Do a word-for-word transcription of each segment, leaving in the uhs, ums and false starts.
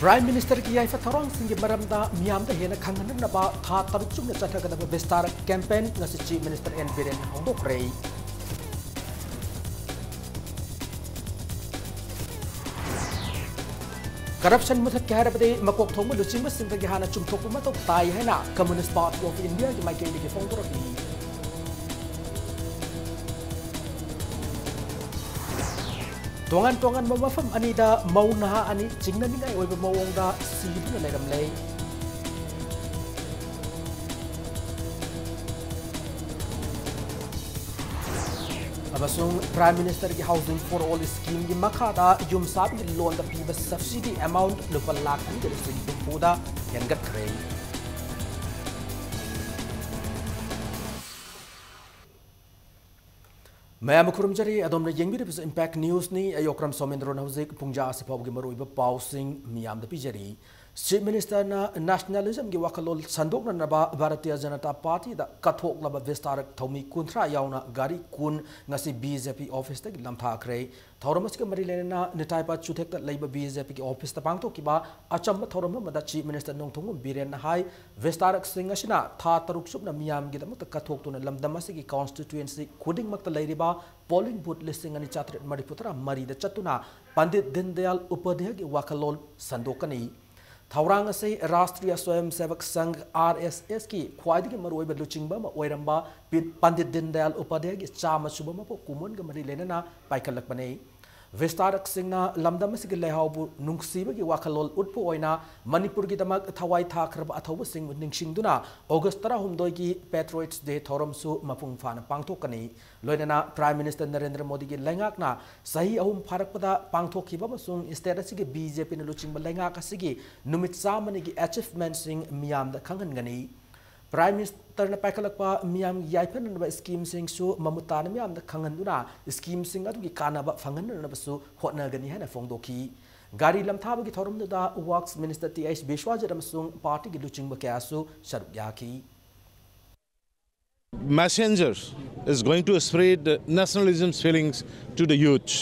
Prime Ministerꯒꯤ ꯌꯥꯏꯐ ꯊꯧꯔꯥꯡꯁꯤꯡꯒꯤ ꯃꯔꯝꯗ ꯃꯤꯌꯥꯝꯗ ꯍꯦꯟꯅ ꯈꯪꯍꯟꯅꯕ ꯊꯥ ꯇꯔꯨꯛ ꯆꯨꯞꯅ ꯆꯠꯊꯒꯗꯕ ꯕꯤꯁꯇꯥꯔ campaign ꯉꯁꯤ Chief Minister N Biren ꯍꯧꯗꯣꯛꯈ꯭ꯔꯦ꯫ Corruption ꯃꯨꯊꯠꯀꯦ ꯍꯥꯏꯔꯕꯗꯤ ꯃꯀꯣꯛ ꯊꯣꯡꯕ ꯂꯨꯆꯤꯡꯕꯁꯤꯡꯗꯒꯤ ꯍꯥꯟꯅ ꯆꯨꯝꯊꯣꯛꯄ ꯃꯊꯧ ꯇꯥꯏ ꯍꯥꯏꯅ Communist Party of Indiaꯒꯤ ꯃꯥꯏꯀꯩꯗꯒꯤ ꯐꯣꯡꯗꯣꯔꯛꯂꯤ꯫ ꯇꯣꯉꯥꯟ ꯇꯣꯉꯥꯟꯕ ꯃꯐꯝ ꯑꯅꯤꯗ ꯃꯧ ꯅꯍꯥ ꯑꯅꯤ ꯆꯤꯡꯅꯅꯤꯡꯉꯥꯏ ꯑꯣꯏꯕ ꯃꯑꯣꯡꯗ ꯁꯤꯗꯨꯅ ꯂꯩꯔꯝꯂꯦ꯫ ꯑꯃꯁꯨꯡ Prime Ministerꯒꯤ Housing for All schemeꯒꯤ ꯃꯈꯥꯗ ꯌꯨꯝ ꯁꯥꯕꯒꯤ loanꯗ ꯄꯤꯕ subsidy amount ꯂꯨꯄꯥ ꯂꯥꯈ ꯑꯅꯤꯒ ꯂꯤꯁꯤꯡ ꯍꯨꯝꯐꯨꯗ ꯍꯦꯟꯒꯠꯈ꯭ꯔꯦ꯫ ꯃꯌꯥꯝ ꯈꯨꯔꯨꯝꯖꯔꯤ, ꯑꯗꯣꯝꯅ ꯌꯦꯡꯕꯤꯔꯤꯕꯁꯤ Impact Newsꯅꯤ꯫ ꯑꯩ ꯑꯣꯀ꯭ꯔꯝ ꯁꯣꯃꯦꯟꯗ꯭ꯔꯣꯅ ꯍꯧꯖꯤꯛ ꯄꯨꯡꯖꯥ ꯑꯁꯤ ꯐꯥꯎꯕꯒꯤ ꯃꯔꯨꯑꯣꯏꯕ ꯄꯥꯎꯁꯤꯡ ꯃꯤꯌꯥꯝꯗ ꯄꯤꯖꯔꯤ꯫ Chief Ministerꯅ nationalismꯒꯤ ꯋꯥꯈꯜꯂꯣꯟ ꯁꯟꯗꯣꯛꯅꯅꯕ ꯚꯥꯔꯇꯤꯌ ꯖꯅꯇꯥ ꯄꯥꯔꯇꯤꯗ ꯀꯠꯊꯣꯛꯂꯕ ꯕꯤꯁꯇꯥꯔꯛ ꯊꯧꯃꯤ ꯀꯨꯟꯊ꯭ꯔꯥ ꯌꯥꯎꯅ ꯒꯥꯔꯤ ꯀꯨꯟ ꯉꯁꯤ BJP officeꯇꯒꯤ ꯂꯝꯊꯥꯈ꯭ꯔꯦ꯫ ꯊꯧꯔꯝ ꯑꯁꯤꯒ ꯃꯔꯤ ꯂꯩꯅꯅ ꯅꯤꯇꯥꯏꯄꯥ ꯆꯨꯊꯦꯛꯇ ꯂꯩꯕ BJPꯒꯤ officeꯇ ꯄꯥꯡꯊꯣꯛꯈꯤꯕ ꯑꯆꯝꯕ ꯊꯧꯔꯝ ꯑꯃꯗ Chief Minister ꯅꯣꯡꯊꯣꯝꯕꯝ ꯕꯤꯔꯦꯟꯅ ꯍꯥꯏ, ꯕꯤꯁꯇꯥꯔꯛꯁꯤꯡ ꯑꯁꯤꯅ ꯊꯥ ꯇꯔꯨꯛ ꯆꯨꯞꯅ ꯃꯤꯌꯥꯝꯒꯤꯗꯃꯛꯇ ꯀꯠꯊꯣꯛꯇꯨꯅ ꯂꯝꯗꯝ ꯑꯁꯤꯒꯤ constituency ꯈꯨꯗꯤꯡꯃꯛꯇ ꯂꯩꯔꯤꯕ polling booth ꯂꯤꯁꯤꯡ ꯑꯅꯤ ꯆꯥꯇ꯭ꯔꯦꯠ ꯃꯔꯤꯐꯨ ꯇꯔꯥ ꯃꯔꯤꯗ ꯆꯠꯇꯨꯅ ꯄꯟꯗꯤꯠ ꯗꯤꯟꯗꯌꯥꯜ ꯎꯄꯥꯙ꯭ꯌꯥꯌꯒꯤ ꯋꯥꯈꯜꯂꯣꯟ ꯁꯟꯗꯣꯛꯀꯅꯤ꯫ ꯊꯧꯔꯥꯡ ꯑꯁꯤ ꯔꯥꯁꯇ꯭ꯔꯤꯌ ꯁ꯭ꯋꯌꯝꯁꯦꯕꯛ ꯁꯪꯘ, RSSꯀꯤ ꯈ꯭ꯋꯥꯏꯗꯒꯤ ꯃꯔꯨꯑꯣꯏꯕ ꯂꯨꯆꯤꯡꯕ ꯑꯃ ꯑꯣꯏꯔꯝꯕ ꯄꯤ-, ꯄꯟꯗꯤꯠ ꯗꯤꯟꯗꯌꯥꯜ ꯎꯄꯥꯙ꯭ꯌꯥꯌꯒꯤ ꯆꯥꯝꯃ ꯁꯨꯕ ꯃꯄꯣꯛ ꯀꯨꯝꯑꯣꯟꯒ ꯃꯔꯤ ꯂꯩꯅꯅ ꯄꯥꯏꯈꯠꯂꯛꯄꯅꯤ꯫ ꯕꯤꯁꯇꯥꯔꯛꯁꯤꯡꯅ ꯂꯝꯗꯝ ꯑꯁꯤꯒꯤ ꯂꯩꯍꯥꯎꯕꯨ ꯅꯨꯡꯁꯤꯕꯒꯤ ꯋꯥꯈꯜꯂꯣꯟ ꯎꯠꯄ ꯑꯣꯏꯅ ꯃꯅꯤꯄꯨꯔꯒꯤꯗꯃꯛ ꯊꯋꯥꯏ ꯊꯥꯈ꯭ꯔꯕ ꯑꯊꯧꯕꯁꯤꯡꯕꯨ ꯅꯤꯡꯁꯤꯡꯗꯨꯅ August ꯇꯔꯥꯍꯨꯝꯗꯣꯏꯒꯤ Patriots Day ꯊꯧꯔꯝꯁꯨ ꯃꯄꯨꯡ ꯐꯥꯅ ꯄꯥꯡꯊꯣꯛꯀꯅꯤ꯫ ꯂꯣꯏꯅꯅ Prime Minister ꯅꯔꯦꯟꯗ꯭ꯔ ꯃꯣꯗꯤꯒꯤ ꯂꯩꯉꯥꯛꯅ ꯆꯍꯤ ꯑꯍꯨꯝ ꯐꯥꯔꯛꯄꯗ ꯄꯥꯡꯊꯣꯛꯈꯤꯕ ꯑꯃꯁꯨꯡ state ꯑꯁꯤꯒꯤ BJPꯅ ꯂꯨꯆꯤꯡꯕ ꯂꯩꯉꯥꯛ ꯑꯁꯤꯒꯤ ꯅꯨꯃꯤꯠ ꯆꯥꯝꯃꯅꯤꯒꯤ achievementꯁꯤꯡ ꯃꯤꯌꯥꯝꯗ ꯈꯪꯍꯟꯒꯅꯤ꯫ Prime Ministerꯅ ꯄꯥꯏꯈꯠꯂꯛꯄ ꯃꯤꯌꯥꯝꯒꯤ ꯌꯥꯏꯐꯅꯅꯕ schemeꯁꯤꯡꯁꯨ ꯃꯃꯨꯠ ꯇꯥꯅ ꯃꯤꯌꯥꯝꯗ ꯈꯪꯍꯟꯗꯨꯅ schemeꯁꯤꯡ ꯑꯗꯨꯒꯤ ꯀꯥꯟꯅꯕ ꯐꯪꯍꯟꯅꯅꯕꯁꯨ ꯍꯣꯠꯅꯒꯅꯤ ꯍꯥꯏꯅ ꯐꯣꯡꯗꯣꯛꯈꯤ꯫ ꯒꯥꯔꯤ ꯂꯝꯊꯥꯕꯒꯤ ꯊꯧꯔꯝꯗꯨꯗ Works Minister T H Biswajit ꯑꯃꯁꯨꯡ ꯄꯥꯔꯇꯤꯒꯤ ꯂꯨꯆꯤꯡꯕ ꯀꯌꯥꯁꯨ ꯁꯔꯨꯛ ꯌꯥꯈꯤ꯫ Messenger is going to spread nationalism feelings to the youth,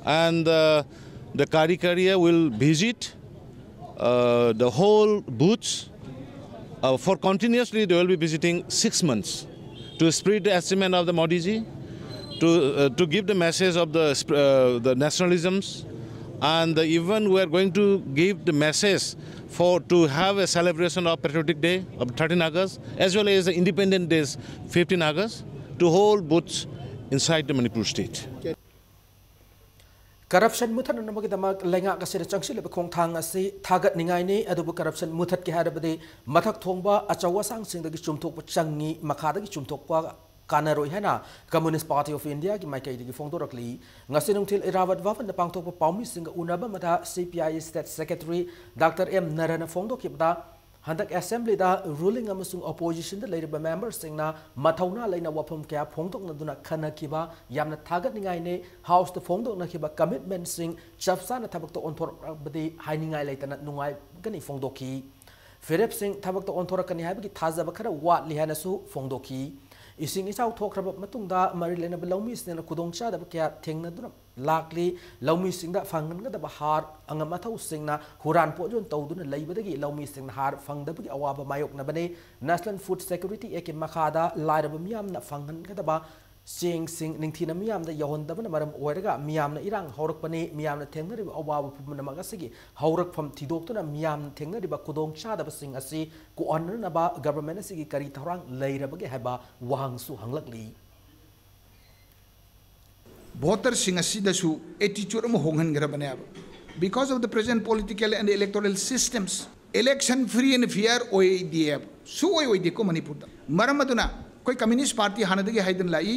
and uh, the Kari Kariya will visit Uh, the whole booths, uh, for continuously they will be visiting six months to spread the sentiment of the Modi ji, to, uh, to give the message of the, uh, the nationalisms, and even we are going to give the message for to have a celebration of Patriotic Day of thirteen August, as well as the Independence Day, fifteen August, to hold booths inside the Manipur state. Corruption ꯃꯨꯊꯠꯅꯅꯕꯒꯤꯗꯃꯛ ꯂꯩꯉꯥꯛ ꯑꯁꯤꯗ ꯆꯪꯁꯤꯜꯂꯤꯕ ꯈꯣꯡꯊꯥꯡ ꯑꯁꯤ ꯊꯥꯒꯠꯅꯤꯡꯉꯥꯏꯅꯤ꯫ ꯑꯗꯨꯕꯨ corruption ꯃꯨꯊꯠꯀꯦ ꯍꯥꯏꯔꯕꯗꯤ ꯃꯊꯛ ꯊꯣꯡꯕ ꯑꯆꯧ ꯑꯁꯥꯡꯁꯤꯡꯗꯒꯤ ꯆꯨꯝꯊꯣꯛꯄ ꯆꯪꯉꯤ, ꯃꯈꯥꯗꯒꯤ ꯆꯨꯝꯊꯣꯛꯄ ꯀꯥꯟꯅꯔꯣꯏ ꯍꯥꯏꯅ Communist Party of Indiaꯒꯤ ꯃꯥꯏꯀꯩꯗꯒꯤ ꯐꯣꯡꯗꯣꯔꯛꯂꯤ꯫ ꯉꯁꯤ ꯅꯨꯡꯊꯤꯜ ꯏꯔꯥꯕꯠ ꯚꯕꯟꯗ ꯄꯥꯡꯊꯣꯛꯄ ꯄꯥꯎꯃꯤꯁꯤꯡꯒ ꯎꯅꯕ ꯑꯃꯗ C P I State Secretary Doctor M ꯅꯔꯅ ꯐꯣꯡꯗꯣꯛꯈꯤꯕꯗ, ꯍꯟꯗꯛ Assemblyꯗ ruling ꯑꯃꯁꯨꯡ oppositionꯗ ꯂꯩꯔꯤꯕ memberꯁꯤꯡꯅ ꯃꯊꯧꯅꯥ ꯂꯩꯅ ꯋꯥꯐꯝ ꯀꯌꯥ ꯐꯣꯡꯗꯣꯛꯅꯗꯨꯅ ꯈꯟꯅꯈꯤꯕ ꯌꯥꯝꯅ ꯊꯥꯒꯠꯅꯤꯡꯉꯥꯏꯅꯤ꯫ Houseꯇ ꯐꯣꯡꯗꯣꯛꯅꯈꯤꯕ commitmentꯁꯤꯡ ꯆꯞ ꯆꯥꯅ ꯊꯕꯛꯇ ꯑꯣꯟꯊꯣꯔꯛꯂꯕꯗꯤ ꯍꯥꯏꯅꯤꯡꯉꯥꯏ ꯂꯩꯇꯅ ꯅꯨꯡꯉꯥꯏꯒꯅꯤ ꯐꯣꯡꯗꯣꯛꯈꯤ꯫ ꯐꯤꯔꯦꯞꯁꯤꯡ ꯊꯕꯛꯇ ꯑꯣꯟꯊꯣꯔꯛꯀꯅꯤ ꯍꯥꯏꯕꯒꯤ ꯊꯥꯖꯕ ꯈꯔ ꯋꯥꯠꯂꯤ ꯍꯥꯏꯅꯁꯨ ꯐꯣꯡꯗꯣꯛꯈꯤ꯫ ꯏꯁꯤꯡ ꯏꯆꯥꯎ ꯊꯣꯛꯈ꯭ꯔꯕ ꯃꯇꯨꯡꯗ ꯃꯔꯤ ꯂꯩꯅꯕ ꯂꯧꯃꯤꯁꯤꯡꯅ ꯈꯨꯗꯣꯡꯆꯥꯗꯕ ꯀꯌꯥ ꯊꯦꯡꯅꯗꯨꯅ ꯂꯥꯛꯂꯤ꯫ ꯂꯧꯃꯤꯁꯤꯡꯗ ꯐꯪꯍꯟꯒꯗꯕ ꯍꯥꯔ ꯑꯉꯝ ꯑꯊꯧꯁꯤꯡꯅ ꯍꯨꯔꯥꯟ ꯄꯣꯠꯌꯣꯟ ꯇꯧꯗꯨꯅ ꯂꯩꯕꯗꯒꯤ ꯂꯧꯃꯤꯁꯤꯡꯅ ꯍꯥꯔ ꯐꯪꯗꯕꯒꯤ ꯑꯋꯥꯕ ꯃꯥꯌꯣꯛꯅꯕꯅꯤ꯫ National Food Security Actꯀꯤ ꯃꯈꯥꯗ ꯂꯥꯏꯔꯕ ꯃꯤꯌꯥꯝꯅ ꯐꯪꯍꯟꯒꯗꯕ ꯆꯦꯡꯁꯤꯡ ꯅꯤꯡꯊꯤꯅ ꯃꯤꯌꯥꯝꯗ ꯌꯧꯍꯟꯗꯕꯅ ꯃꯔꯝ ꯑꯣꯏꯔꯒ ꯃꯤꯌꯥꯝꯅ ꯏꯔꯥꯡ ꯍꯧꯔꯛꯄꯅꯤ꯫ ꯃꯤꯌꯥꯝꯅ ꯊꯦꯡꯅꯔꯤꯕ ꯑꯋꯥꯕ ꯄꯨꯝꯅꯃꯛ ꯑꯁꯤꯒꯤ ꯍꯧꯔꯛꯐꯝ ꯊꯤꯗꯣꯛꯇꯨꯅ ꯃꯤꯌꯥꯝꯅ ꯊꯦꯡꯅꯔꯤꯕ ꯈꯨꯗꯣꯡꯆꯥꯗꯕꯁꯤꯡ ꯑꯁꯤ ꯀꯣꯛꯍꯟꯅꯅꯕ government ꯑꯁꯤꯒꯤ ꯀꯔꯤ ꯊꯧꯔꯥꯡ ꯂꯩꯔꯕꯒꯦ ꯍꯥꯏꯕ ꯋꯥꯍꯪꯁꯨ ꯍꯪꯂꯛꯂꯤ꯫ Voterꯁꯤꯡ ꯑꯁꯤꯗꯁꯨ attitude ꯑꯃ ꯍꯣꯡꯍꯟꯈ꯭ꯔꯕꯅꯦꯕ꯫ Because of the present political and electoral systems, election free and fair ꯑꯣꯏꯗꯦꯕ, ꯁꯨꯡꯑꯣꯏ ꯑꯣꯏꯗꯦꯀꯣ ꯃꯅꯤꯄꯨꯔꯗ꯫ ꯃꯔꯝ ꯑꯗꯨꯅ ꯑꯩꯈꯣꯏ Communist Party ꯍꯥꯟꯅꯗꯒꯤ ꯍꯥꯏꯗꯨꯅ ꯂꯥꯛꯏ,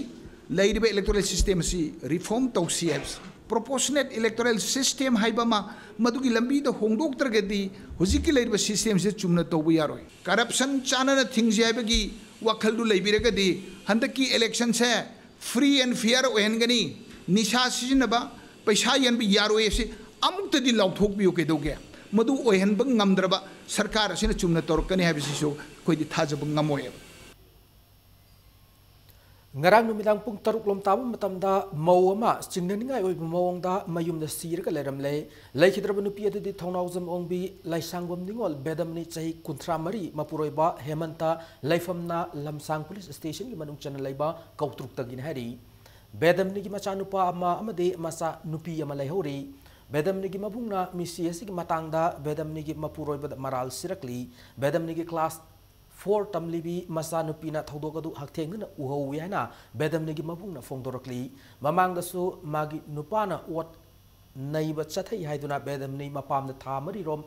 ꯂꯩꯔꯤꯕ electoral system ꯑꯁꯤ reform ꯇꯧꯁꯤ ꯍꯥꯏꯕꯁꯤ꯫ Proportionate electoral system ꯍꯥꯏꯕ ꯑꯃ, ꯃꯗꯨꯒꯤ ꯂꯝꯕꯤꯗ ꯍꯣꯡꯗꯣꯛꯇ꯭ꯔꯒꯗꯤ ꯍꯧꯖꯤꯛꯀꯤ ꯂꯩꯔꯤꯕ systemꯁꯤ ꯆꯨꯝꯅ ꯇꯧꯕ ꯌꯥꯔꯣꯏ꯫ Corruption ꯆꯥꯟꯅꯅ ꯊꯤꯡꯁꯤ ꯍꯥꯏꯕꯒꯤ ꯋꯥꯈꯜꯗꯨ ꯂꯩꯕꯤꯔꯒꯗꯤ ꯍꯟꯗꯛꯀꯤ electionꯁꯦ free and fair ꯑꯣꯏꯍꯟꯒꯅꯤ, ꯅꯤꯁꯥ ꯁꯤꯖꯤꯟꯅꯕ, ꯄꯩꯁꯥ ꯌꯦꯟꯕ ꯌꯥꯔꯣꯏ ꯍꯥꯏꯕꯁꯤ ꯑꯃꯨꯛꯇꯗꯤ ꯂꯥꯎꯊꯣꯛꯄꯤꯌꯨ꯫ ꯀꯩꯗꯧꯒꯦ? ꯃꯗꯨ ꯑꯣꯏꯍꯟꯕ ꯉꯝꯗ꯭ꯔꯕ ꯁꯔꯀꯥꯔ ꯑꯁꯤꯅ ꯆꯨꯝꯅ ꯇꯧꯔꯛꯀꯅꯤ ꯍꯥꯏꯕꯁꯤꯁꯨ ꯑꯩꯈꯣꯏꯗꯤ ꯊꯥꯖꯕ ꯉꯝꯃꯣꯏꯕ꯫ ꯉꯔꯥꯡ ꯅꯨꯃꯤꯗꯥꯡ ꯄꯨꯡ ꯇꯔꯨꯛ ꯂꯣꯝ ꯇꯥꯕ ꯃꯇꯝꯗ ꯃꯧ ꯑꯃ ꯆꯤꯡꯅꯅꯤꯡꯉꯥꯏ ꯑꯣꯏꯕ ꯃꯑꯣꯡꯗ ꯃꯌꯨꯝꯗ ꯁꯤꯔꯒ ꯂꯩꯔꯝꯂꯦ꯫ ꯂꯩꯈꯤꯗ꯭ꯔꯕ ꯅꯨꯄꯤ ꯑꯗꯨꯗꯤ ꯊꯧꯅꯥꯎꯖꯝ ꯑꯣꯡꯕꯤ ꯂꯥꯏꯁꯥꯡꯕꯝ ꯅꯤꯉꯣꯜ ꯕꯦꯗꯝꯅꯤ, ꯆꯍꯤ ꯀꯨꯟꯊ꯭ꯔꯥ ꯃꯔꯤ, ꯃꯄꯨꯔꯣꯏꯕ ꯍꯦꯃꯟꯇ, ꯂꯩꯐꯝꯅ ꯂꯝꯁꯥꯡ ꯄꯨꯂꯤꯁ ꯁ꯭ꯇꯦꯁꯟꯒꯤ ꯃꯅꯨꯡ ꯆꯟꯅ ꯂꯩꯕ ꯀꯧꯇ꯭ꯔꯨꯛꯇꯒꯤꯅꯤ ꯍꯥꯏꯔꯤ꯫ ꯕꯦꯗꯝꯅꯤꯒꯤ ꯃꯆꯥꯅꯨꯄꯥ ꯑꯃ ꯑꯃꯗꯤ ꯃꯆꯥ ꯅꯨꯄꯤ ꯑꯃ ꯂꯩꯍꯧꯔꯤ꯫ ꯕꯦꯗꯝꯅꯤꯒꯤ ꯃꯕꯨꯡꯅ ꯃꯤꯁꯤ ꯑꯁꯤꯒꯤ ꯃꯇꯥꯡꯗ ꯕꯦꯗꯝꯅꯤꯒꯤ ꯃꯄꯨꯔꯣꯏꯕꯗ ꯃꯔꯥꯜ ꯁꯤꯔꯛꯂꯤ꯫ ꯕꯦꯗꯝꯅꯤꯒꯤ ꯀ꯭ꯂꯥꯁ ꯐꯣꯔ ꯇꯝꯂꯤꯕꯤ ꯃꯆꯥꯅꯨꯄꯤꯅ ꯊꯧꯗꯣꯛ ꯑꯗꯨ ꯍꯛꯊꯦꯡꯅꯅ ꯎꯍꯧꯏ ꯍꯥꯏꯅ ꯕꯦꯗꯝꯅꯤꯒꯤ ꯃꯕꯨꯡꯅ ꯐꯣꯡꯗꯣꯔꯛꯂꯤ꯫ ꯃꯃꯥꯡꯗꯁꯨ ꯃꯥꯒꯤ ꯅꯨꯄꯥꯅ ꯑꯣꯠ ꯅꯩꯕ ꯆꯠꯊꯩ ꯍꯥꯏꯗꯨꯅ ꯕꯦꯗꯝꯅꯤ ꯃꯄꯥꯝꯗ ꯊꯥ ꯃꯔꯤꯔꯣꯝ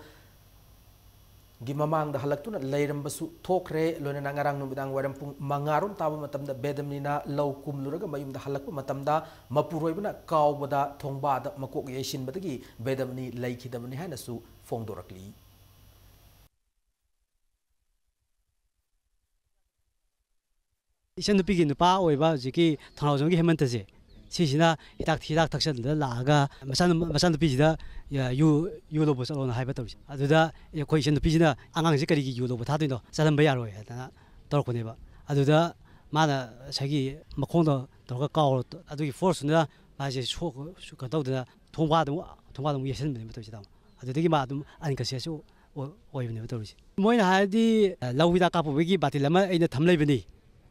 ꯒꯤ ꯃꯃꯥꯡꯗ ꯍꯜꯂꯛꯇꯨꯅ ꯂꯩꯔꯝꯕꯁꯨ ꯊꯣꯛꯈ꯭ꯔꯦ꯫ ꯂꯣꯏꯅꯅ ꯉꯔꯥꯡ ꯅꯨꯃꯤꯗꯥꯡ ꯋꯥꯏꯔꯝ ꯄꯨꯡ ꯃꯉꯥ ꯔꯣꯝ ꯇꯥꯕ ꯃꯇꯝꯗ ꯕꯦꯗꯝꯅꯤꯅ ꯂꯧ ꯀꯨꯝꯂꯨꯔꯒ ꯃꯌꯨꯝꯗ ꯍꯜꯂꯛꯄ ꯃꯇꯝꯗ ꯃꯄꯨꯔꯣꯏꯕꯅ ꯀꯥꯎꯕꯗ ꯊꯣꯡꯕꯥꯗ ꯃꯀꯣꯛ ꯌꯩꯁꯤꯟꯕꯗꯒꯤ ꯕꯦꯗꯝꯅꯤ ꯂꯩꯈꯤꯗꯕꯅꯤ ꯍꯥꯏꯅꯁꯨ ꯐꯣꯡꯗꯣꯔꯛꯂꯤ꯫ ꯏꯆꯟꯅꯨꯄꯤꯒꯤ ꯅꯨꯄꯥ ꯑꯣꯏꯕ ꯍꯧꯖꯤꯛꯀꯤ ꯊꯧꯅꯥꯎꯖꯝꯒꯤ ꯍꯦꯃꯟꯇꯁꯦ, ꯁꯤꯁꯤꯅ ꯍꯤꯗꯥꯛ, ꯍꯤꯗꯥꯛ ꯊꯛꯆꯜꯂꯒ ꯂꯥꯛꯑꯒ ꯃꯆꯥꯅꯨ-, ꯃꯆꯥꯅꯨꯄꯤꯁꯤꯗ, ꯌꯨ, ꯌꯨ ꯂꯧꯕ ꯆꯠꯂꯣꯅ ꯍꯥꯏꯕ ꯇꯧꯔꯤꯁꯦ꯫ ꯑꯗꯨꯗ ꯑꯩꯈꯣꯏ ꯏꯆꯟꯅꯨꯄꯤꯁꯤꯅ "ꯑꯉꯥꯡꯁꯦ ꯀꯔꯤꯒꯤ ꯌꯨ ꯂꯧꯕ ꯊꯥꯗꯣꯏꯅꯣ? ꯆꯠꯍꯟꯕ ꯌꯥꯔꯣꯏ" ꯍꯥꯏꯗꯅ ꯇꯧꯔꯛꯄꯅꯦꯕ꯫ ꯑꯗꯨꯗ ꯃꯥꯅ ꯉꯁꯥꯏꯒꯤ ꯃꯈꯣꯡꯗ ꯇꯧꯔꯒ ꯀꯥꯎꯔ, ꯑꯗꯨꯒꯤ ꯐꯣꯔꯁꯇꯨꯅ ꯃꯥꯁꯦ ꯁꯣꯛ-, ꯀꯩꯅꯣ ꯇꯧꯗꯅ ꯊꯣꯡꯕꯥꯗ ꯑꯃꯨꯛ, ꯊꯣꯡꯕꯥꯗ ꯑꯃꯨꯛ ꯌꯩꯁꯟꯕꯅꯦꯕ ꯇꯧꯔꯤꯁꯦ, ꯇꯥꯃꯣ꯫ ꯑꯗꯨꯗꯒꯤ ꯃꯥ ꯑꯗꯨꯝ unconscious ꯑꯣꯏ-, ꯑꯣꯏꯕꯅꯦꯕ ꯇꯧꯔꯤꯁꯦ꯫ ꯃꯣꯏꯅ ꯍꯥꯏꯔꯗꯤ, ꯑ, ꯂꯧ ꯍꯤꯗꯥꯛ ꯀꯥꯞꯄꯨꯕꯒꯤ ꯕꯥꯇꯤꯜ ꯑꯃ ꯑꯩꯅ ꯊꯝ ꯂꯩꯕꯅꯤ,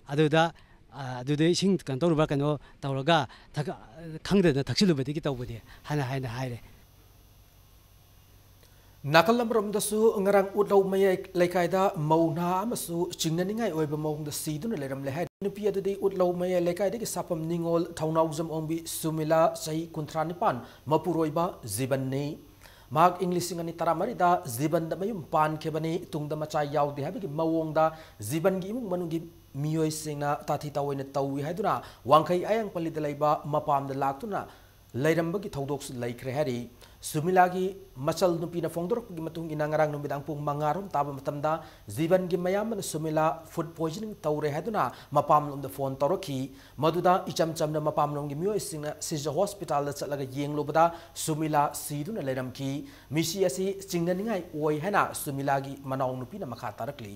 ꯑꯗꯨꯗ, ꯑ, ꯑꯗꯨꯗ ꯏꯁꯤꯡ ꯀꯩꯅꯣ ꯇꯧꯔꯨꯕ꯭ꯔꯥ, ꯀꯩꯅꯣ ꯇꯧꯔꯒ ꯊꯛ-, ꯈꯪꯗꯗꯅ ꯊꯛꯆꯤꯜꯂꯨꯕꯗꯒꯤ ꯇꯧꯕꯅꯤ ꯍꯥꯏꯅ, ꯍꯥꯏꯅ ꯍꯥꯏꯔꯦ꯫ ꯅꯥꯀꯜ ꯑꯃꯔꯣꯝꯗꯁꯨ ꯉꯔꯥꯡ ꯎꯠꯂꯧ ꯃꯌꯥꯏ ꯂꯩꯀꯥꯏꯗ ꯃꯧ ꯅꯍꯥ ꯑꯃꯁꯨ ꯆꯤꯡꯅꯅꯤꯡꯉꯥꯏ ꯑꯣꯏꯕ ꯃꯑꯣꯡꯗ ꯁꯤꯗꯨꯅ ꯂꯩꯔꯝꯂꯦ ꯍꯥꯏ꯫ ꯅꯨꯄꯤ ꯑꯗꯨꯗꯤ ꯎꯠꯂꯧ ꯃꯌꯥꯏ ꯂꯩꯀꯥꯏꯗꯒꯤ ꯁꯥꯐꯝ ꯅꯤꯉꯣꯜ ꯊꯧꯅꯥꯎꯖꯝ ꯑꯣꯡꯕꯤ ꯁꯨꯃꯤꯂꯥ, ꯆꯍꯤ ꯀꯨꯟꯊ꯭ꯔꯥ ꯅꯤꯄꯥꯟ, ꯃꯄꯨꯔꯣꯏꯕ ꯖꯤꯕꯟꯅꯤ꯫ ꯃꯍꯥꯛ ꯏꯪ ꯂꯤꯁꯤꯡ ꯑꯅꯤ ꯇꯔꯥꯃꯔꯤꯗ ꯖꯤꯕꯟꯗ ꯃꯌꯨꯝ ꯄꯥꯟꯈꯤꯕꯅꯤ꯫ ꯇꯨꯡꯗ ꯃꯆꯥ ꯌꯥꯎꯗꯦ ꯍꯥꯏꯕꯒꯤ ꯃꯑꯣꯡꯗ ꯖꯤꯕꯟꯒꯤ ꯏꯃꯨꯡ ꯃꯅꯨꯡꯒꯤ ꯃꯤꯑꯣꯏꯁꯤꯡꯅ ꯇꯥꯊꯤ ꯇꯥꯑꯣꯏꯅ ꯇꯧꯏ ꯍꯥꯏꯗꯨꯅ ꯋꯥꯡꯈꯩ ꯑꯌꯥꯡꯄꯜꯂꯤꯗ ꯂꯩꯕ ꯃꯄꯥꯝꯗ ꯂꯥꯛꯇꯨꯅ ꯂꯩꯔꯝꯕꯒꯤ ꯊꯧꯗꯣꯛꯁꯨ ꯂꯩꯈ꯭ꯔꯦ ꯍꯥꯏꯔꯤ꯫ ꯁꯨꯃꯤꯂꯥꯒꯤ ꯃꯆꯜ ꯅꯨꯄꯤꯅ ꯐꯣꯡꯗꯣꯔꯛꯄꯒꯤ ꯃꯇꯨꯡ ꯏꯟꯅ, ꯉꯔꯥꯡ ꯅꯨꯃꯤꯗꯥꯡ ꯄꯨꯡ ꯃꯉꯥ ꯔꯣꯝ ꯇꯥꯕ ꯃꯇꯝꯗ ꯖꯤꯕꯟꯒꯤ ꯃꯌꯥꯝꯕꯅ ꯁꯨꯃꯤꯂꯥ food poisoning ꯇꯧꯔꯦ ꯍꯥꯏꯗꯨꯅ ꯃꯄꯥꯝꯂꯣꯝꯗ ꯐꯣꯟ ꯇꯧꯔꯛꯈꯤ꯫ ꯃꯗꯨꯗ ꯏꯆꯝ ꯆꯝꯅ ꯃꯄꯥꯝꯂꯣꯝꯒꯤ ꯃꯤꯑꯣꯏꯁꯤꯡꯅ ꯁꯤꯖ ꯍꯣꯁꯄꯤꯇꯥꯜꯗ ꯆꯠꯂꯒ ꯌꯦꯡꯂꯨꯕꯗ ꯁꯨꯃꯤꯂꯥ ꯁꯤꯗꯨꯅ ꯂꯩꯔꯝꯈꯤ꯫ ꯃꯤꯁꯤ ꯑꯁꯤ ꯆꯤꯡꯅꯅꯤꯡꯉꯥꯏ ꯑꯣꯏ ꯍꯥꯏꯅ ꯁꯨꯃꯤꯂꯥꯒꯤ ꯃꯅꯥꯎꯅꯨꯄꯤꯅ ꯃꯈꯥ ꯇꯥꯔꯛꯂꯤ꯫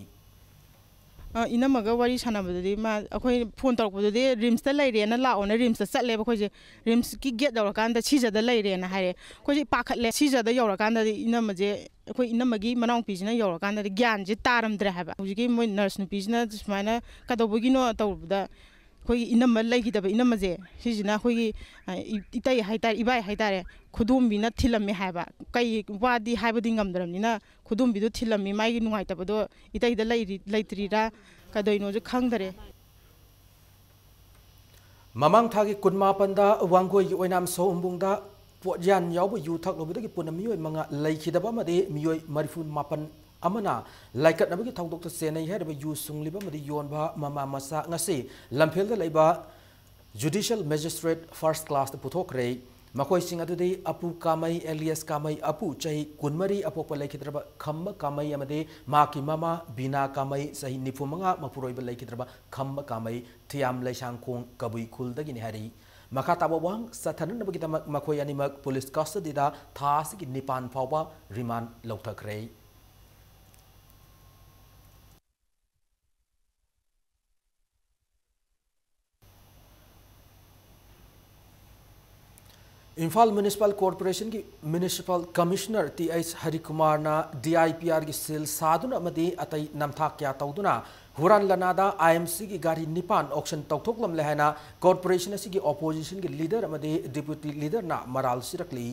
ꯑ, ꯏꯅꯝꯃꯒ ꯋꯥꯔꯤ ꯁꯥꯟꯅꯕꯗꯗꯤ ꯃꯥ, ꯑꯩꯈꯣꯏ ꯐꯣꯟ ꯇꯧꯔꯛꯄꯗꯗꯤ ꯔꯤꯝꯁꯇ ꯂꯩꯔꯦꯅ ꯂꯥꯛꯑꯣꯅ ꯔꯤꯝꯁꯇ ꯆꯠꯂꯦꯕ ꯑꯩꯈꯣꯏꯁꯦ꯫ ꯔꯤꯝꯁꯀꯤ ꯒꯦꯠ ꯌꯧꯔꯀꯥꯟꯗ ꯁꯤꯖꯗ ꯂꯩꯔꯦꯅ ꯍꯥꯏꯔꯦ꯫ ꯑꯩꯈꯣꯏꯁꯦ ꯄꯥꯈꯠꯂꯦ꯫ ꯁꯤꯖꯗ ꯌꯧꯔꯀꯥꯟꯗꯗꯤ ꯏꯅꯝꯃꯁꯦ, ꯑꯩꯈꯣꯏ ꯏꯅꯝꯃꯒꯤ ꯃꯅꯥꯎꯄꯤꯁꯤꯅ ꯌꯧꯔꯀꯥꯟꯗꯗꯤ ꯒ꯭ꯌꯥꯟꯁꯦ ꯇꯥꯔꯝꯗ꯭ꯔꯦ ꯍꯥꯏꯕ꯫ ꯍꯧꯖꯤꯛꯀꯤ ꯃꯣꯏ ꯅꯔꯁ ꯅꯨꯄꯤꯁꯤꯅ ꯁꯨꯃꯥꯏꯅ ꯀꯩꯗꯧꯕꯒꯤꯅꯣ ꯇꯧꯕꯗ ꯑꯩꯈꯣꯏꯒꯤ ꯏꯅꯝꯃ ꯂꯩꯈꯤꯗꯕ ꯏꯅꯝꯃꯁꯦ ꯁꯤꯁꯤꯅ ꯑꯩꯈꯣꯏꯒꯤ, ꯑ, ꯏ-, ꯏꯇꯩ ꯍꯥꯏꯇꯥꯔꯦ, ꯏꯕꯥꯏ ꯍꯥꯏꯇꯥꯔꯦ, ꯈꯨꯗꯣꯝꯕꯤꯅ ꯊꯤꯜꯂꯝꯃꯦ ꯍꯥꯏꯕ꯫ ꯀꯩ ꯋꯥꯗꯤ ꯍꯥꯏꯕꯗꯤ ꯉꯝꯗ꯭ꯔꯕꯅꯤꯅ ꯈꯨꯗꯣꯝꯕꯤꯗꯣ ꯊꯤꯜꯂꯝꯃꯤ꯫ ꯃꯥꯒꯤ ꯅꯨꯡꯉꯥꯏꯇꯕꯗꯣ ꯏꯇꯩꯗ ꯂꯩꯔꯤ-, ꯂꯩꯇ꯭ꯔꯤꯔꯥ ꯀꯩꯗꯧꯅꯣꯁꯨ ꯈꯪꯗꯔꯦ꯫ ꯃꯃꯥꯡ ꯊꯥꯒꯤ ꯀꯨꯟꯃꯥꯄꯟꯗ ꯋꯥꯡꯒꯣꯏꯒꯤ ꯑꯣꯏꯅꯥꯝ ꯁꯑꯣꯝꯕꯨꯡꯗ ꯄꯣꯠꯌꯥꯟ ꯌꯥꯎꯕ ꯌꯨ ꯊꯛꯂꯨꯕꯗꯒꯤ ꯄꯨꯟꯅ ꯃꯤꯑꯣꯏ ꯃꯉꯥ ꯂꯩꯈꯤꯗꯕ ꯑꯃꯗꯤ ꯃꯤꯑꯣꯏ ꯃꯔꯤꯐꯨ ꯃꯥꯄꯟ ꯑꯃꯅ ꯂꯥꯏꯀꯠꯅꯕꯒꯤ ꯊꯧꯗꯣꯛꯇ ꯆꯦꯟꯅꯩ ꯍꯥꯏꯔꯤꯕ ꯌꯨ ꯁꯨꯡꯂꯤꯕ ꯑꯃꯗꯤ ꯌꯣꯟꯕ ꯃꯃꯥ ꯃꯆꯥ ꯉꯁꯤ ꯂꯝꯐꯦꯜꯗ ꯂꯩꯕ Judicial Magistrate First Classꯇ ꯄꯨꯊꯣꯛꯈ꯭ꯔꯦ꯫ ꯃꯈꯣꯏꯁꯤꯡ ꯑꯗꯨꯗꯤ ꯑꯄꯨ ꯀꯥꯃꯩ alias ꯀꯥꯃꯩ ꯑꯄꯨ, ꯆꯍꯤ ꯀꯨꯟꯃꯔꯤ, ꯑꯄꯣꯛꯄ ꯂꯩꯈꯤꯗ꯭ꯔꯕ ꯈꯝꯕ ꯀꯥꯃꯩ ꯑꯃꯗꯤ ꯃꯍꯥꯛꯀꯤ ꯃꯃꯥ ꯕꯤꯅꯥ ꯀꯥꯃꯩ, ꯆꯍꯤ ꯅꯤꯐꯨ ꯃꯉꯥ, ꯃꯄꯨꯔꯣꯏꯕ ꯂꯩꯈꯤꯗ꯭ꯔꯕ ꯈꯝꯕ ꯀꯥꯃꯩ, ꯊꯤꯌꯥꯝ ꯂꯩꯁꯥꯡꯈꯣꯡ ꯀꯕꯨꯏ ꯈꯨꯜꯗꯒꯤꯅꯤ ꯍꯥꯏꯔꯤ꯫ ꯃꯈꯥ ꯇꯥꯕ ꯋꯥꯍꯪ ꯆꯠꯊꯅꯅꯕꯒꯤꯗꯃꯛ ꯃꯈꯣꯏ ꯑꯅꯤꯃꯛ ꯄꯨꯂꯤꯁ ꯀꯁꯇꯗꯤꯗ ꯊꯥ ꯑꯁꯤꯒꯤ ꯅꯤꯄꯥꯟ ꯐꯥꯎꯕ ꯔꯤꯃꯥꯟ ꯂꯧꯊꯈ꯭ꯔꯦ꯫ ꯏꯝꯐꯥꯜ ꯃ꯭ꯌꯨꯅꯤꯁꯤꯄꯥꯜ ꯀꯣꯔꯄꯣꯔꯦꯁꯟꯒꯤ ꯃ꯭ꯌꯨꯅꯤꯁꯤꯄꯥꯜ ꯀꯃꯤꯁꯅꯔ ꯇꯤ ꯑꯩꯆ ꯍꯔꯤꯀꯨꯃꯥꯔꯅ ꯗꯤ ꯑꯥꯏ ꯄꯤ ꯑꯥꯔꯒꯤ ꯁꯤꯜ ꯁꯥꯗꯨꯅ ꯑꯃꯗꯤ ꯑꯇꯩ ꯅꯝꯊꯥꯛ ꯀꯌꯥ ꯇꯧꯗꯨꯅ ꯍꯨꯔꯥꯟ ꯂꯅꯥꯗ ꯑꯥꯏ ꯑꯦꯝ ꯁꯤꯒꯤ ꯒꯥꯔꯤ ꯅꯤꯄꯥꯟ ꯑꯣꯛꯁꯟ ꯇꯧꯊꯣꯛꯂꯝꯂꯦ ꯍꯥꯏꯅ ꯀꯣꯔꯄꯣꯔꯦꯁꯟ ꯑꯁꯤꯒꯤ ꯑꯣꯄꯣꯖꯤꯁꯟꯒꯤ ꯂꯤꯗꯔ ꯑꯃꯗꯤ ꯗꯤꯄ꯭ꯌꯨꯇꯤ ꯂꯤꯗꯔꯅ ꯃꯔꯥꯜ ꯁꯤꯔꯛꯂꯤ꯫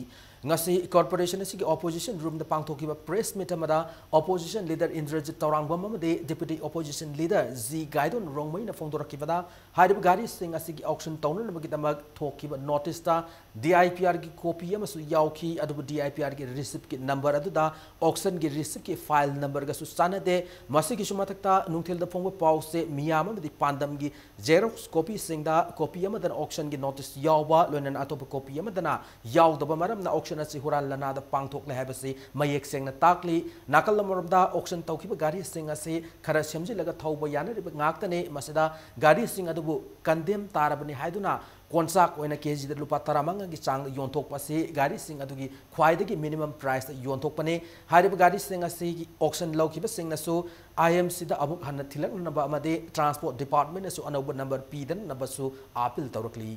ꯉꯁꯤ ꯀꯣꯔꯄꯣꯔꯦꯁꯟ ꯑꯁꯤꯒꯤ ꯑꯣꯄꯣꯖꯤꯁꯟ ꯔꯨꯝꯗ ꯄꯥꯡꯊꯣꯛꯈꯤꯕ ꯄ꯭ꯔꯦꯁ ꯃꯤꯠ ꯑꯃꯗ ꯑꯣꯄꯣꯖꯤꯁꯟ ꯂꯤꯗꯔ ꯏꯟꯗ꯭ꯔꯖꯤꯠ ꯇꯧꯔꯥꯡꯕꯝ ꯑꯃꯗꯤ ꯗꯤꯄ꯭ꯌꯨꯇꯤ ꯑꯣꯄꯣꯖꯤꯁꯟ ꯂꯤꯗꯔ ꯖꯤ ꯒꯥꯏꯗꯣꯟ ꯔꯣꯡꯃꯩꯅ ꯐꯣꯡꯗꯣꯔꯛꯈꯤꯕꯗ, ꯍꯥꯏꯔꯤꯕ ꯒꯥꯔꯤꯁꯤꯡ ꯑꯁꯤꯒꯤ ꯑꯣꯛꯁꯟ ꯇꯧꯅꯅꯕꯒꯤꯗꯃꯛ ꯊꯣꯛꯈꯤꯕ ꯅꯣꯇꯤꯁꯇ ꯗꯤ ꯑꯥꯏ ꯄꯤ ꯑꯥꯔꯒꯤ ꯀꯣꯄꯤ ꯑꯃꯁꯨ ꯌꯥꯎꯈꯤ, ꯑꯗꯨꯕꯨ ꯗꯤ ꯑꯥꯏ ꯄꯤ ꯑꯥꯔꯒꯤ ꯔꯤꯁꯤꯞꯀꯤ ꯅꯝꯕꯔ ꯑꯗꯨꯗ ꯑꯣꯛꯁꯟꯒꯤ ꯔꯤꯁꯤꯞꯀꯤ ꯐꯥꯏꯜ ꯅꯝꯕꯔꯒꯁꯨ ꯆꯥꯟꯅꯗꯦ꯫ ꯃꯁꯤꯒꯤꯁꯨ ꯃꯊꯛꯇ ꯅꯨꯡꯊꯤꯜꯗ ꯐꯣꯡꯕ ꯄꯥꯎꯁꯦ ꯃꯤꯌꯥꯝ ꯑꯃꯗꯤ ꯄꯥꯟꯗꯝꯒꯤ ꯖꯦꯔꯣꯛꯁ ꯀꯣꯄꯤꯁꯤꯡꯗ ꯀꯣꯄꯤ ꯑꯃꯗꯅ ꯑꯣꯛꯁꯟꯒꯤ ꯅꯣꯇꯤꯁ ꯌꯥꯎꯕ, ꯂꯣꯏꯅꯅ ꯑꯇꯣꯞꯄ ꯀꯣꯄꯤ ꯑꯃꯗꯅ ꯌꯥꯎꯗꯕ ꯃꯔꯝꯅ ꯑꯣꯛꯁꯟ ꯑꯁꯤ ꯍꯨꯔꯥꯟ ꯂꯅꯥꯗ ꯄꯥꯡꯊꯣꯛꯂꯦ ꯍꯥꯏꯕꯁꯤ ꯃꯌꯦꯛ ꯁꯦꯡꯅ ꯇꯥꯛꯂꯤ꯫ ꯅꯥꯀꯜ ꯑꯃꯔꯣꯝꯗ auction ꯇꯧꯈꯤꯕ ꯒꯥꯔꯤꯁꯤꯡ ꯑꯁꯤ ꯈꯔ ꯁꯦꯝꯖꯤꯜꯂꯒ ꯊꯧꯕ ꯌꯥꯅꯔꯤꯕ ꯉꯥꯛꯇꯅꯤ꯫ ꯃꯁꯤꯗ ꯒꯥꯔꯤꯁꯤꯡ ꯑꯗꯨꯕꯨ condemn ꯇꯥꯔꯕꯅꯤ ꯍꯥꯏꯗꯨꯅ ꯀꯣꯟꯆꯥꯛ ꯑꯣꯏꯅ KGꯗ ꯂꯨꯄꯥ ꯇꯔꯥꯃꯉꯥꯒꯤ ꯆꯥꯡꯗ ꯌꯣꯟꯊꯣꯛꯄ ꯑꯁꯤ ꯒꯥꯔꯤꯁꯤꯡ ꯑꯗꯨꯒꯤ ꯈ꯭ꯋꯥꯏꯗꯒꯤ minimum priceꯇ ꯌꯣꯟꯊꯣꯛꯄꯅꯤ꯫ ꯍꯥꯏꯔꯤꯕ ꯒꯥꯔꯤꯁꯤꯡ ꯑꯁꯤꯒꯤ auction ꯂꯧꯈꯤꯕꯁꯤꯡꯅꯁꯨ IMCꯗ ꯑꯃꯨꯛ ꯍꯟꯅ ꯊꯤꯜꯂꯛꯅꯅꯕ ꯑꯃꯗꯤ Transport Departmentꯅꯁꯨ ꯑꯅꯧꯕ number ꯄꯤꯗꯅꯕꯁꯨ appeal ꯇꯧꯔꯛꯂꯤ꯫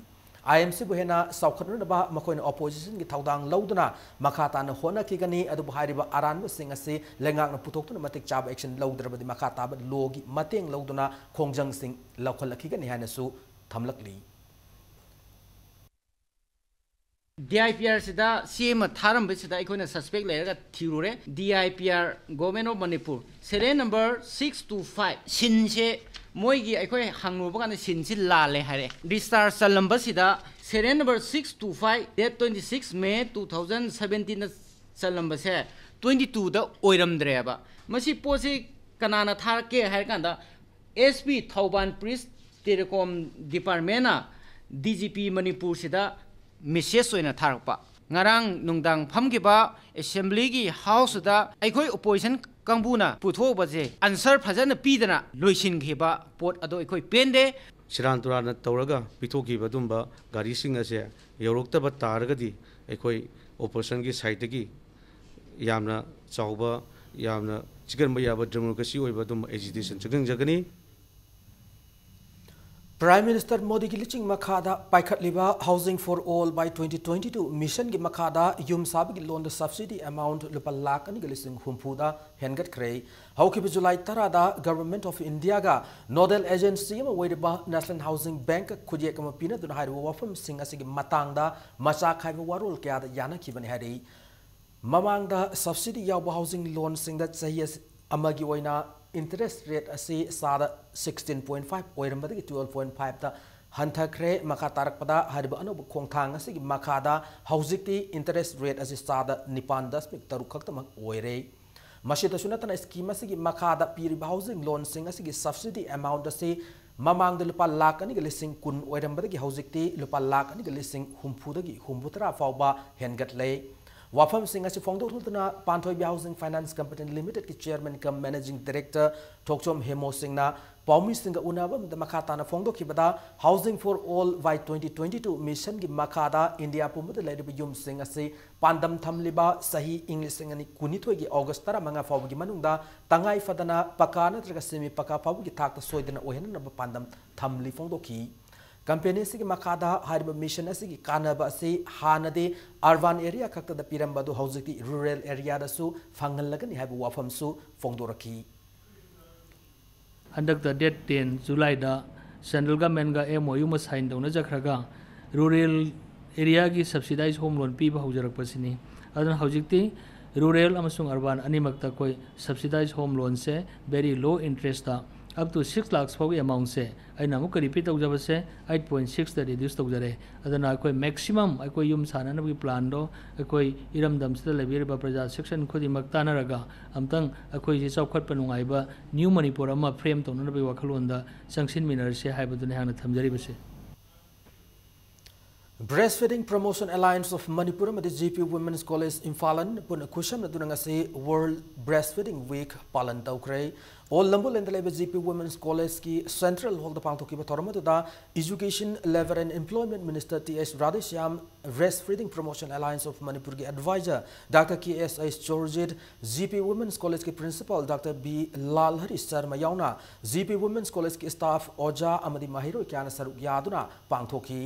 IMCꯕꯨ ꯍꯦꯟꯅ ꯆꯥꯎꯈꯠꯅꯅꯕ ꯃꯈꯣꯏꯅ oppositionꯒꯤ ꯊꯧꯗꯥꯡ ꯂꯧꯗꯨꯅ ꯃꯈꯥ ꯇꯥꯅ ꯍꯣꯠꯅꯈꯤꯒꯅꯤ꯫ ꯑꯗꯨꯕꯨ ꯍꯥꯏꯔꯤꯕ ꯑꯔꯥꯟꯕꯁꯤꯡ ꯑꯁꯤ ꯂꯩꯉꯥꯛꯅ ꯄꯨꯊꯣꯛꯇꯨꯅ ꯃꯇꯤꯛ ꯆꯥꯕ action ꯂꯧꯗ꯭ꯔꯕꯗꯤ ꯃꯈꯥ ꯇꯥꯕ lawꯒꯤ ꯃꯇꯦꯡ ꯂꯧꯗꯨꯅ ꯈꯣꯡꯖꯪꯁꯤꯡ ꯂꯧꯈꯠꯂꯛꯈꯤꯒꯅꯤ ꯍꯥꯏꯅꯁꯨ ꯊꯝꯂꯛꯂꯤ꯫ DIPRꯁꯤꯗ ꯆꯦ ꯑꯃ ꯊꯥꯔꯝꯕꯁꯤꯗ ꯑꯩꯈꯣꯏꯅ suspect ꯂꯩꯔꯒ ꯊꯤꯔꯨꯔꯦ꯫ DIPR, Government of Manipur, serial number six two five, ꯁꯤꯟꯁꯦ ꯃꯣꯏꯒꯤ ꯑꯩꯈꯣꯏ ꯍꯪꯂꯨꯕ ꯀꯥꯟꯗ ꯁꯤꯟꯁꯤ ꯂꯥꯜꯂꯦ ꯍꯥꯏꯔꯛꯑꯦ꯫ Discharge ꯆꯜꯂꯝꯕꯁꯤꯗ serial number six two five, date twenty six May two thousand seventeenꯗ ꯆꯜꯂꯝꯕꯁꯦ twenty twoꯗ ꯑꯣꯏꯔꯝꯗ꯭ꯔꯦꯕ꯫ ꯃꯁꯤ ꯄꯣꯠꯁꯤ ꯀꯅꯥꯅ ꯊꯥꯔꯛꯀꯦ ꯍꯥꯏꯔ ꯀꯥꯟꯗ SP Thoubal Police Telecom Departmentꯅ DGP ꯃꯅꯤꯄꯨꯔꯁꯤꯗ message ꯑꯣꯏꯅ ꯊꯥꯔꯛꯄ꯫ ꯉꯔꯥꯡ ꯅꯨꯡꯗꯥꯡ ꯐꯝꯈꯤꯕ Assemblyꯒꯤ Houseꯇ ꯑꯩꯈꯣꯏ opposition ꯀꯥꯡꯕꯨꯅ ꯄꯨꯊꯣꯛꯄꯁꯦ answer ꯐꯖꯅ ꯄꯤꯗꯅ ꯂꯣꯏꯁꯤꯟꯈꯤꯕ ꯄꯣꯠ ꯑꯗꯣ ꯑꯩꯈꯣꯏ ꯄꯦꯟꯗꯦ꯫ ꯁꯤꯔꯥꯟ ꯇꯨꯔꯥꯟꯅ ꯇꯧꯔꯒ ꯄꯤꯊꯣꯛꯈꯤꯕ ꯑꯗꯨꯝꯕ ꯒꯥꯔꯤꯁꯤꯡ ꯑꯁꯦ ꯌꯧꯔꯛꯇꯕ ꯇꯥꯔꯒꯗꯤ ꯑꯩꯈꯣꯏ oppositionꯒꯤ sideꯇꯒꯤ ꯌꯥꯝꯅ ꯆꯥꯎꯕ, ꯌꯥꯝꯅ ꯆꯤꯛꯍꯟꯕ ꯌꯥꯕ democracy ꯑꯣꯏꯕ ꯑꯗꯨꯝꯕ agitation ꯆꯠꯊꯖꯒꯅꯤ꯫ Prime Minister ꯃꯣꯗꯤꯒꯤ ꯂꯨꯆꯤꯡ ꯃꯈꯥꯗ ꯄꯥꯏꯈꯠꯂꯤꯕ Housing for All by twenty twenty two missionꯒꯤ ꯃꯈꯥꯗ ꯌꯨꯝ ꯁꯥꯕꯒꯤ loanꯗ subsidy amount ꯂꯨꯄꯥ ꯂꯥꯈ ꯑꯅꯤꯒ ꯂꯤꯁꯤꯡ ꯍꯨꯝꯐꯨꯗ ꯍꯦꯟꯒꯠꯈ꯭ꯔꯦ꯫ ꯍꯧꯈꯤꯕ July ꯇꯔꯥꯗ Government of Indiaꯒ nodal agency ꯑꯃ ꯑꯣꯏꯔꯤꯕ National Housing Bankꯀ ꯈꯨꯠꯌꯦꯛ ꯑꯃ ꯄꯤꯅꯗꯨꯅ ꯍꯥꯏꯔꯤꯕ ꯋꯥꯐꯝꯁꯤꯡ ꯑꯁꯤꯒꯤ ꯃꯇꯥꯡꯗ ꯃꯆꯥ ꯈꯥꯏꯕ ꯋꯥꯔꯣꯜ ꯀꯌꯥꯗ ꯌꯥꯅꯈꯤꯕꯅꯤ ꯍꯥꯏꯔꯤ꯫ ꯃꯃꯥꯡꯗ subsidy ꯌꯥꯎꯕ housing loanꯁꯤꯡꯗ ꯆꯍꯤ ꯑꯁꯤ ꯑꯃꯒꯤ ꯑꯣꯏꯅ interest rate ꯑꯁꯤ ꯆꯥꯗ sixteen point five ꯑꯣꯏꯔꯝꯕꯗꯒꯤ twelve point fiveꯇ ꯍꯟꯊꯈ꯭ꯔꯦ꯫ ꯃꯈꯥ ꯇꯥꯔꯛꯄꯗ ꯍꯥꯏꯔꯤꯕ ꯑꯅꯧꯕ ꯈꯣꯡꯊꯥꯡ ꯑꯁꯤꯒꯤ ꯃꯈꯥꯗ ꯍꯧꯖꯤꯛꯇꯤ interest rate ꯑꯁꯤ ꯆꯥꯗ ꯅꯤꯄꯥꯟ ꯗꯁꯃꯤꯛ ꯇꯔꯨꯛ ꯈꯛꯇꯃꯛ ꯑꯣꯏꯔꯦ꯫ ꯃꯁꯤꯗꯁꯨ ꯅꯠꯇꯅ scheme ꯑꯁꯤꯒꯤ ꯃꯈꯥꯗ ꯄꯤꯔꯤꯕ housing loanꯁꯤꯡ ꯑꯁꯤꯒꯤ subsidy amount ꯑꯁꯤ ꯃꯃꯥꯡꯗ ꯂꯨꯄꯥ ꯂꯥꯈ ꯑꯅꯤꯒ ꯂꯤꯁꯤꯡ ꯀꯨꯟ ꯑꯣꯏꯔꯝꯕꯗꯒꯤ ꯍꯧꯖꯤꯛꯇꯤ ꯂꯨꯄꯥ ꯂꯥꯈ ꯑꯅꯤꯒ ꯂꯤꯁꯤꯡ ꯍꯨꯝꯐꯨꯗꯒꯤ ꯍꯨꯝꯐꯨꯇꯔꯥ ꯐꯥꯎꯕ ꯍꯦꯟꯒꯠꯂꯦ꯫ ꯋꯥꯐꯝꯁꯤꯡ ꯑꯁꯤ ꯐꯣꯡꯗꯣꯛꯂꯗꯨꯅ ꯄꯥꯟꯊꯣꯏꯕꯤ Housing Finance Company Limited ꯀꯤ Chairman cum Managing Director ꯊꯣꯛꯆꯣꯝ ꯍꯦꯃꯣ ꯁꯤꯡꯅ ꯄꯥꯎꯃꯤꯁꯤꯡꯒ ꯎꯅꯕ ꯑꯃꯗ ꯃꯈꯥ ꯇꯥꯅ ꯐꯣꯡꯗꯣꯛꯈꯤꯕꯗ, Housing for All by twenty twenty-two mission ꯒꯤ ꯃꯈꯥꯗ ꯏꯟꯗꯤꯌꯥ ꯄꯨꯝꯕꯗ ꯂꯩꯔꯤꯕ ꯌꯨꯝꯁꯤꯡ ꯑꯁꯤ ꯄꯥꯟꯗꯝ ꯊꯝꯂꯤꯕ ꯆꯍꯤ ꯏꯪ ꯂꯤꯁꯤꯡ ꯑꯅꯤ ꯀꯨꯟꯅꯤꯊꯣꯏꯒꯤ ꯑꯣꯒꯁ ꯇꯔꯥꯃꯉꯥ ꯐꯥꯎꯕꯒꯤ ꯃꯅꯨꯡꯗ ꯇꯉꯥꯏ ꯐꯗꯅ ꯄꯀꯥ ꯅꯠꯇ꯭ꯔꯒ ꯁꯦꯃꯤ ꯄꯀꯥ ꯐꯥꯎꯕꯒꯤ ꯊꯥꯛꯇ ꯁꯣꯏꯗꯅ ꯑꯣꯏꯍꯟꯅꯅꯕ ꯄꯥꯟꯗꯝ ꯊꯝꯂꯤ ꯐꯣꯡꯗꯣꯛꯈꯤ꯫ ꯀꯝꯄꯦꯅꯤ ꯑꯁꯤꯒꯤ ꯃꯈꯥꯗ ꯍꯥꯏꯔꯤꯕ mission ꯑꯁꯤꯒꯤ ꯀꯥꯟꯅꯕ ꯑꯁꯤ ꯍꯥꯟꯅꯗꯤ urban area ꯈꯛꯇꯗ ꯄꯤꯔꯝꯕ ꯑꯗꯨ ꯍꯧꯖꯤꯛꯇꯤ rural area ꯗꯁꯨ ꯐꯪꯍꯜꯂꯒꯅꯤ ꯍꯥꯏꯕ ꯋꯥꯐꯝꯁꯨ ꯐꯣꯡꯗꯣꯔꯛꯈꯤ꯫ ꯍꯟꯗꯛꯇ date ten July ꯗ central government ꯒ M O U ꯑꯃ sign ꯇꯧꯅꯖꯈ꯭ꯔꯒ rural area ꯒꯤ subsidized home loan ꯄꯤꯕ ꯍꯧꯖꯔꯛꯄꯁꯤꯅꯤ꯫ ꯑꯗꯨꯅ ꯍꯧꯖꯤꯛꯇꯤ rural ꯑꯃꯁꯨꯡ urban ꯑꯅꯤꯃꯛꯇ ꯑꯩꯈꯣꯏ subsidized home loan ꯁꯦ very low interest ꯇ up to six lakhs ꯐꯥꯎꯒꯤ amount ꯁꯦ ꯑꯩꯅ ꯑꯃꯨꯛꯀ repeat ꯇꯧꯖꯕꯁꯦ eight point six ꯇ reduce ꯇꯧꯖꯔꯦ꯫ ꯑꯗꯨꯅ ꯑꯩꯈꯣꯏ maximum ꯑꯩꯈꯣꯏ ꯌꯨꯝ ꯁꯥꯟꯅꯅꯕꯒꯤ plan ꯗꯣ ꯑꯩꯈꯣꯏ ꯏꯔꯝꯗꯝꯁꯤꯗ ꯂꯩꯕꯤꯔꯤꯕ ꯄ꯭ꯔꯖꯥ section ꯈꯨꯗꯤꯡꯃꯛ ꯇꯥꯟꯅꯔꯒ ꯑꯝꯇꯪ ꯑꯩꯈꯣꯏꯁꯤ ꯆꯥꯎꯈꯠꯄ ꯅꯨꯡꯉꯥꯏꯕ new Manipur ꯑꯃ frame ꯇꯧꯅꯅꯕꯒꯤ ꯋꯥꯈꯜꯂꯣꯟꯗ ꯆꯪꯁꯤꯟꯃꯤꯟꯅꯔꯁꯦ ꯍꯥꯏꯕꯗꯨꯅꯤ ꯑꯩꯍꯥꯛꯅ ꯊꯝꯖꯔꯤꯕꯁꯦ꯫ Breastfeeding Promotion Alliance of Manipur ꯑꯃꯗꯤ G P Women's College Imphal ꯑꯅꯤꯅ ꯄꯨꯟꯅ ꯈꯨꯠꯁꯝꯅꯗꯨꯅ ꯉꯁꯤ World Breastfeeding Week ꯄꯥꯂꯟ ꯇꯧꯈ꯭ꯔꯦ꯫ ꯑꯣꯜ ꯂꯝꯕꯨꯂꯦꯟꯗ ꯂꯩꯕ G P Women's College ꯀꯤ central hall ꯗ ꯄꯥꯡꯊꯣꯛꯈꯤꯕ ꯊꯧꯔꯝ ꯑꯗꯨꯗ Education, Labour and Employment Minister T H Radheshyam, Breastfeeding Promotion Alliance of Manipur ꯒꯤ advisor Doctor K S H Chorjit, G P Women's College ꯀꯤ principal Doctor B Lalhari Sharma ꯌꯥꯎꯅ G P Women's College ꯀꯤ staff, ꯑꯣꯖꯥ ꯑꯃꯗꯤ ꯃꯍꯩꯔꯣꯏ ꯀꯌꯥꯅ ꯁꯔꯨꯛ ꯌꯥꯗꯨꯅ ꯄꯥꯡꯊꯣꯛꯈꯤ꯫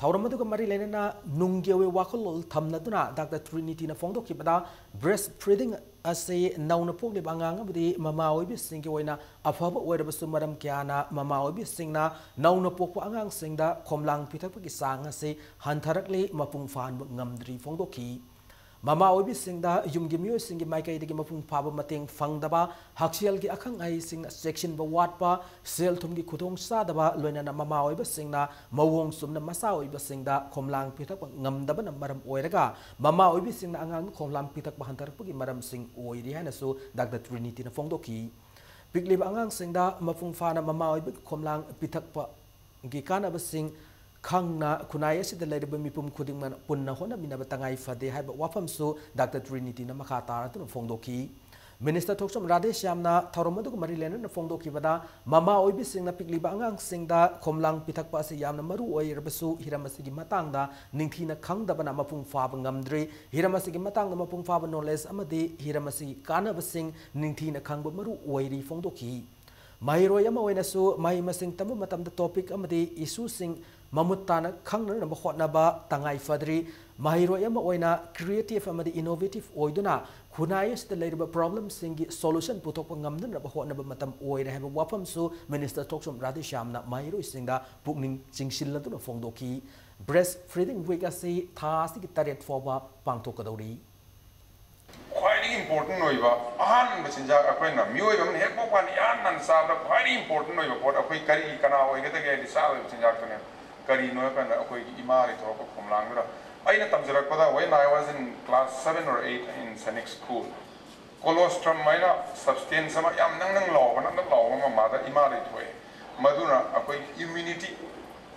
ꯊꯧꯔꯝ ꯑꯗꯨꯒ ꯃꯔꯤ ꯂꯩꯅꯅ ꯅꯨꯡꯒꯤ ꯑꯣꯏꯕ ꯋꯥꯈꯜꯂꯣꯟ ꯊꯝꯅꯗꯨꯅ Doctor Trinity ꯅ ꯐꯣꯡꯗꯣꯛꯈꯤꯕꯗ, breastfeeding ꯑꯁꯤ ꯅꯧꯅ ꯄꯣꯛꯂꯤꯕ ꯑꯉꯥꯡ ꯑꯃꯗꯤ ꯃꯃꯥ ꯑꯣꯏꯕꯤꯁꯤꯡꯒꯤ ꯑꯣꯏꯅ ꯑꯐꯕ ꯑꯣꯏꯔꯕꯁꯨ, ꯃꯔꯝ ꯀꯌꯥꯅ ꯃꯃꯥ ꯑꯣꯏꯕꯤꯁꯤꯡꯅ ꯅꯧꯅ ꯄꯣꯛꯄ ꯑꯉꯥꯡꯁꯤꯡꯗ ꯈꯣꯝꯂꯥꯡ ꯄꯤꯊꯛꯄꯒꯤ ꯆꯥꯡ ꯑꯁꯤ ꯍꯟꯊꯔꯛꯂꯤ, ꯃꯄꯨꯡ ꯐꯥꯍꯟꯕ ꯉꯝꯗ꯭ꯔꯤ ꯐꯣꯡꯗꯣꯛꯈꯤ꯫ ꯃꯃꯥ ꯑꯣꯏꯕꯤꯁꯤꯡꯗ ꯌꯨꯝꯒꯤ ꯃꯤꯑꯣꯏꯁꯤꯡꯒꯤ ꯃꯥꯏꯀꯩꯗꯒꯤ ꯃꯄꯨꯡ ꯐꯥꯕ ꯃꯇꯦꯡ ꯐꯪꯗꯕ, ꯍꯛꯁꯦꯜꯒꯤ ꯑꯈꯪ ꯑꯍꯩꯁꯤꯡꯅ ꯆꯦꯛꯁꯤꯟꯕ ꯋꯥꯠꯄ, ꯁꯦꯜ ꯊꯨꯝꯒꯤ ꯈꯨꯗꯣꯡꯆꯥꯗꯕ, ꯂꯣꯏꯅꯅ ꯃꯃꯥ ꯑꯣꯏꯕꯁꯤꯡꯅ ꯃꯑꯣꯡ ꯆꯨꯝꯅ ꯃꯆꯥ ꯑꯣꯏꯕꯁꯤꯡꯗ ꯈꯣꯝꯂꯥꯡ ꯄꯤꯊꯛꯄ ꯉꯝꯗꯕꯅ ꯃꯔꯝ ꯑꯣꯏꯔꯒ ꯃꯃꯥ ꯑꯣꯏꯕꯤꯁꯤꯡꯅ ꯑꯉꯥꯡꯗ ꯈꯣꯝꯂꯥꯡ ꯄꯤꯊꯛꯄ ꯍꯟꯊꯔꯛꯄꯒꯤ ꯃꯔꯝꯁꯤꯡ ꯑꯣꯏꯔꯤ ꯍꯥꯏꯅꯁꯨ Doctor Trinity ꯅ ꯐꯣꯡꯗꯣꯛꯈꯤ꯫ ꯄꯤꯛꯂꯤꯕ ꯑꯉꯥꯡꯁꯤꯡꯗ ꯃꯄꯨꯡ ꯐꯥꯅ ꯃꯃꯥ ꯑꯣꯏꯕꯒꯤ ꯈꯣꯝꯂꯥꯡ ꯄꯤꯊꯛꯄꯒꯤ ꯀꯥꯟꯅꯕꯁꯤꯡ ꯈꯪꯅ ꯈꯨꯟꯅꯥꯏ ꯑꯁꯤꯗ ꯂꯩꯔꯤꯕ ꯃꯤꯄꯨꯝ ꯈꯨꯗꯤꯡꯃꯛꯅ ꯄꯨꯟꯅ ꯍꯣꯠꯅꯃꯤꯟꯅꯕ ꯇꯉꯥꯏ ꯐꯗꯦ ꯍꯥꯏꯕ ꯋꯥꯐꯝꯁꯨ ꯗꯥꯛꯇꯔ ꯇ꯭ꯔꯤꯅꯤꯇꯤꯅ ꯃꯈꯥ ꯇꯥꯔꯗꯨꯅ ꯐꯣꯡꯗꯣꯛꯈꯤ꯫ ꯃꯤꯅꯤꯁꯇꯔ ꯊꯣꯛꯆꯣꯝ ꯔꯥꯙꯦꯁ꯭ꯌꯥꯝꯅ ꯊꯧꯔꯝ ꯑꯗꯨꯒ ꯃꯔꯤ ꯂꯩꯅꯅ ꯐꯣꯡꯗꯣꯛꯈꯤꯕꯗ, ꯃꯃꯥ ꯑꯣꯏꯕꯤꯁꯤꯡꯅ ꯄꯤꯛꯂꯤꯕ ꯑꯉꯥꯡꯁꯤꯡꯗ ꯈꯣꯝꯂꯥꯡ ꯄꯤꯊꯛꯄ ꯑꯁꯤ ꯌꯥꯝꯅ ꯃꯔꯨ ꯑꯣꯏꯔꯕꯁꯨ, ꯍꯤꯔꯝ ꯑꯁꯤꯒꯤ ꯃꯇꯥꯡꯗ ꯅꯤꯡꯊꯤꯅ ꯈꯪꯗꯕꯅ ꯃꯄꯨꯡ ꯐꯥꯕ ꯉꯝꯗ꯭ꯔꯤ꯫ ꯍꯤꯔꯝ ꯑꯁꯤꯒꯤ ꯃꯇꯥꯡꯗ ꯃꯄꯨꯡ ꯐꯥꯕ ꯅꯣꯂꯦꯖ ꯑꯃꯗꯤ ꯍꯤꯔꯝ ꯑꯁꯤꯒꯤ ꯀꯥꯟꯅꯕꯁꯤꯡ ꯅꯤꯡꯊꯤꯅ ꯈꯪꯕ ꯃꯔꯨ ꯑꯣꯏꯔꯤ ꯐꯣꯡꯗꯣꯛꯈꯤ꯫ ꯃꯍꯩꯔꯣꯏ ꯑꯃ ꯑꯣꯏꯅꯁꯨ ꯃꯍꯩ ꯃꯁꯤꯡ ꯇꯝꯕ ꯃꯇꯝꯗ ꯇꯣꯄꯤꯛ ꯑꯃꯗꯤ ꯏꯁꯨꯁꯤꯡ ꯃꯃꯨꯠ ꯇꯥꯅ ꯈꯪꯅꯅꯕ ꯍꯣꯠꯅꯕ ꯇꯉꯥꯏ ꯐꯗ꯭ꯔꯤ꯫ ꯃꯍꯩꯔꯣꯏ ꯑꯃ ꯑꯣꯏꯅ ꯀ꯭ꯔꯤꯌꯦꯇꯤꯚ ꯑꯃꯗꯤ ꯏꯅꯣꯚꯦꯇꯤꯚ ꯑꯣꯏꯗꯨꯅ ꯈꯨꯟꯅꯥꯏ ꯑꯁꯤꯗ ꯂꯩꯔꯤꯕ ꯄ꯭ꯔꯣꯕ꯭ꯂꯦꯝꯁꯤꯡꯒꯤ ꯁꯣꯂꯨꯁꯟ ꯄꯨꯊꯣꯛꯄ ꯉꯝꯅꯅꯕ ꯍꯣꯠꯅꯕ ꯃꯇꯝ ꯑꯣꯏꯔꯦ ꯍꯥꯏꯕ ꯋꯥꯐꯝꯁꯨ ꯃꯤꯅꯤꯁꯇꯔ ꯊꯣꯛꯆꯣꯝ ꯔꯥꯙꯦꯁ꯭ꯌꯥꯝꯅ ꯃꯍꯩꯔꯣꯏꯁꯤꯡꯗ ꯄꯨꯛꯅꯤꯡ ꯆꯤꯡꯁꯤꯜꯂꯗꯨꯅ ꯐꯣꯡꯗꯣꯛꯈꯤ꯫ ꯕ꯭ꯔꯦꯁ ꯐꯤꯗꯤꯡ ꯋꯤꯛ ꯑꯁꯤ ꯊꯥ ꯑꯁꯤꯒꯤ ꯇꯔꯦꯠ ꯐꯥꯎꯕ ꯄꯥꯡꯊꯣꯛꯀꯗꯧꯔꯤ꯫ ꯈ꯭ꯋꯥꯏꯗꯒꯤ ꯏꯝꯄꯣꯔꯇꯦꯟ ꯑꯣꯏꯕ ꯑꯍꯥꯟꯕ ꯆꯤꯟꯖꯥꯛ ꯑꯩꯈꯣꯏꯅ ꯃꯤꯑꯣꯏꯕ ꯑꯃꯅ ꯍꯦꯛ ꯄꯣꯛꯄ ꯀꯥꯟꯗ ꯏꯍꯥꯟ ꯍꯥꯟꯅ ꯆꯥꯕꯗ ꯈ꯭ꯋꯥꯏꯗꯒꯤ ꯏꯝꯄꯣꯔꯇꯦꯟ ꯑꯣꯏꯕ ꯄꯣꯠ ꯑꯩꯈꯣꯏ ꯀꯔꯤ ꯀꯅꯥ ꯑꯣꯏꯒꯗꯒꯦ ꯍꯥꯏꯗꯤ ꯆꯥꯗꯣꯏꯕ ꯆꯤꯟꯖꯥꯛꯇꯨꯅꯦ꯫ ꯀꯔꯤꯅꯣ ꯍꯥꯏꯕ ꯀꯥꯟꯗ ꯑꯩꯈꯣꯏꯒꯤ ꯏꯃꯥꯗꯒꯤ ꯊꯣꯛꯂꯛꯄ ꯈꯣꯝꯂꯥꯡꯗꯨꯅ꯫ ꯑꯩꯅ ꯇꯝꯖꯔꯛꯄꯗ, when I was in class seven or eight in Sainik school, colostrum ꯍꯥꯏꯅ ꯁꯕꯁꯇꯦꯟꯁ ꯑꯃ ꯌꯥꯝ ꯅꯪ ꯅꯪ ꯂꯥꯎꯕ, ꯅꯪ ꯅꯪ ꯂꯥꯎꯕ ꯑꯃ ꯃꯥꯗ ꯏꯃꯥꯗꯒꯤ ꯊꯣꯛꯑꯦ꯫ ꯃꯗꯨꯅ ꯑꯩꯈꯣꯏꯒꯤ ꯏꯝꯌꯨꯅꯤꯇꯤ,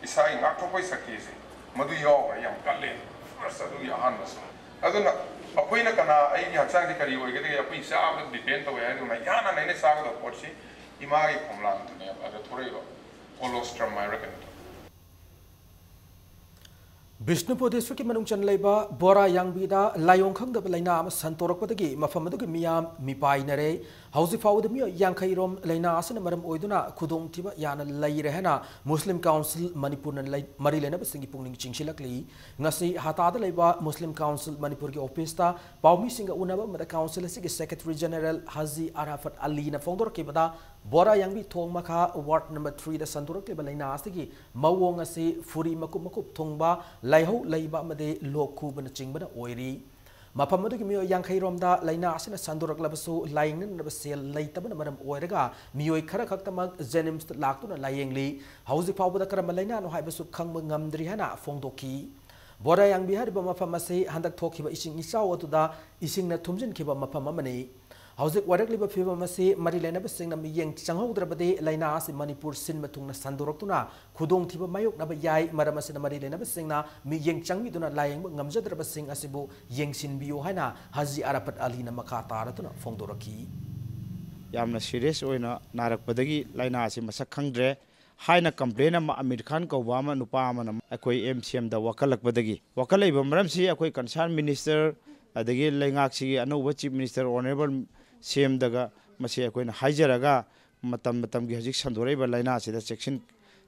ꯏꯁꯥꯒꯤ ꯉꯥꯛꯊꯣꯛꯄꯒꯤ ꯁꯛꯇꯤꯁꯦ ꯃꯗꯨ ꯌꯥꯎꯈ꯭ꯔꯦ, ꯌꯥꯝ ꯀꯜꯂꯦ꯫ ꯐꯥꯔꯁ ꯑꯗꯨꯒꯤ ꯑꯍꯥꯟꯕꯁꯦ꯫ ꯑꯗꯨꯅ ꯑꯩꯈꯣꯏꯅ ꯀꯅꯥ, ꯑꯩꯒꯤ ꯍꯛꯆꯥꯡꯁꯦ ꯀꯔꯤ ꯑꯣꯏꯒꯗꯒꯦ, ꯑꯩꯈꯣꯏ ꯆꯥꯕꯗ ꯗꯤꯄꯦꯟ ꯇꯧꯋꯦ ꯍꯥꯏꯗꯨꯅ ꯏꯍꯥꯟ ꯍꯥꯟꯅ ꯑꯩꯅ ꯆꯥꯒꯗꯕ ꯄꯣꯠꯁꯤ ꯏꯃꯥꯒꯤ ꯈꯣꯝꯂꯥꯡꯗꯨꯅꯦꯕ꯫ ꯑꯗ ꯊꯣꯔꯛꯏꯕ ꯀꯣꯂꯣꯁꯇ꯭ꯔꯝ ꯍꯥꯏꯕ꯭ꯔꯥ ꯀꯩꯅꯣꯗꯣ꯫ ꯕꯤꯁꯅꯨꯄꯨꯔ ꯗꯤꯁꯇ꯭ꯔꯤꯛꯀꯤ ꯃꯅꯨꯡ ꯆꯟ ꯂꯩꯕ ꯕꯣꯔꯥ ꯌꯥꯡꯕꯤꯗ ꯂꯥꯏꯑꯣꯡ ꯈꯪꯗꯕ ꯂꯥꯏꯅꯥ ꯑꯃ ꯁꯟꯗꯣꯔꯛꯄꯗꯒꯤ ꯃꯐꯝ ꯑꯗꯨꯒꯤ ꯃꯤꯌꯥꯝ ꯃꯤꯄꯥꯏꯅꯔꯦ꯫ ꯍꯧꯖꯤꯛ ꯐꯥꯎꯕꯗ ꯃꯤꯑꯣꯏ ꯌꯥꯡꯈꯩ ꯔꯣꯝ ꯂꯥꯏꯅꯥ ꯑꯁꯤꯅ ꯃꯔꯝ ꯑꯣꯏꯗꯨꯅ ꯈꯨꯗꯣꯡꯊꯤꯕ ꯌꯥꯅ ꯂꯩꯔꯦ ꯍꯥꯏꯅ ꯃꯨꯁꯂꯤꯝ ꯀꯥꯎꯟꯁꯤꯜ ꯃꯅꯤꯄꯨꯔꯅ ꯂꯩ-, ꯃꯔꯤ ꯂꯩꯅꯕꯁꯤꯡꯒꯤ ꯄꯨꯛꯅꯤꯡ ꯆꯤꯡꯁꯤꯜꯂꯛꯂꯤ꯫ ꯉꯁꯤ ꯍꯇꯥꯗ ꯂꯩꯕ ꯃꯨꯁꯂꯤꯝ ꯀꯥꯎꯟꯁꯤꯜ ꯃꯅꯤꯄꯨꯔꯒꯤ ꯑꯣꯐꯤꯁꯇ ꯄꯥꯎꯃꯤꯁꯤꯡꯒ ꯎꯅꯕ ꯑꯃꯗ ꯀꯥꯎꯟꯁꯤꯜ ꯑꯁꯤꯒꯤ ꯁꯦꯀ꯭ꯔꯦꯇꯔꯤ ꯖꯦꯅꯔꯦꯜ ꯍꯥꯖꯤ ꯑꯔꯥꯐꯠ ꯑꯂꯤꯅ ꯐꯣꯡꯗꯣꯔꯛꯈꯤꯕꯗ, ꯕꯣꯔꯥ ꯌꯥꯡꯕꯤ ꯊꯣꯡ ꯃꯈꯥ ꯋꯥꯔꯗ ꯅꯝꯕꯔ ꯊ꯭ꯔꯤꯗ ꯁꯟꯗꯣꯔꯛꯂꯤꯕ ꯂꯥꯏꯅꯥ ꯑꯁꯤꯒꯤ ꯃꯑꯣꯡ ꯑꯁꯤ ꯐꯨꯔꯤ ꯃꯀꯨꯞ ꯃꯀꯨꯞ ꯊꯨꯡꯕ, ꯂꯥꯏꯍꯧ ꯂꯩꯕ ꯑꯃꯗꯤ ꯂꯣꯛ ꯈꯨꯕꯅꯆꯤꯡꯕꯅ ꯑꯣꯏꯔꯤ꯫ ꯃꯐꯝ ꯑꯗꯨꯒꯤ ꯃꯤꯑꯣꯏ ꯌꯥꯡꯈꯩ ꯔꯣꯝꯗ ꯂꯥꯏꯅꯥ ꯑꯁꯤꯅ ꯁꯟꯗꯣꯔꯛꯂꯕꯁꯨ ꯂꯥꯌꯦꯡꯅꯅꯕ ꯁꯦꯜ ꯂꯩꯇꯕꯅ ꯃꯔꯝ ꯑꯣꯏꯔꯒ ꯃꯤꯑꯣꯏ ꯈꯔ ꯈꯛꯇꯃꯛ ꯖꯦꯅꯤꯝꯁꯇ ꯂꯥꯛꯇꯨꯅ ꯂꯥꯌꯦꯡꯂꯤ꯫ ꯍꯧꯖꯤꯛ ꯐꯥꯎꯕꯗ ꯀꯔꯝꯕ ꯂꯥꯏꯅꯥꯅꯣ ꯍꯥꯏꯕꯁꯨ ꯈꯪꯕ ꯉꯝꯗ꯭ꯔꯤ ꯍꯥꯏꯅ ꯐꯣꯡꯗꯣꯛꯈꯤ꯫ ꯕꯣꯔꯥ ꯌꯥꯡꯕꯤ ꯍꯥꯏꯔꯤꯕ ꯃꯐꯝ ꯑꯁꯤ ꯍꯟꯗꯛ ꯊꯣꯛꯈꯤꯕ ꯏꯁꯤꯡ ꯏꯆꯥꯎ ꯑꯗꯨꯗ ꯏꯁꯤꯡꯅ ꯊꯨꯝꯖꯤꯟꯈꯤꯕ ꯃꯐꯝ ꯑꯃꯅꯤ꯫ ꯍꯧꯖꯤꯛ ꯑꯣꯏꯔꯛꯂꯤꯕ ꯐꯤꯕꯝ ꯑꯁꯤ ꯃꯔꯤ ꯂꯩꯅꯕꯁꯤꯡꯅ ꯃꯤꯠꯌꯦꯡ ꯆꯪꯍꯧꯗ꯭ꯔꯕꯗꯤ ꯂꯥꯏꯅꯥ ꯑꯁꯤ ꯃꯅꯤꯄꯨꯔ ꯁꯤꯟꯕ ꯊꯨꯡꯅ ꯁꯟꯗꯣꯔꯛꯇꯨꯅ ꯈꯨꯗꯣꯡꯊꯤꯕ ꯃꯥꯌꯣꯛꯅꯕ ꯌꯥꯏ꯫ ꯃꯔꯝ ꯑꯁꯤꯅ ꯃꯔꯤ ꯂꯩꯅꯕꯁꯤꯡꯅ ꯃꯤꯠꯌꯦꯡ ꯆꯪꯕꯤꯗꯨꯅ ꯂꯥꯌꯦꯡꯕ ꯉꯝꯖꯗ꯭ꯔꯕꯁꯤꯡ ꯑꯁꯤꯕꯨ ꯌꯦꯡꯁꯤꯟꯕꯤꯌꯨ ꯍꯥꯏꯅ ꯍꯥꯖꯤ ꯑꯔꯥꯐꯠ ꯑꯂꯤꯅ ꯃꯈꯥ ꯇꯥꯔꯗꯨꯅ ꯐꯣꯡꯗꯣꯔꯛꯈꯤ꯫ ꯌꯥꯝꯅ serious ꯑꯣꯏꯅ ꯅꯥꯔꯛꯄꯗꯒꯤ ꯂꯥꯏꯅꯥ ꯑꯁꯤ ꯃꯁꯛ ꯈꯪꯗ꯭ꯔꯦ ꯍꯥꯏꯅ complain ꯑꯃ ꯑꯃꯤꯔ ꯈꯥꯟ ꯀꯧꯕ ꯑꯃ, ꯅꯨꯄꯥ ꯑꯃꯅ ꯑꯩꯈꯣꯏ MCMꯗ ꯋꯥꯀꯠꯂꯛꯄꯗꯒꯤ, ꯋꯥꯀꯠꯂꯛꯏꯕ ꯃꯔꯝꯁꯤ ꯑꯩꯈꯣꯏ concern minister ꯑꯗꯒꯤ ꯂꯩꯉꯥꯛꯁꯤꯒꯤ ꯑꯅꯧꯕ Chief Minister Honourable CMꯗꯒ ꯃꯁꯤ ꯑꯩꯈꯣꯏꯅ ꯍꯥꯏꯖꯔꯒ, ꯃꯇꯝ ꯃꯇꯝꯒꯤ ꯍꯧꯖꯤꯛ ꯁꯟꯗꯣꯔꯛꯏꯕ ꯂꯥꯏꯅꯥꯁꯤꯗ ꯆꯦꯛꯁꯤꯟ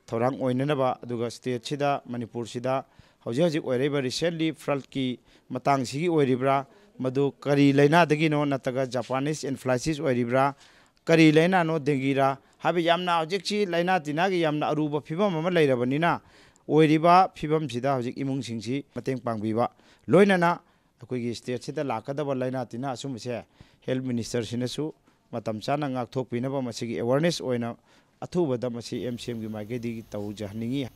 ꯊꯧꯔꯥꯡ ꯑꯣꯏꯅꯅꯕ, ꯑꯗꯨꯒ stateꯁꯤꯗ, ꯃꯅꯤꯄꯨꯔꯁꯤꯗ ꯍꯧꯖꯤꯛ ꯍꯧꯖꯤꯛ ꯑꯣꯏꯔꯛꯏꯕ recently floodꯀꯤ ꯃꯇꯥꯡꯁꯤꯒꯤ ꯑꯣꯏꯔꯤꯕ꯭ꯔꯥ, ꯃꯗꯨ ꯀꯔꯤ ꯂꯥꯏꯅꯥꯗꯒꯤꯅꯣ, ꯅꯠꯇ꯭ꯔꯒ Japanese encephalitis ꯑꯣꯏꯔꯤꯕ꯭ꯔꯥ, ꯀꯔꯤ ꯂꯥꯏꯅꯥꯅꯣ, dengueꯔꯥ ꯍꯥꯏꯕ ꯌꯥꯝꯅ ꯍꯧꯖꯤꯛꯁꯤ ꯂꯥꯏꯅꯥ ꯇꯤꯟꯅꯥꯒꯤ ꯌꯥꯝꯅ ꯑꯔꯨꯕ ꯐꯤꯕꯝ ꯑꯃ ꯂꯩꯔꯕꯅꯤꯅ, ꯑꯣꯏꯔꯤꯕ ꯐꯤꯕꯝꯁꯤꯗ ꯍꯧꯖꯤꯛ ꯏꯃꯨꯡꯁꯤꯡꯁꯤ ꯃꯇꯦꯡ ꯄꯥꯡꯕꯤꯕ, ꯂꯣꯏꯅꯅ ꯑꯩꯈꯣꯏꯒꯤ stateꯁꯤꯗ ꯂꯥꯛꯀꯗꯕ ꯂꯥꯏꯅꯥ ꯇꯤꯟꯅꯥ ꯑꯁꯨꯝꯕꯁꯦ health ministerꯁꯤꯅꯁꯨ ꯃꯇꯝ ꯆꯥꯅ ꯉꯥꯛꯊꯣꯛꯄꯤꯅꯕ ꯃꯁꯤꯒꯤ awareness ꯑꯣꯏꯅ ꯑꯊꯨꯕꯗ ꯃꯁꯤ MCMꯒꯤ ꯃꯥꯏꯀꯩꯗꯒꯤ ꯇꯧꯖꯍꯟꯅꯤꯡꯏ꯫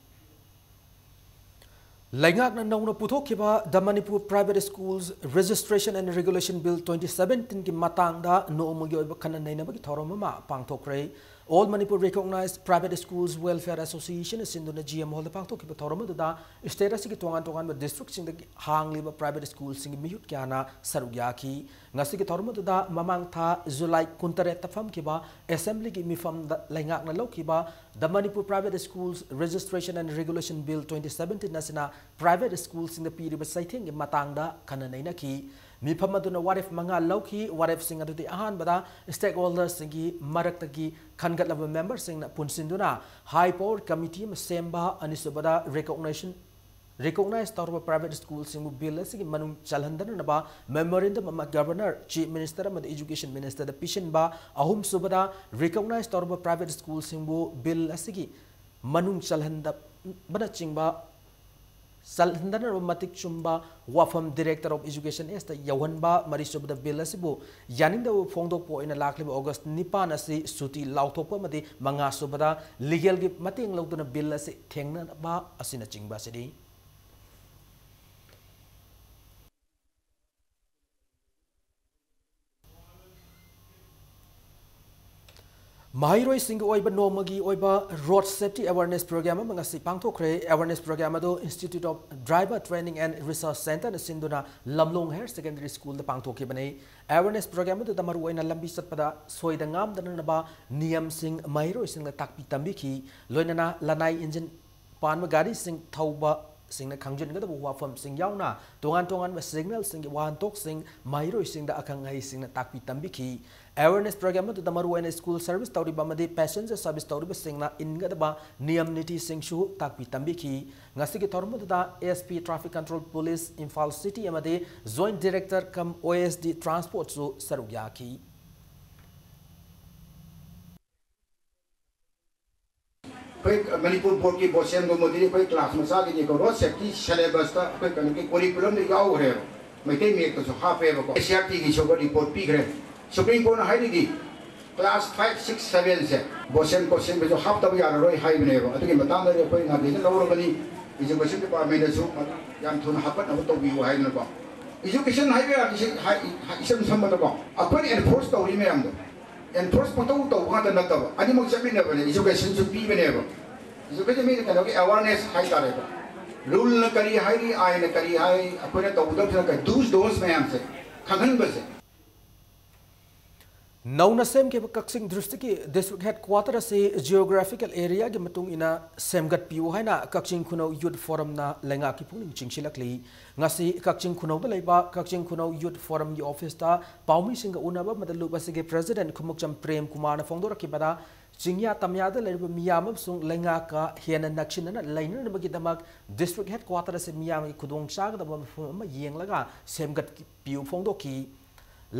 ꯂꯩꯉꯥꯛꯅ ꯅꯧꯅ ꯄꯨꯊꯣꯛꯈꯤꯕ The Manipur Private Schools Registration and Regulation Bill twenty seventeenꯒꯤ ꯃꯇꯥꯡꯗ ꯅꯣꯡꯃꯒꯤ ꯑꯣꯏꯕ ꯈꯟꯅ ꯅꯩꯅꯕꯒꯤ ꯊꯧꯔꯝ ꯑꯃ ꯄꯥꯡꯊꯣꯛꯈ꯭ꯔꯦ꯫ All Manipur Recognized Private Schools Welfare Association ꯁꯤꯟꯗꯨꯅ GM Hallꯗ ꯄꯥꯡꯊꯣꯛꯈꯤꯕ ꯊꯧꯔꯝ ꯑꯗꯨꯗ state ꯑꯁꯤꯒꯤ ꯇꯣꯉꯥꯟ ꯇꯣꯉꯥꯟꯕ districtꯁꯤꯡꯗꯒꯤ ꯍꯥꯡꯂꯤꯕ private schoolꯁꯤꯡꯒꯤ ꯃꯤꯍꯨꯠ ꯀꯌꯥꯅ ꯁꯔꯨꯛ ꯌꯥꯈꯤ꯫ ꯉꯁꯤꯒꯤ ꯊꯧꯔꯝ ꯑꯗꯨꯗ ꯃꯃꯥꯡ ꯊꯥ July ꯀꯨꯟꯇꯔꯦꯠꯇ ꯐꯝꯈꯤꯕ assemblyꯒꯤ ꯃꯤꯐꯝꯗ ꯂꯩꯉꯥꯛꯅ ꯂꯧꯈꯤꯕ The Manipur Private Schools Registration and Regulation Bill twenty seventeen ꯑꯁꯤꯅ private schoolꯁꯤꯡꯗ ꯄꯤꯔꯤꯕ ꯆꯩꯊꯦꯡꯒꯤ ꯃꯇꯥꯡꯗ ꯈꯟꯅ ꯅꯩꯅꯈꯤ꯫ ꯃꯤꯐꯝ ꯑꯗꯨꯅ ꯋꯥꯔꯦꯞ ꯃꯉꯥ ꯂꯧꯈꯤ꯫ ꯋꯥꯔꯦꯞꯁꯤꯡ ꯑꯗꯨꯗꯤ ꯑꯍꯥꯟꯕꯗ stakeholderꯁꯤꯡꯒꯤ ꯃꯔꯛꯇꯒꯤ ꯈꯟꯒꯠꯂꯕ memberꯁꯤꯡꯅ ꯄꯨꯟꯁꯤꯟꯗꯨꯅ high power committee ꯑꯃ ꯁꯦꯝꯕ, ꯑꯅꯤꯁꯨꯕꯗ recognition recognize ꯇꯧꯔꯕ private schoolꯁꯤꯡꯕꯨ bill ꯑꯁꯤꯒꯤ ꯃꯅꯨꯡ ꯆꯜꯍꯟꯗꯅꯕ memorandum ꯑꯃ Governor, Chief Minister ꯑꯃꯗꯤ Education Ministerꯗ ꯄꯤꯁꯤꯟꯕ, ꯑꯍꯨꯝꯁꯨꯕꯗ recognize ꯇꯧꯔꯕ private schoolꯁꯤꯡꯕꯨ bill ꯑꯁꯤꯒꯤ ꯃꯅꯨꯡ ꯆꯜꯍꯟꯗꯕꯅꯆꯤꯡꯕ ꯆꯜꯍꯟꯗꯅꯕ ꯃꯇꯤꯛ ꯆꯨꯝꯕ ꯋꯥꯐꯝ Director of Education Actꯇ ꯌꯧꯍꯟꯕ, ꯃꯔꯤꯁꯨꯕꯗ bill ꯑꯁꯤꯕꯨ ꯌꯥꯅꯤꯡꯗꯕ ꯐꯣꯡꯗꯣꯛꯄ ꯑꯣꯏꯅ ꯂꯥꯛꯂꯤꯕ August ꯅꯤꯄꯥꯟ ꯑꯁꯤ ꯁꯨꯇꯤ ꯂꯥꯎꯊꯣꯛꯄ ꯑꯃꯗꯤ ꯃꯉꯥꯁꯨꯕꯗ legalꯒꯤ ꯃꯇꯦꯡ ꯂꯧꯗꯨꯅ bill ꯑꯁꯤ ꯊꯦꯡꯅꯕ ꯑꯁꯤꯅꯆꯤꯡꯕ ꯑꯁꯤꯅꯤ꯫ ꯃꯍꯩꯔꯣꯏꯁꯤꯡꯒꯤ ꯑꯣꯏꯕ ꯅꯣꯡꯃꯒꯤ ꯑꯣꯏꯕ ꯔꯣꯗ ꯁꯦꯐꯇꯤ ꯑꯦꯋꯥꯔꯅꯦꯁ ꯄ꯭ꯔꯣꯒ꯭ꯔꯥꯝ ꯑꯃ ꯉꯁꯤ ꯄꯥꯡꯊꯣꯛꯈ꯭ꯔꯦ꯫ ꯑꯦꯋꯥꯔꯅꯦꯁ ꯄ꯭ꯔꯣꯒ꯭ꯔꯥꯝ ꯑꯗꯨ institute of driver training and research ꯁꯦꯟꯇꯔꯅ ꯁꯤꯟꯗꯨꯅ ꯂꯝꯂꯣꯡ ꯍꯥꯌꯔ ꯁꯦꯀꯦꯟꯗꯔꯤ ꯁ꯭ꯀꯨꯜꯗ ꯄꯥꯡꯊꯣꯛꯈꯤꯕꯅꯤ꯫ ꯑꯦꯋꯥꯔꯅꯦꯁ ꯄ꯭ꯔꯣꯒ꯭ꯔꯥꯝ ꯑꯗꯨꯗ ꯃꯔꯨꯑꯣꯏꯅ ꯂꯝꯕꯤ ꯆꯠꯄꯗ ꯁꯣꯏꯗ ꯉꯥꯝꯗꯅꯅꯕ ꯅꯤꯌꯝꯁꯤꯡ ꯃꯍꯩꯔꯣꯏꯁꯤꯡꯅ ꯇꯥꯛꯄꯤ ꯇꯝꯕꯤꯈꯤ꯫ ꯂꯣꯏꯅꯅ ꯂꯅꯥꯏ ꯏꯟꯖꯤꯟ ꯄꯥꯟꯕ ꯒꯥꯔꯤꯁꯤꯡ ꯊꯧꯕꯁꯤꯡꯅ ꯈꯪꯖꯤꯟꯒꯗꯕ ꯋꯥꯐꯝꯁꯤꯡ ꯌꯥꯎꯅ ꯇꯣꯉꯥꯟ ꯇꯣꯉꯥꯟꯕ ꯁꯤꯒꯅꯦꯜꯁꯤꯡꯒꯤ ꯋꯥꯍꯟꯊꯣꯛꯁꯤꯡ ꯃꯍꯩꯔꯣꯏꯁꯤꯡꯗ ꯑꯈꯪ ꯑꯍꯩꯁꯤꯡꯅ ꯇꯥꯛꯄꯤ ꯇꯝꯕꯤꯈꯤ꯫ ꯑꯦꯋꯦꯔꯅꯦꯁ ꯄ꯭ꯔꯣꯒ꯭ꯔꯥꯝ ꯑꯗꯨꯗ ꯃꯔꯨꯑꯣꯏꯅ ꯁ꯭ꯀꯨꯜ ꯁꯔꯚꯤꯁ ꯇꯧꯔꯤꯕ ꯑꯃꯗꯤ ꯄꯦꯁꯦꯟꯖꯔ ꯁꯔꯚꯤꯁ ꯇꯧꯔꯤꯕꯁꯤꯡꯅ ꯏꯟꯒꯗꯕ ꯅꯤꯌꯝ ꯅꯤꯇꯤꯁꯤꯡꯁꯨ ꯇꯥꯛꯄꯤ ꯇꯝꯕꯤꯈꯤ꯫ ꯉꯁꯤꯒꯤ ꯊꯧꯔꯝ ꯑꯗꯨꯗ S P traffic control police Imphal city ꯑꯃꯗꯤ ꯖꯣꯏꯟꯠ ꯗꯤꯔꯦꯛꯇꯔ ꯀꯝ ꯑꯣ ꯑꯦꯁ ꯗꯤ ꯇ꯭ꯔꯥꯟꯁꯄꯣꯔꯠꯁꯨ ꯁꯔꯨꯛ ꯌꯥꯈꯤ꯫ ꯑꯩꯈꯣꯏ ꯃꯅꯤꯄꯨꯔ ꯕꯣꯔꯗꯀꯤ ꯕꯣꯁꯦꯝꯒꯨꯝꯕꯗꯤ ꯑꯩꯈꯣꯏ ꯀ꯭ꯂꯥꯁ ꯃꯆꯥꯒꯤꯗꯤꯀꯣ ꯔꯣꯗ ꯁꯦꯐꯇꯤ ꯁꯦꯂꯦꯕꯁꯇ ꯑꯩꯈꯣꯏ ꯀꯩꯅꯣꯒꯤ ꯀꯣꯔꯤꯀꯨꯂꯝꯗ ꯌꯥꯎꯈ꯭ꯔꯦꯕ꯫ ꯃꯩꯇꯩ ꯃꯌꯦꯛꯇꯁꯨ ꯍꯥꯞꯄꯦꯕꯀꯣ꯫ ꯑꯦꯁ ꯁꯤ ꯑꯥꯔ ꯇꯤꯒꯤꯁꯨ ꯔꯤꯄꯣꯔꯠ ꯄꯤꯈ꯭ꯔꯦ꯫ ꯁꯨꯄ꯭ꯔꯤꯝ ꯀꯣꯔꯠꯅ ꯍꯥꯏꯔꯤꯗꯤ ꯀ꯭ꯂꯥꯁ ꯐꯥꯏꯚ, ꯁꯤꯛꯁ, ꯁꯚꯦꯟꯁꯦ ꯕꯣꯁꯦꯝ ꯀꯣꯁꯦꯝꯒꯁꯨ ꯍꯥꯞꯇꯕ ꯌꯥꯔꯔꯣꯏ ꯍꯥꯏꯕꯅꯦꯕ꯫ ꯑꯗꯨꯒꯤ ꯃꯇꯥꯡꯗꯗꯤ ꯑꯩꯈꯣꯏ ꯉꯥꯡꯗꯦꯅ ꯂꯧꯔꯕꯅꯤ꯫ ꯏꯖꯨꯀꯦꯁꯟ ꯗꯤꯄꯥꯔꯠꯃꯦꯟꯗꯁꯨ ꯌꯥꯝ ꯊꯨꯅ ꯍꯥꯞꯀꯠꯅꯕ ꯇꯧꯕꯤꯌꯨ ꯍꯥꯏꯗꯅꯀꯣ꯫ ꯏꯖꯨꯀꯦꯁꯟ ꯍꯥꯏꯕ ꯌꯥꯗ꯭ꯔꯤꯁꯦ ꯍꯥꯏ-, ꯏꯆꯝ ꯆꯝꯕꯗꯀꯣ ꯑꯩꯈꯣꯏꯅ ꯑꯦꯟꯐꯣꯔꯁ ꯇꯧꯔꯤ ꯃꯌꯥꯝꯗꯣ ꯑꯦꯟꯐꯣꯔꯁ ꯄꯪꯇꯧ ꯇꯧꯕ ꯉꯥꯛꯇ ꯅꯠꯇꯕ, ꯑꯅꯤꯃꯛ ꯆꯠꯃꯤꯟꯅꯕꯅꯦ꯫ ꯏꯖꯨꯀꯦꯁꯟꯁꯨ ꯄꯤꯕꯅꯦꯕ, ꯏꯖꯨꯀꯦꯁꯟ ꯃꯤꯅ ꯀꯩꯅꯣꯒꯤ ꯑꯦꯋꯥꯔꯅꯦꯁ ꯍꯥꯏꯇꯥꯔꯦꯀꯣ꯫ ꯔꯨꯜꯅ ꯀꯔꯤ ꯍꯥꯏꯔꯤ, ꯑꯥꯏꯟꯅ ꯀꯔꯤ ꯍꯥꯏ, ꯑꯩꯈꯣꯏꯅ ꯇꯧꯒꯗꯕꯁꯤꯅ ꯀꯔꯤ, ꯗꯨꯁ ꯗꯣꯟꯁ ꯃꯌꯥꯝꯁꯦ ꯈꯪꯍꯟꯕꯁꯦ꯫ ꯅꯧꯅ ꯁꯦꯝꯈꯤꯕ ꯀꯛꯆꯤꯡ ꯗꯤꯁꯇ꯭ꯔꯤꯛꯀꯤ ꯗꯤꯁꯇ꯭ꯔꯤꯛ ꯍꯦꯗ ꯀ꯭ꯋꯥꯇꯔ ꯑꯁꯤ ꯖꯤꯑꯣꯒ꯭ꯔꯥꯐꯤꯀꯦꯜ ꯑꯦꯔꯤꯌꯥꯒꯤ ꯃꯇꯨꯡ ꯏꯟꯅ ꯁꯦꯝꯒꯠꯄꯤꯌꯨ ꯍꯥꯏꯅ ꯀꯛꯆꯤꯡ ꯈꯨꯅꯧ ꯌꯨꯠ ꯐꯣꯔꯝꯅ ꯂꯩꯉꯥꯛꯀꯤ ꯄꯨꯛꯅꯤꯡ ꯆꯤꯡꯁꯤꯜꯂꯛꯂꯤ꯫ ꯉꯁꯤ ꯀꯛꯆꯤꯡ ꯈꯨꯅꯧꯗ ꯂꯩꯕ ꯀꯛꯆꯤꯡ ꯈꯨꯅꯧ ꯌꯨꯠ ꯐꯣꯔꯝꯒꯤ ꯑꯣꯐꯤꯁꯇ ꯄꯥꯎꯃꯤꯁꯤꯡꯒ ꯎꯅꯕ ꯑꯃꯗ ꯂꯨꯞ ꯑꯁꯤꯒꯤ ꯄ꯭ꯔꯦꯁꯤꯗꯦꯟꯠ ꯈꯨꯃꯨꯛꯆꯝ ꯄ꯭ꯔꯦꯝ ꯀꯨꯃꯥꯔꯅ ꯐꯣꯡꯗꯣꯔꯛꯈꯤꯕꯗ, ꯆꯤꯡꯌꯥ ꯇꯝꯌꯥꯗ ꯂꯩꯔꯤꯕ ꯃꯤꯌꯥꯝ ꯑꯃꯁꯨꯡ ꯂꯩꯉꯥꯛꯀ ꯍꯦꯟꯅ ꯅꯛꯁꯤꯟꯅꯅ ꯂꯩꯅꯅꯕꯒꯤꯗꯃꯛ ꯗꯤꯁꯇ꯭ꯔꯤꯛ ꯍꯦꯗ ꯀ꯭ꯋꯥꯇꯔ ꯑꯁꯤ ꯃꯤꯌꯥꯝꯒꯤ ꯈꯨꯗꯣꯡ ꯆꯥꯒꯗꯕ ꯃꯐꯝ ꯑꯃ ꯌꯦꯡꯂꯒ ꯁꯦꯝꯒꯠꯄꯤꯌꯨ ꯐꯣꯡꯗꯣꯛꯈꯤ꯫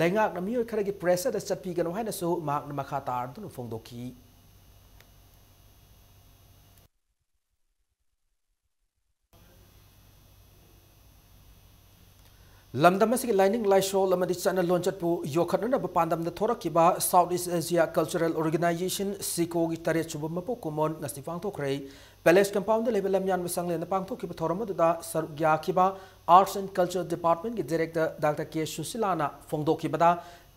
ꯂꯩꯉꯥꯛꯅ ꯃꯤꯑꯣꯏ ꯈꯔꯒꯤ ꯄ꯭ꯔꯦꯁꯔꯗ ꯆꯠꯄꯤꯒꯅꯨ ꯍꯥꯏꯅꯁꯨ ꯃꯍꯥꯛꯅ ꯃꯈꯥ ꯇꯥꯔꯗꯨꯅ ꯐꯣꯡꯗꯣꯛꯈꯤ꯫ ꯂꯝꯗꯝ ꯑꯁꯤꯒꯤ ꯂꯥꯏꯅꯤꯡ ꯂꯥꯏꯁꯣꯜ ꯑꯃꯗꯤ ꯆꯠꯅ ꯂꯣꯟꯆꯠꯄꯨ ꯌꯣꯛꯈꯠꯅꯅꯕ ꯄꯥꯟꯗꯝꯗ ꯊꯣꯔꯛꯈꯤꯕ ꯁꯥꯎꯠ ꯏꯁ ꯑꯦꯁꯤꯌꯥ ꯀꯜꯆꯔꯦꯜ ꯑꯣꯔꯒꯅꯥꯏꯖꯦꯁꯟ, ꯁꯤꯀꯣꯒꯤ ꯇꯔꯦꯠ ꯁꯨꯕ ꯃꯄꯣꯛ ꯀꯨꯝꯑꯣꯟ ꯉꯁꯤ ꯄꯥꯡꯊꯣꯛꯈ꯭ꯔꯦ꯫ ꯄꯦꯂꯦꯁ ꯀꯝꯄꯥꯎꯟꯗ ꯂꯩꯕ ꯂꯝꯌꯥꯟꯕ ꯁꯪꯂꯦꯟꯗ ꯄꯥꯡꯊꯣꯛꯈꯤꯕ ꯊꯧꯔꯝ ꯑꯗꯨꯗ ꯁꯔꯨꯛ ꯌꯥꯈꯤꯕ ꯑꯥꯔꯠꯁ ꯑꯦꯟ ꯀꯜꯆꯔ ꯗꯤꯄꯥꯔꯠꯃꯦꯟꯠꯀꯤ ꯗꯤꯔꯦꯛꯇꯔ ꯗꯥꯛꯇꯔ ꯀꯦ ꯁꯨꯁꯤꯂꯥꯅ ꯐꯣꯡꯗꯣꯛꯈꯤꯕꯗ,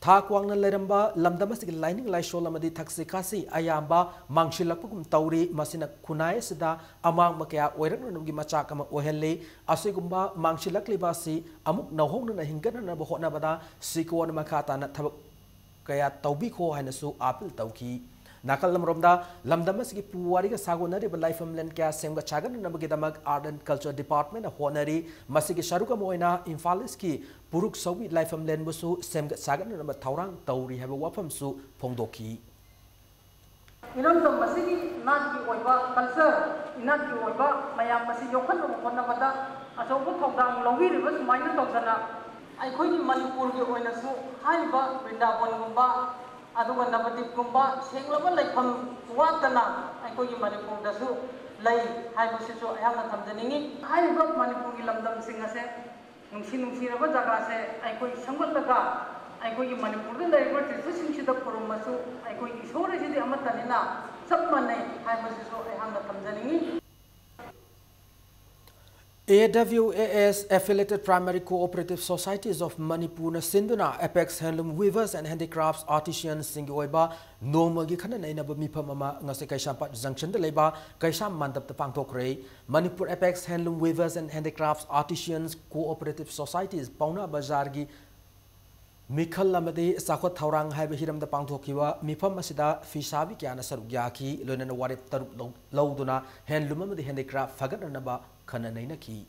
ꯊꯥꯛ ꯋꯥꯡꯅ ꯂꯩꯔꯝꯕ ꯂꯝꯗꯝ ꯑꯁꯤꯒꯤ ꯂꯥꯏꯅꯤꯡ ꯂꯥꯏꯁꯣꯜ ꯑꯃꯗꯤ ꯊꯛꯁꯤ ꯈꯥꯁꯤ ꯑꯌꯥꯝꯕ ꯃꯥꯡꯁꯤꯜꯂꯛꯄꯒꯨꯝ ꯇꯧꯔꯤ꯫ ꯃꯁꯤꯅ ꯈꯨꯟꯅꯥꯏ ꯑꯁꯤꯗ ꯑꯃꯥꯡꯕ ꯀꯌꯥ ꯑꯣꯏꯔꯛꯅꯅꯕꯒꯤ ꯃꯆꯥꯛ ꯑꯃ ꯑꯣꯏꯍꯜꯂꯤ꯫ ꯑꯁꯤꯒꯨꯝꯕ ꯃꯥꯡꯁꯤꯜꯂꯛꯂꯤꯕ ꯑꯁꯤ ꯑꯃꯨꯛ ꯅꯧꯍꯧꯅꯅ ꯍꯤꯡꯒꯠꯅꯅꯕ ꯍꯣꯠꯅꯕꯗ ꯁꯤꯀꯣꯟ ꯃꯈꯥ ꯇꯥꯅ ꯊꯕꯛ ꯀꯌꯥ ꯇꯧꯕꯤꯈꯣ ꯍꯥꯏꯅꯁꯨ ꯑꯥꯄꯤꯜ ꯇꯧꯈꯤ꯫ ꯅꯥꯀꯜ ꯑꯃꯔꯣꯝꯗ ꯂꯝꯗꯝ ꯑꯁꯤꯒꯤ ꯄꯨꯋꯥꯔꯤꯒ ꯁꯥꯒꯣꯟꯅꯔꯤꯕ ꯂꯥꯏꯐꯝꯂꯦꯟ ꯀꯌꯥ ꯁꯦꯝꯒꯠ ꯁꯥꯒꯠꯅꯅꯕꯒꯤꯗꯃꯛ Art and Culture Department ꯅ ꯍꯣꯠꯅꯔꯤ꯫ ꯃꯁꯤꯒꯤ ꯁꯔꯨꯛ ꯑꯃ ꯑꯣꯏꯅ ꯏꯝꯐꯥꯜ ꯏꯁꯀꯤ ꯄꯨꯔꯨꯛ ꯁꯧꯕꯤ ꯂꯥꯏꯐꯝꯂꯦꯟꯕꯨꯁꯨ ꯁꯦꯝꯒꯠ ꯁꯥꯒꯠꯅꯅꯕ ꯊꯧꯔꯥꯡ ꯇꯧꯔꯤ ꯍꯥꯏꯕ ꯋꯥꯐꯝꯁꯨ ꯐꯣꯡꯗꯣꯛꯈꯤ꯫ ꯏꯔꯝꯗꯝ ꯑꯁꯤꯒꯤ ꯅꯥꯠꯀꯤ ꯑꯣꯏꯕ culture, ꯏꯅꯥꯠꯀꯤ ꯑꯣꯏꯕ ꯃꯌꯥꯝ ꯑꯁꯤ ꯌꯣꯛꯈꯠꯅꯕ ꯍꯣꯠꯅꯕꯗ ꯑꯆꯧꯕ ꯊꯧꯗꯥꯡ ꯂꯧꯕꯤꯔꯤꯕ ꯁꯨꯃꯥꯏꯅ ꯇꯧꯗꯅ ꯑꯩꯈꯣꯏꯒꯤ ꯃꯅꯤꯄꯨꯔꯒꯤ ꯑꯣꯏꯅꯁꯨ ꯍꯥꯏꯔꯤꯕ ꯕ꯭ꯔꯤꯟꯗꯥꯕꯣꯟꯒꯨꯝꯕ ꯑꯗꯨꯒ ꯅꯕꯗꯤꯞꯀꯨꯝꯕ ꯁꯦꯡꯂꯕ ꯂꯩꯐꯝ ꯋꯥꯠꯇꯅ ꯑꯩꯈꯣꯏꯒꯤ ꯃꯅꯤꯄꯨꯔꯗꯁꯨ ꯂꯩ ꯍꯥꯏꯕꯁꯤꯁꯨ ꯑꯩꯍꯥꯛꯅ ꯊꯝꯖꯅꯤꯡꯏ꯫ ꯍꯥꯏꯔꯤꯕ ꯃꯅꯤꯄꯨꯔꯒꯤ ꯂꯝꯗꯝꯁꯤꯡ ꯑꯁꯦ ꯅꯨꯡꯁꯤ ꯅꯨꯡꯁꯤꯔꯕ ꯖꯒꯥꯁꯦ ꯑꯩꯈꯣꯏ ꯁꯦꯝꯒꯠꯂꯒ ꯑꯩꯈꯣꯏꯒꯤ ꯃꯅꯤꯄꯨꯔꯗ ꯂꯩꯔꯤꯕ ꯇꯤꯔꯊꯁꯤꯡꯁꯤꯗ ꯈꯨꯔꯨꯝꯃꯁꯨ ꯑꯩꯈꯣꯏ ꯏꯁꯣꯔ ꯑꯁꯤꯗꯤ ꯑꯃꯠꯇꯅꯤꯅ ꯆꯞ ꯃꯥꯟꯅꯩ ꯍꯥꯏꯕꯁꯤꯁꯨ ꯑꯩꯍꯥꯛꯅ ꯊꯝꯖꯅꯤꯡꯏ꯫ AWAS Affiliated Primary Cooperative Societies of Manipur ꯅ ꯁꯤꯟꯗꯨꯅ Apex Handloom Weavers and Handicrafts Artisans ꯁꯤꯡꯒꯤ ꯑꯣꯏꯕ ꯅꯣꯡꯃꯒꯤ ꯈꯟꯅ ꯅꯩꯅꯕ ꯃꯤꯐꯝ ꯑꯃ ꯉꯁꯤ ꯀꯩꯁꯥꯝꯄꯥꯠ ꯖꯪꯁꯟꯗ ꯂꯩꯕ ꯀꯩꯁꯥꯝ ꯃꯟꯗꯞꯇ ꯄꯥꯡꯊꯣꯛꯈ꯭ꯔꯦ꯫ Manipur Apex Handloom Weavers and Handicrafts Artisans Cooperative Societies ꯄꯥꯎꯅꯥ ꯕꯖꯥꯔꯒꯤ ꯃꯤꯈꯜ ꯑꯃꯗꯤ ꯆꯥꯎꯈꯠ ꯊꯧꯔꯥꯡ ꯍꯥꯏꯕ ꯍꯤꯔꯝꯗ ꯄꯥꯡꯊꯣꯛꯈꯤꯕ ꯃꯤꯐꯝ ꯑꯁꯤꯗ ꯐꯤꯁꯥꯕꯤ ꯀꯌꯥꯅ ꯁꯔꯨꯛ ꯌꯥꯈꯤ꯫ ꯂꯣꯏꯅꯅ ꯋꯥꯔꯦꯞ ꯇꯔꯨꯛ ꯂꯧ-, ꯂꯧꯗꯨꯅ handloom ꯑꯃꯗꯤ handicraft ꯐꯒꯠꯅꯅꯕ ꯈꯟꯅ ꯅꯩꯅꯈꯤ꯫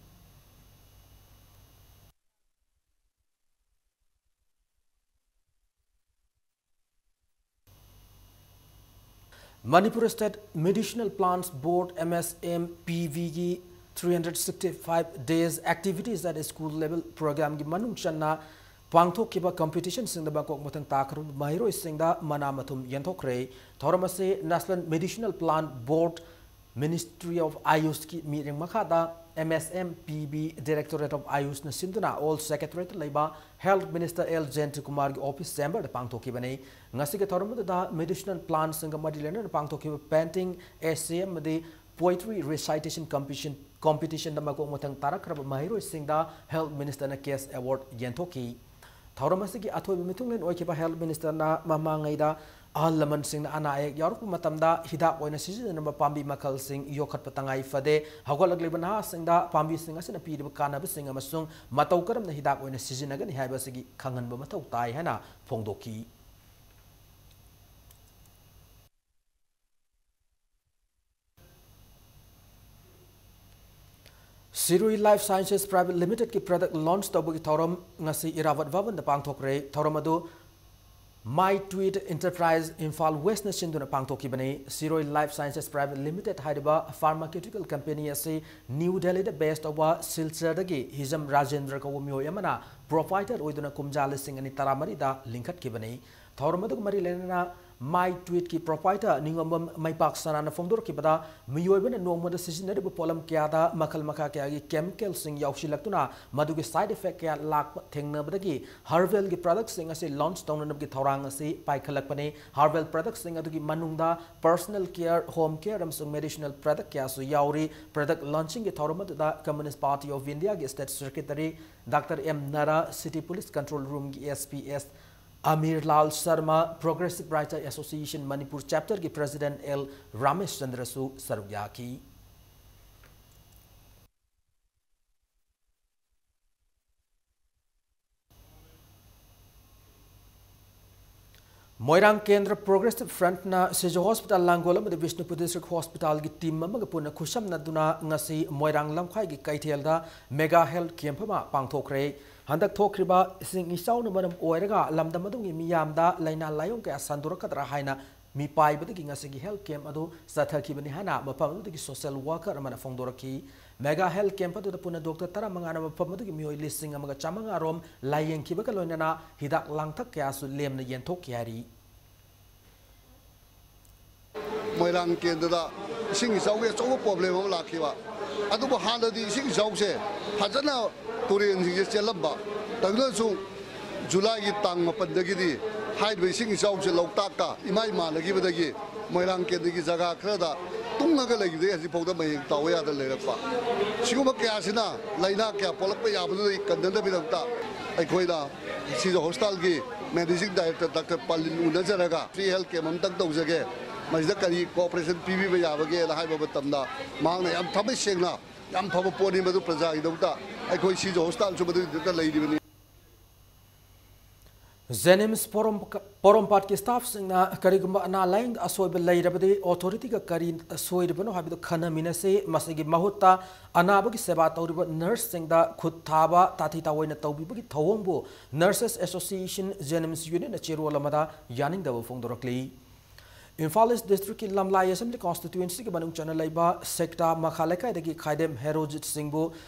Manipur State Medicinal Plants Board, MSMPB ꯒꯤ three hundred sixty-five Days Activities at School Level Program ꯒꯤ ꯃꯅꯨꯡ ꯆꯟꯅ ꯄꯥꯡꯊꯣꯛꯈꯤꯕ competition ꯁꯤꯡꯗ ꯃꯀꯣꯛ ꯃꯊꯪ ꯇꯥꯈ꯭ꯔꯕ ꯃꯍꯩꯔꯣꯏꯁꯤꯡꯗ ꯃꯅꯥ ꯃꯊꯨꯝ ꯌꯦꯟꯊꯣꯛꯈ꯭ꯔꯦ꯫ ꯊꯧꯔꯝ ꯑꯁꯤ National Medicinal Plant Board, Ministry of AYUSH ꯀꯤ ꯃꯤꯠꯌꯦꯡ ꯃꯈꯥꯗ MSMPB, Directorate of AYUSH ꯅ ꯁꯤꯟꯗꯨꯅ Old Secretariat ꯇ ꯂꯩꯕ Health Minister ꯑꯦꯜ ꯖꯌꯟꯇ ꯀꯨꯃꯥꯔꯒꯤ office chamber ꯗ ꯄꯥꯡꯊꯣꯛꯈꯤꯕꯅꯤ꯫ ꯉꯁꯤꯒꯤ ꯊꯧꯔꯝ ꯑꯗꯨꯗ medicinal plant ꯁꯤꯡꯒ ꯃꯔꯤ ꯂꯩꯅꯅ ꯄꯥꯡꯊꯣꯛꯈꯤꯕ painting, essay ꯑꯃꯗꯤ poetry recitation competition, competition ꯗ ꯃꯀꯣꯛ ꯃꯊꯪ ꯇꯥꯔꯛꯈ꯭ꯔꯕ ꯃꯍꯩꯔꯣꯏꯁꯤꯡꯗ Health Minister ꯅ cash award ꯌꯦꯟꯊꯣꯛꯈꯤ꯫ ꯊꯧꯔꯝ ꯑꯁꯤꯒꯤ ꯑꯊꯣꯏꯕ ꯃꯤꯊꯨꯡꯂꯦꯟ ꯑꯣꯏꯈꯤꯕ Health Ministerꯅ ꯃꯃꯥꯡꯉꯩꯗ ꯑꯍꯜ ꯂꯃꯟꯁꯤꯡꯅ ꯑꯅꯥ ꯑꯌꯦꯛ ꯌꯥꯎꯔꯛꯄ ꯃꯇꯝꯗ ꯍꯤꯗꯥꯛ ꯑꯣꯏꯅ ꯁꯤꯖꯤꯟꯅꯅꯕ ꯄꯥꯝꯕꯤ ꯃꯈꯜꯁꯤꯡ ꯌꯣꯛꯈꯠꯄ ꯇꯉꯥꯏ ꯐꯗꯦ, ꯍꯧꯒꯠꯂꯛꯂꯤꯕ ꯅꯍꯥꯁꯤꯡꯗ ꯄꯥꯝꯕꯤꯁꯤꯡ ꯑꯁꯤꯅ ꯄꯤꯔꯤꯕ ꯀꯥꯟꯅꯕꯁꯤꯡ ꯑꯃꯁꯨꯡ ꯃꯇꯧ ꯀꯔꯝꯅ ꯍꯤꯗꯥꯛ ꯑꯣꯏꯅ ꯁꯤꯖꯤꯟꯅꯒꯅꯤ ꯍꯥꯏꯕꯁꯤꯒꯤ ꯈꯪꯍꯟꯕ ꯃꯊꯧ ꯇꯥꯏ ꯍꯥꯏꯅ ꯐꯣꯡꯗꯣꯛꯈꯤ꯫ Shirui Life Sciences Private Limitedꯀꯤ product launch ꯇꯧꯕꯒꯤ ꯊꯧꯔꯝ ꯉꯁꯤ ꯏꯔꯥꯕꯠ ꯚꯕꯟꯗ ꯄꯥꯡꯊꯣꯛꯈ꯭ꯔꯦ꯫ ꯊꯧꯔꯝ ꯑꯗꯨ My Tweed Enterprise Imphal Westꯅ ꯁꯤꯟꯗꯨꯅ ꯄꯥꯡꯊꯣꯛꯈꯤꯕꯅꯤ꯫ Shirui Life Sciences Private Limited ꯍꯥꯏꯔꯤꯕ pharmaceutical company ꯑꯁꯤ ꯅ꯭ꯌꯨ ꯗꯦꯜꯂꯤꯗ base ꯇꯧꯕ ꯁꯤꯜꯆꯔꯗꯒꯤ ꯍꯤꯖꯝ ꯔꯥꯖꯦꯟꯗ꯭ꯔ ꯀꯧꯕ ꯃꯤꯑꯣꯏ ꯑꯃꯅ proprietor ꯑꯣꯏꯗꯨꯅ ꯀꯨꯝꯖꯥ ꯂꯤꯁꯤꯡ ꯑꯅꯤ ꯇꯔꯥꯃꯔꯤꯗ ꯂꯤꯡꯈꯠꯈꯤꯕꯅꯤ꯫ ꯊꯧꯔꯝ ꯑꯗꯨꯒ ꯃꯔꯤ ꯂꯩꯅꯅ My Tweedꯀꯤ proprietor ꯅꯤꯉꯣꯝꯕꯝ ꯃꯩꯄꯥꯛ ꯁꯅꯥꯅ ꯐꯣꯡꯗꯣꯔꯛꯈꯤꯕꯗ, ꯃꯤꯑꯣꯏꯕꯅ ꯅꯣꯡꯃꯗ ꯁꯤꯖꯤꯟꯅꯔꯤꯕ ꯄꯣꯠꯂꯝ ꯀꯌꯥꯗ ꯃꯈꯜ ꯃꯈꯥ ꯀꯌꯥꯒꯤ chemicalꯁꯤꯡ ꯌꯥꯎꯁꯤꯜꯂꯛꯇꯨꯅ ꯃꯗꯨꯒꯤ side effect ꯀꯌꯥ ꯂꯥꯛꯄ ꯊꯦꯡꯅꯕꯗꯒꯤ Herbalꯒꯤ productꯁꯤꯡ ꯑꯁꯤ launch ꯇꯧꯅꯅꯕꯒꯤ ꯊꯧꯔꯥꯡ ꯑꯁꯤ ꯄꯥꯏꯈꯠꯂꯛꯄꯅꯤ꯫ Herbal productꯁꯤꯡ ꯑꯗꯨꯒꯤ ꯃꯅꯨꯡꯗ personal care, home care ꯑꯃꯁꯨꯡ medicinal product ꯀꯌꯥꯁꯨ ꯌꯥꯎꯔꯤ꯫ Product launchingꯒꯤ ꯊꯧꯔꯝ ꯑꯗꯨꯗ Communist Party of Indiaꯒꯤ state secretary Doctor M Nara, City Police Control Roomꯒꯤ S P S Amir Lal Sharma, Progressive Writer Association Manipur Chapterꯒꯤ President L Ramesh Chandraꯁꯨ ꯁꯔꯨꯛ ꯌꯥꯈꯤ꯫ ꯃꯣꯏꯔꯥꯡ ꯀꯦꯟꯗ꯭ꯔ Progressive Frontꯅ ꯁꯤꯖꯣ Hospital ꯂꯥꯡꯒꯣꯜ ꯑꯃꯗꯤ Bishnupur District Hospitalꯒꯤ team ꯑꯃꯒ ꯄꯨꯟꯅ ꯈꯨꯠꯁꯝꯅꯗꯨꯅ ꯉꯁꯤ ꯃꯣꯏꯔꯥꯡ ꯂꯝꯈꯥꯏꯒꯤ ꯀꯩꯊꯦꯜꯗ mega health camp ꯑꯃ ꯄꯥꯡꯊꯣꯛꯈ꯭ꯔꯦ꯫ ꯍꯟꯗꯛ ꯊꯣꯛꯈ꯭ꯔꯤꯕ ꯏꯁꯤꯡ ꯏꯆꯥꯎꯅ ꯃꯔꯝ ꯑꯣꯏꯔꯒ ꯂꯝꯗꯝ ꯑꯗꯨꯒꯤ ꯃꯤꯌꯥꯝꯗ ꯂꯥꯏꯅꯥ ꯂꯥꯏꯌꯣꯡ ꯀꯌꯥ ꯁꯟꯗꯣꯔꯛꯀꯗ꯭ꯔꯥ ꯍꯥꯏꯅ ꯃꯤꯄꯥꯏꯕꯗꯒꯤ ꯉꯁꯤꯒꯤ health camp ꯑꯗꯨ ꯆꯠꯊꯈꯤꯕꯅꯤ ꯍꯥꯏꯅ ꯃꯐꯝ ꯑꯗꯨꯗꯒꯤ social worker ꯑꯃꯅ ꯐꯣꯡꯗꯣꯔꯛꯈꯤ꯫ Mega health camp ꯑꯗꯨꯗ ꯄꯨꯟꯅ doctor ꯇꯔꯥꯃꯉꯥꯅ ꯃꯐꯝ ꯑꯗꯨꯒꯤ ꯃꯤꯑꯣꯏ ꯂꯤꯁꯤꯡ ꯑꯃꯒ ꯆꯥꯃꯉꯥ ꯔꯣꯝ ꯂꯥꯏꯌꯦꯡꯈꯤꯕꯒ ꯂꯣꯏꯅꯅ ꯍꯤꯗꯥꯛ ꯂꯥꯡꯊꯛ ꯀꯌꯥꯁꯨ ꯂꯦꯝꯅ ꯌꯦꯟꯊꯣꯛꯈꯤ ꯍꯥꯏꯔꯤ꯫ ꯃꯣꯏꯔꯥꯡ ꯀꯦꯟꯗ꯭ꯔꯗ ꯏꯁꯤꯡ ꯏꯆꯥꯎꯒꯤ ꯑꯆꯧꯕ problem ꯑꯃ ꯂꯥꯛꯈꯤꯕ꯫ ꯑꯗꯨꯕꯨ ꯍꯥꯟꯅꯗꯤ ꯏꯁꯤꯡ ꯏꯆꯥꯎꯁꯦ ꯐꯖꯅ ꯇꯨꯔꯦꯟꯁꯤꯡꯁꯦ ꯆꯦꯜꯂꯝꯕ꯫ ꯇꯧꯗꯨꯅꯁꯨ ꯖꯨꯂꯥꯏꯒꯤ ꯇꯥꯡ ꯃꯥꯄꯟꯗꯒꯤꯗꯤ ꯍꯥꯏꯔꯤꯕ ꯏꯁꯤꯡ ꯏꯆꯥꯎꯁꯦ ꯂꯣꯛꯇꯥꯛꯀ ꯏꯃꯥꯏ ꯃꯥꯟꯅꯈꯤꯕꯗꯒꯤ ꯃꯣꯏꯔꯥꯡ ꯀꯦꯟꯗ꯭ꯔꯒꯤ ꯖꯒꯥ ꯈꯔꯗ ꯇꯨꯡꯉꯒ ꯂꯩꯈꯤꯕꯗꯒꯤ ꯍꯧꯖꯤꯛꯐꯥꯎꯗ ꯃꯌꯦꯡ ꯇꯥꯕ ꯌꯥꯗꯅ ꯂꯩꯔꯛꯄ꯫ ꯁꯤꯒꯨꯝꯕ ꯀꯌꯥꯁꯤꯅ ꯂꯥꯏꯅꯥ ꯀꯌꯥ ꯄꯣꯛꯂꯛꯄ ꯌꯥꯕꯗꯨꯗꯒꯤ ꯀꯟꯅꯅꯕꯒꯤꯗꯃꯛꯇ ꯑꯩꯈꯣꯏꯅ ꯁꯤꯖ ꯍꯣꯁꯄꯤꯇꯥꯜꯒꯤ ꯃꯦꯅꯦꯖꯤꯡ ꯗꯥꯏꯔꯦꯛꯇꯔ ꯗꯥꯛꯇꯔ ꯄꯥꯂꯤꯟ ꯎꯅꯖꯔꯒ ꯐ꯭ꯔꯤ ꯍꯦꯜꯊ ꯀꯦꯝ ꯑꯃꯇꯪ ꯇꯧꯖꯒꯦ, ꯃꯁꯤꯗ ꯀꯔꯤ ꯀꯣꯑꯣꯄꯔꯦꯁꯟ ꯄꯤꯕꯤꯕ ꯌꯥꯕꯒꯦꯅ ꯍꯥꯏꯕ ꯃꯇꯝꯗ ꯃꯍꯥꯛꯅ ꯌꯥꯝ ꯊꯃꯣꯏ ꯁꯦꯡꯅ, "ꯌꯥꯝ ꯐꯕ ꯄꯣꯠꯅꯤ, ꯃꯗꯨ ꯄ꯭ꯔꯖꯥꯒꯤꯗꯃꯛꯇ ꯑꯩꯈꯣꯏ ꯁꯤꯖ ꯍꯣꯁꯄꯤꯇꯥꯜꯁꯨ ꯃꯗꯨꯒꯤꯗꯃꯛꯇ ꯂꯩꯔꯤꯕꯅꯤ"꯫ ꯖꯦꯅꯤꯝꯁ ꯄꯣꯔꯣꯝ-, ꯄꯣꯔꯣꯝꯄꯥꯠꯀꯤ ꯁ꯭ꯇꯥꯐꯁꯤꯡꯅ ꯀꯔꯤꯒꯨꯝꯕ ꯑꯅꯥ ꯂꯥꯌꯦꯡꯗ ꯑꯁꯣꯏꯕ ꯂꯩꯔꯕꯗꯤ ꯑꯣꯊꯣꯔꯤꯇꯤꯒ ꯀꯔꯤ ꯁꯣꯏꯔꯤꯕꯅꯣ ꯍꯥꯏꯕꯗꯨ ꯈꯟꯅꯃꯤꯟꯅꯁꯤ꯫ ꯃꯁꯤꯒꯤ ꯃꯍꯨꯠꯇ ꯑꯅꯥꯕꯒꯤ ꯁꯦꯕꯥ ꯇꯧꯔꯤꯕ ꯅꯔꯁꯁꯤꯡꯗ ꯈꯨꯠ ꯊꯥꯕ, ꯇꯥꯊꯤ ꯇꯥꯑꯣꯏꯅ ꯇꯧꯕꯤꯕꯒꯤ ꯊꯧꯑꯣꯡꯕꯨ Nurses Association Jennings Unionꯅ ꯆꯦꯔꯣꯜ ꯑꯃꯗ ꯌꯥꯅꯤꯡꯗꯕ ꯐꯣꯡꯗꯣꯔꯛꯂꯤ꯫ ꯏꯝꯐꯥꯜ ꯏꯁ ꯗꯤꯁꯇ꯭ꯔꯤꯛꯀꯤ ꯂꯝꯂꯥꯏ ꯑꯦꯁꯦꯝꯕ꯭ꯂꯤ ꯀꯣꯟꯁꯇꯤꯇ꯭ꯌꯨꯑꯦꯟꯁꯤꯒꯤ ꯃꯅꯨꯡ ꯆꯟꯅ ꯂꯩꯕ ꯁꯦꯛꯇꯥ ꯃꯈꯥ ꯂꯩꯀꯥꯏꯗꯒꯤ ꯈꯥꯏꯗꯦꯝ Herojit ꯁꯤꯡꯕꯨ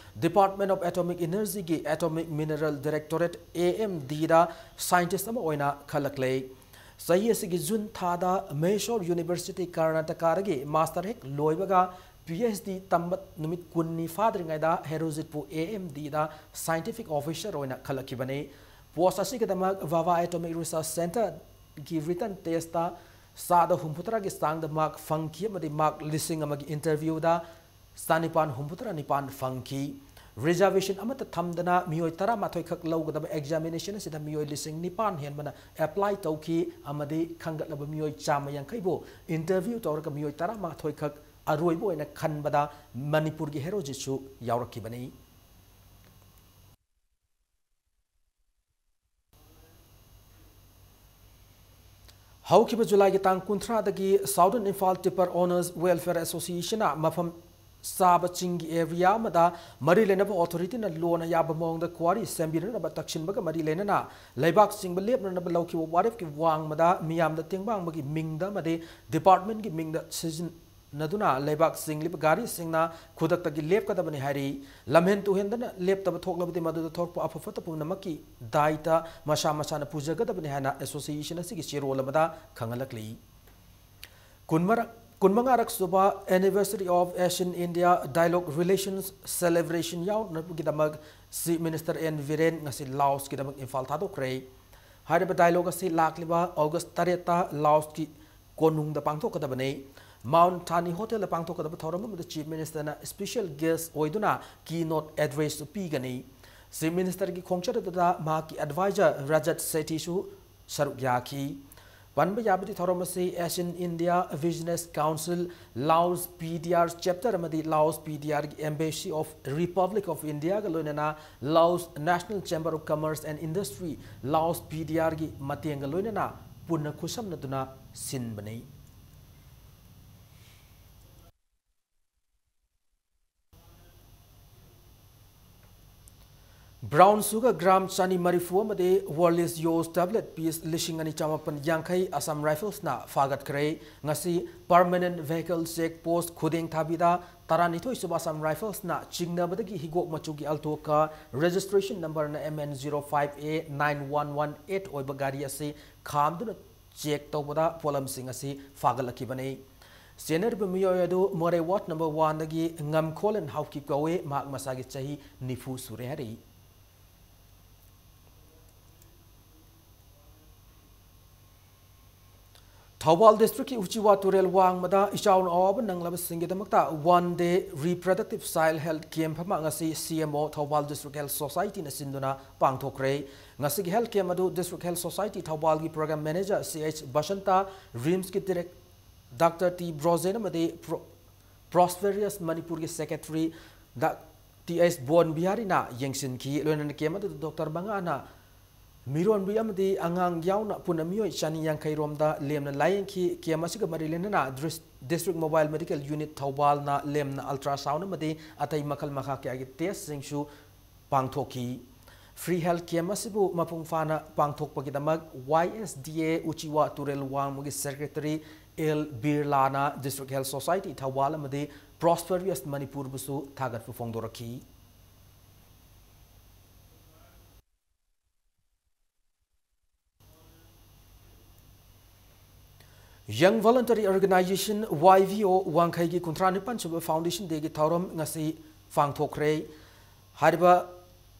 Department of Atomic Energyꯒꯤ Atomic Mineral Directorate, AMDꯗ scientist ꯑꯃ ꯑꯣꯏꯅ ꯈꯜꯂꯛꯂꯦ꯫ ꯆꯍꯤ ꯑꯁꯤꯒꯤ ꯖꯨꯟ ꯊꯥꯗ ꯃꯩꯁꯣꯔ ꯌꯨꯅꯤꯚꯔꯁꯤꯇꯤ ꯀꯔꯅꯥꯇꯀꯥꯗꯒꯤ ꯃꯥꯁꯇꯔ ꯍꯦꯛ ꯂꯣꯏꯕꯒ PhD ꯇꯝꯕ ꯅꯨꯃꯤꯠ ꯀꯨꯟꯅꯤ ꯐꯥꯗ꯭ꯔꯤꯉꯩꯗ ꯍꯦꯔꯣꯖꯤꯠꯄꯨ AMDꯗ scientific officer ꯑꯣꯏꯅ ꯈꯜꯂꯛꯈꯤꯕꯅꯤ꯫ Post ꯑꯁꯤꯒꯤꯗꯃꯛ ꯚꯥꯚꯥ Atomic Research Centreꯒꯤ written testꯇ ꯆꯥꯗ ꯍꯨꯝꯐꯨꯇꯔꯥꯒꯤ ꯆꯥꯡꯗ mark ꯐꯪꯈꯤ ꯑꯃꯗꯤ mark ꯂꯤꯁꯤꯡ ꯑꯃꯒꯤ interviewꯗ ꯆꯥꯅꯤꯄꯥꯟ ꯍꯨꯝꯐꯨꯇꯔꯥ ꯅꯤꯄꯥꯟ ꯐꯪꯈꯤ꯫ Reservation ꯑꯃꯠꯇ ꯊꯝꯗꯅ ꯃꯤꯑꯣꯏ ꯇꯔꯥꯃꯥꯊꯣꯏ ꯈꯛ ꯂꯧꯒꯗꯕ examination ꯑꯁꯤꯗ ꯃꯤꯑꯣꯏ ꯂꯤꯁꯤꯡ ꯅꯤꯄꯥꯟ ꯍꯦꯟꯕꯅ apply ꯇꯧꯈꯤ ꯑꯃꯗꯤ ꯈꯟꯒꯠꯂꯕ ꯃꯤꯑꯣꯏ ꯆꯥꯝꯃ ꯌꯥꯡꯈꯩꯕꯨ interview ꯇꯧꯔꯒ ꯃꯤꯑꯣꯏ ꯇꯔꯥꯃꯥꯊꯣꯏ ꯈꯛ ꯑꯔꯣꯏꯕ ꯑꯣꯏꯅ ꯈꯟꯕꯗ ꯃꯅꯤꯄꯨꯔꯒꯤ ꯍꯦꯔꯣꯖꯤꯠꯁꯨ ꯌꯥꯎꯔꯛꯈꯤꯕꯅꯤ꯫ ꯍꯧꯈꯤꯕ ꯖꯨꯂꯥꯏꯒꯤ ꯇꯥꯡ ꯀꯨꯟꯊ꯭ꯔꯥꯗꯒꯤ Southern Imphal Tipper Owners Welfare Associationꯅ ꯃꯐꯝ ꯆꯥꯕ ꯆꯤꯡꯒꯤ area ꯑꯃꯗ ꯃꯔꯤ ꯂꯩꯅꯕ ꯑꯣꯊꯣꯔꯤꯇꯤꯅ ꯂꯣꯅ ꯌꯥꯕ ꯃꯑꯣꯡꯗ quarry ꯁꯦꯝꯕꯤꯅꯅꯕ ꯇꯛꯁꯤꯟꯕꯒ ꯃꯔꯤ ꯂꯩꯅꯅ ꯂꯩꯕꯥꯛ ꯆꯤꯡꯕ ꯂꯦꯞꯅꯅꯕ ꯂꯧꯈꯤꯕ ꯋꯥꯔꯦꯞꯀꯤ ꯋꯥꯡꯃꯗ ꯃꯤꯌꯥꯝꯗ ꯇꯦꯡꯕꯥꯡꯕꯒꯤ ꯃꯤꯡꯗ ꯑꯃꯗꯤ departmentꯀꯤ ꯃꯤꯡꯗ ꯁꯤꯖꯤꯟ ꯅꯗꯨꯅ ꯂꯩꯕꯥꯛ ꯆꯤꯡꯂꯤꯕ ꯒꯥꯔꯤꯁꯤꯡꯅ ꯈꯨꯗꯛꯇꯒꯤ ꯂꯦꯞꯀꯗꯕꯅꯤ ꯍꯥꯏꯔꯤ꯫ ꯂꯝꯍꯦꯟ ꯇꯨꯍꯦꯟꯗꯅ ꯂꯦꯞꯇꯕ ꯊꯣꯛꯂꯕꯗꯤ ꯃꯗꯨꯗ ꯊꯣꯛꯄ ꯑꯐ ꯐꯠꯇ ꯄꯨꯝꯅꯃꯛꯀꯤ ꯗꯥꯏꯇ ꯃꯁꯥ ꯃꯁꯥꯅ ꯄꯨꯖꯒꯗꯕꯅꯤ ꯍꯥꯏꯅ association ꯑꯁꯤꯒꯤ ꯆꯦꯔꯣꯜ ꯑꯃꯗ ꯈꯪꯍꯜꯂꯛꯂꯤ꯫ ꯀꯨꯟꯃꯔꯛ-, ꯀꯨꯟꯃꯉꯥꯔꯛ ꯁꯨꯕ Anniversary of Asian India Dialogue Relations celebration ꯌꯥꯎꯅꯕꯒꯤꯗꯃꯛ Chief Minister N Biren ꯉꯁꯤ ꯂꯥꯑꯣꯁꯀꯤꯗꯃꯛ ꯏꯝꯐꯥꯜ ꯊꯥꯗꯣꯛꯈ꯭ꯔꯦ꯫ ꯍꯥꯏꯔꯤꯕ dialogue ꯑꯁꯤ ꯂꯥꯛꯂꯤꯕ August ꯇꯔꯦꯠꯇ ꯂꯥꯑꯣꯁꯀꯤ ꯀꯣꯅꯨꯡꯗ ꯄꯥꯡꯊꯣꯛꯀꯗꯕꯅꯤ꯫ Mount Thani Hotelꯗ ꯄꯥꯡꯊꯣꯛꯀꯗꯕ ꯊꯧꯔꯝ ꯑꯃꯗ Chief Ministerꯅ special guest ꯑꯣꯏꯗꯨꯅ keynote addressꯁꯨ ꯄꯤꯒꯅꯤ꯫ Chief Ministerꯒꯤ ꯈꯣꯡꯆꯠ ꯑꯗꯨꯗ ꯃꯍꯥꯛꯀꯤ advisor Rajat Sethiꯁꯨ ꯁꯔꯨꯛ ꯌꯥꯈꯤ꯫ ꯄꯟꯕ ꯌꯥꯕꯗꯤ ꯊꯧꯔꯝ ꯑꯁꯤ Asian India Business Council, Laos P D R Chapter ꯑꯃꯗꯤ Laos P D Rꯒꯤ Embassy of Republic of Indiaꯒ ꯂꯣꯏꯅꯅ Laos National Chamber of Commerce and Industry, Laos P D Rꯒꯤ ꯃꯇꯦꯡꯒ ꯂꯣꯏꯅꯅ ꯄꯨꯟꯅ ꯈꯨꯠꯁꯝꯅꯗꯨꯅ ꯁꯤꯟꯕꯅꯤ꯫ Brown sugar gram ꯆꯅꯤ ꯃꯔꯤꯐꯨ ꯑꯃꯗꯤ Worley's Yos tablet piece ꯂꯤꯁꯤꯡ ꯑꯅꯤ ꯆꯃꯥꯄꯟ ꯌꯥꯡꯈꯩ Assam Riflesꯅ ꯐꯥꯒꯠꯈ꯭ꯔꯦ꯫ ꯉꯁꯤ Permanent Vehicle Check Post ꯈꯨꯗꯦꯡ ꯊꯥꯕꯤꯗ ꯇꯔꯥꯅꯤꯊꯣꯏ ꯁꯨꯕ Assam Riflesꯅ ꯆꯤꯡꯅꯕꯗꯒꯤ ꯍꯤꯒꯣꯛ ꯃꯆꯨꯒꯤ Altoꯒ registration numberꯅ M N zero five A nine one one eight ꯑꯣꯏꯕ ꯒꯥꯔꯤ ꯑꯁꯤ ꯈꯥꯝꯗꯨꯅ check ꯇꯧꯕꯗ ꯄꯣꯠꯂꯝꯁꯤꯡ ꯑꯁꯤ ꯐꯥꯒꯠꯂꯛꯈꯤꯕꯅꯤ꯫ ꯆꯦꯟꯅꯔꯤꯕ ꯃꯤꯑꯣꯏ ꯑꯗꯨ ꯃꯣꯔꯦ ward number oneꯗꯒꯤ ꯉꯝꯈꯣꯂꯦꯟ ꯍꯥꯎꯀꯤꯞ ꯀꯧꯏ꯫ ꯃꯍꯥꯛ ꯃꯁꯥꯒꯤ ꯆꯍꯤ ꯅꯤꯐꯨ ꯁꯨꯔꯦ ꯍꯥꯏꯔꯛꯏ꯫ ꯊꯧꯕꯥꯜ districtꯀꯤ ꯎꯆꯤꯋꯥ ꯇꯨꯔꯦꯜ ꯋꯥꯡꯃꯗ ꯏꯆꯥꯎꯅ ꯑꯋꯥꯕ ꯅꯪꯂꯕꯁꯤꯡꯒꯤꯗꯃꯛꯇ one day reproductive child health camp ꯑꯃ ꯉꯁꯤ C M O Thoubal District Health Societyꯅ ꯁꯤꯟꯗꯨꯅ ꯄꯥꯡꯊꯣꯛꯈ꯭ꯔꯦ꯫ ꯉꯁꯤꯒꯤ health camp ꯑꯗꯨ District Health Society ꯊꯧꯕꯥꯜꯒꯤ program manager C H Basanta, RIMSꯀꯤ direct Doctor T Brojen ꯑꯃꯗꯤ Pro-, Prosperous ꯃꯅꯤꯄꯨꯔꯒꯤ secretary ꯗ-, T H ꯕꯣꯟ ꯕꯤꯍꯥꯔꯤꯅ ꯌꯦꯡꯁꯤꯟꯈꯤ꯫ ꯂꯣꯏꯅꯅ camp ꯑꯗꯨꯗ doctor ꯃꯉꯥꯅ ꯃꯤꯔꯣꯟꯕꯤ ꯑꯃꯗꯤ ꯑꯉꯥꯡ ꯌꯥꯎꯅ ꯄꯨꯟꯅ ꯃꯤꯑꯣꯏ ꯆꯅꯤ ꯌꯥꯡꯈꯩ ꯔꯣꯝꯗ ꯂꯦꯝꯅ ꯂꯥꯌꯦꯡꯈꯤ꯫ Camp ꯑꯁꯤꯒ ꯃꯔꯤ ꯂꯩꯅꯅ dress-, District Mobile Medical Unit ꯊꯧꯕꯥꯜꯅ ꯂꯦꯝꯅ ultrasound ꯑꯃꯗꯤ ꯑꯇꯩ ꯃꯈꯜ ꯃꯈꯥ ꯀꯌꯥꯒꯤ testꯁꯤꯡꯁꯨ ꯄꯥꯡꯊꯣꯛꯈꯤ꯫ Free health camp ꯑꯁꯤꯕꯨ ꯃꯄꯨꯡ ꯐꯥꯅ ꯄꯥꯡꯊꯣꯛꯄꯒꯤꯗꯃꯛ Y S D A ꯎꯆꯤꯋꯥ ꯇꯨꯔꯦꯜ ꯋꯥꯡꯃꯒꯤ secretary L ꯕꯤꯔꯂꯥꯅ District Health Society Thoubal ꯑꯃꯗꯤ Prosperous ꯃꯅꯤꯄꯨꯔꯕꯨꯁꯨ ꯊꯥꯒꯠꯄ ꯐꯣꯡꯗꯣꯔꯛꯈꯤ꯫ Young Voluntary Organization, Y V O, ꯋꯥꯡꯈꯩꯒꯤ ꯀꯨꯟꯊ꯭ꯔꯥ ꯅꯤꯄꯥꯟ ꯁꯨꯕ Foundation Dayꯒꯤ ꯊꯧꯔꯝ ꯉꯁꯤ ꯄꯥꯡꯊꯣꯛꯈ꯭ꯔꯦ꯫ ꯍꯥꯏꯔꯤꯕ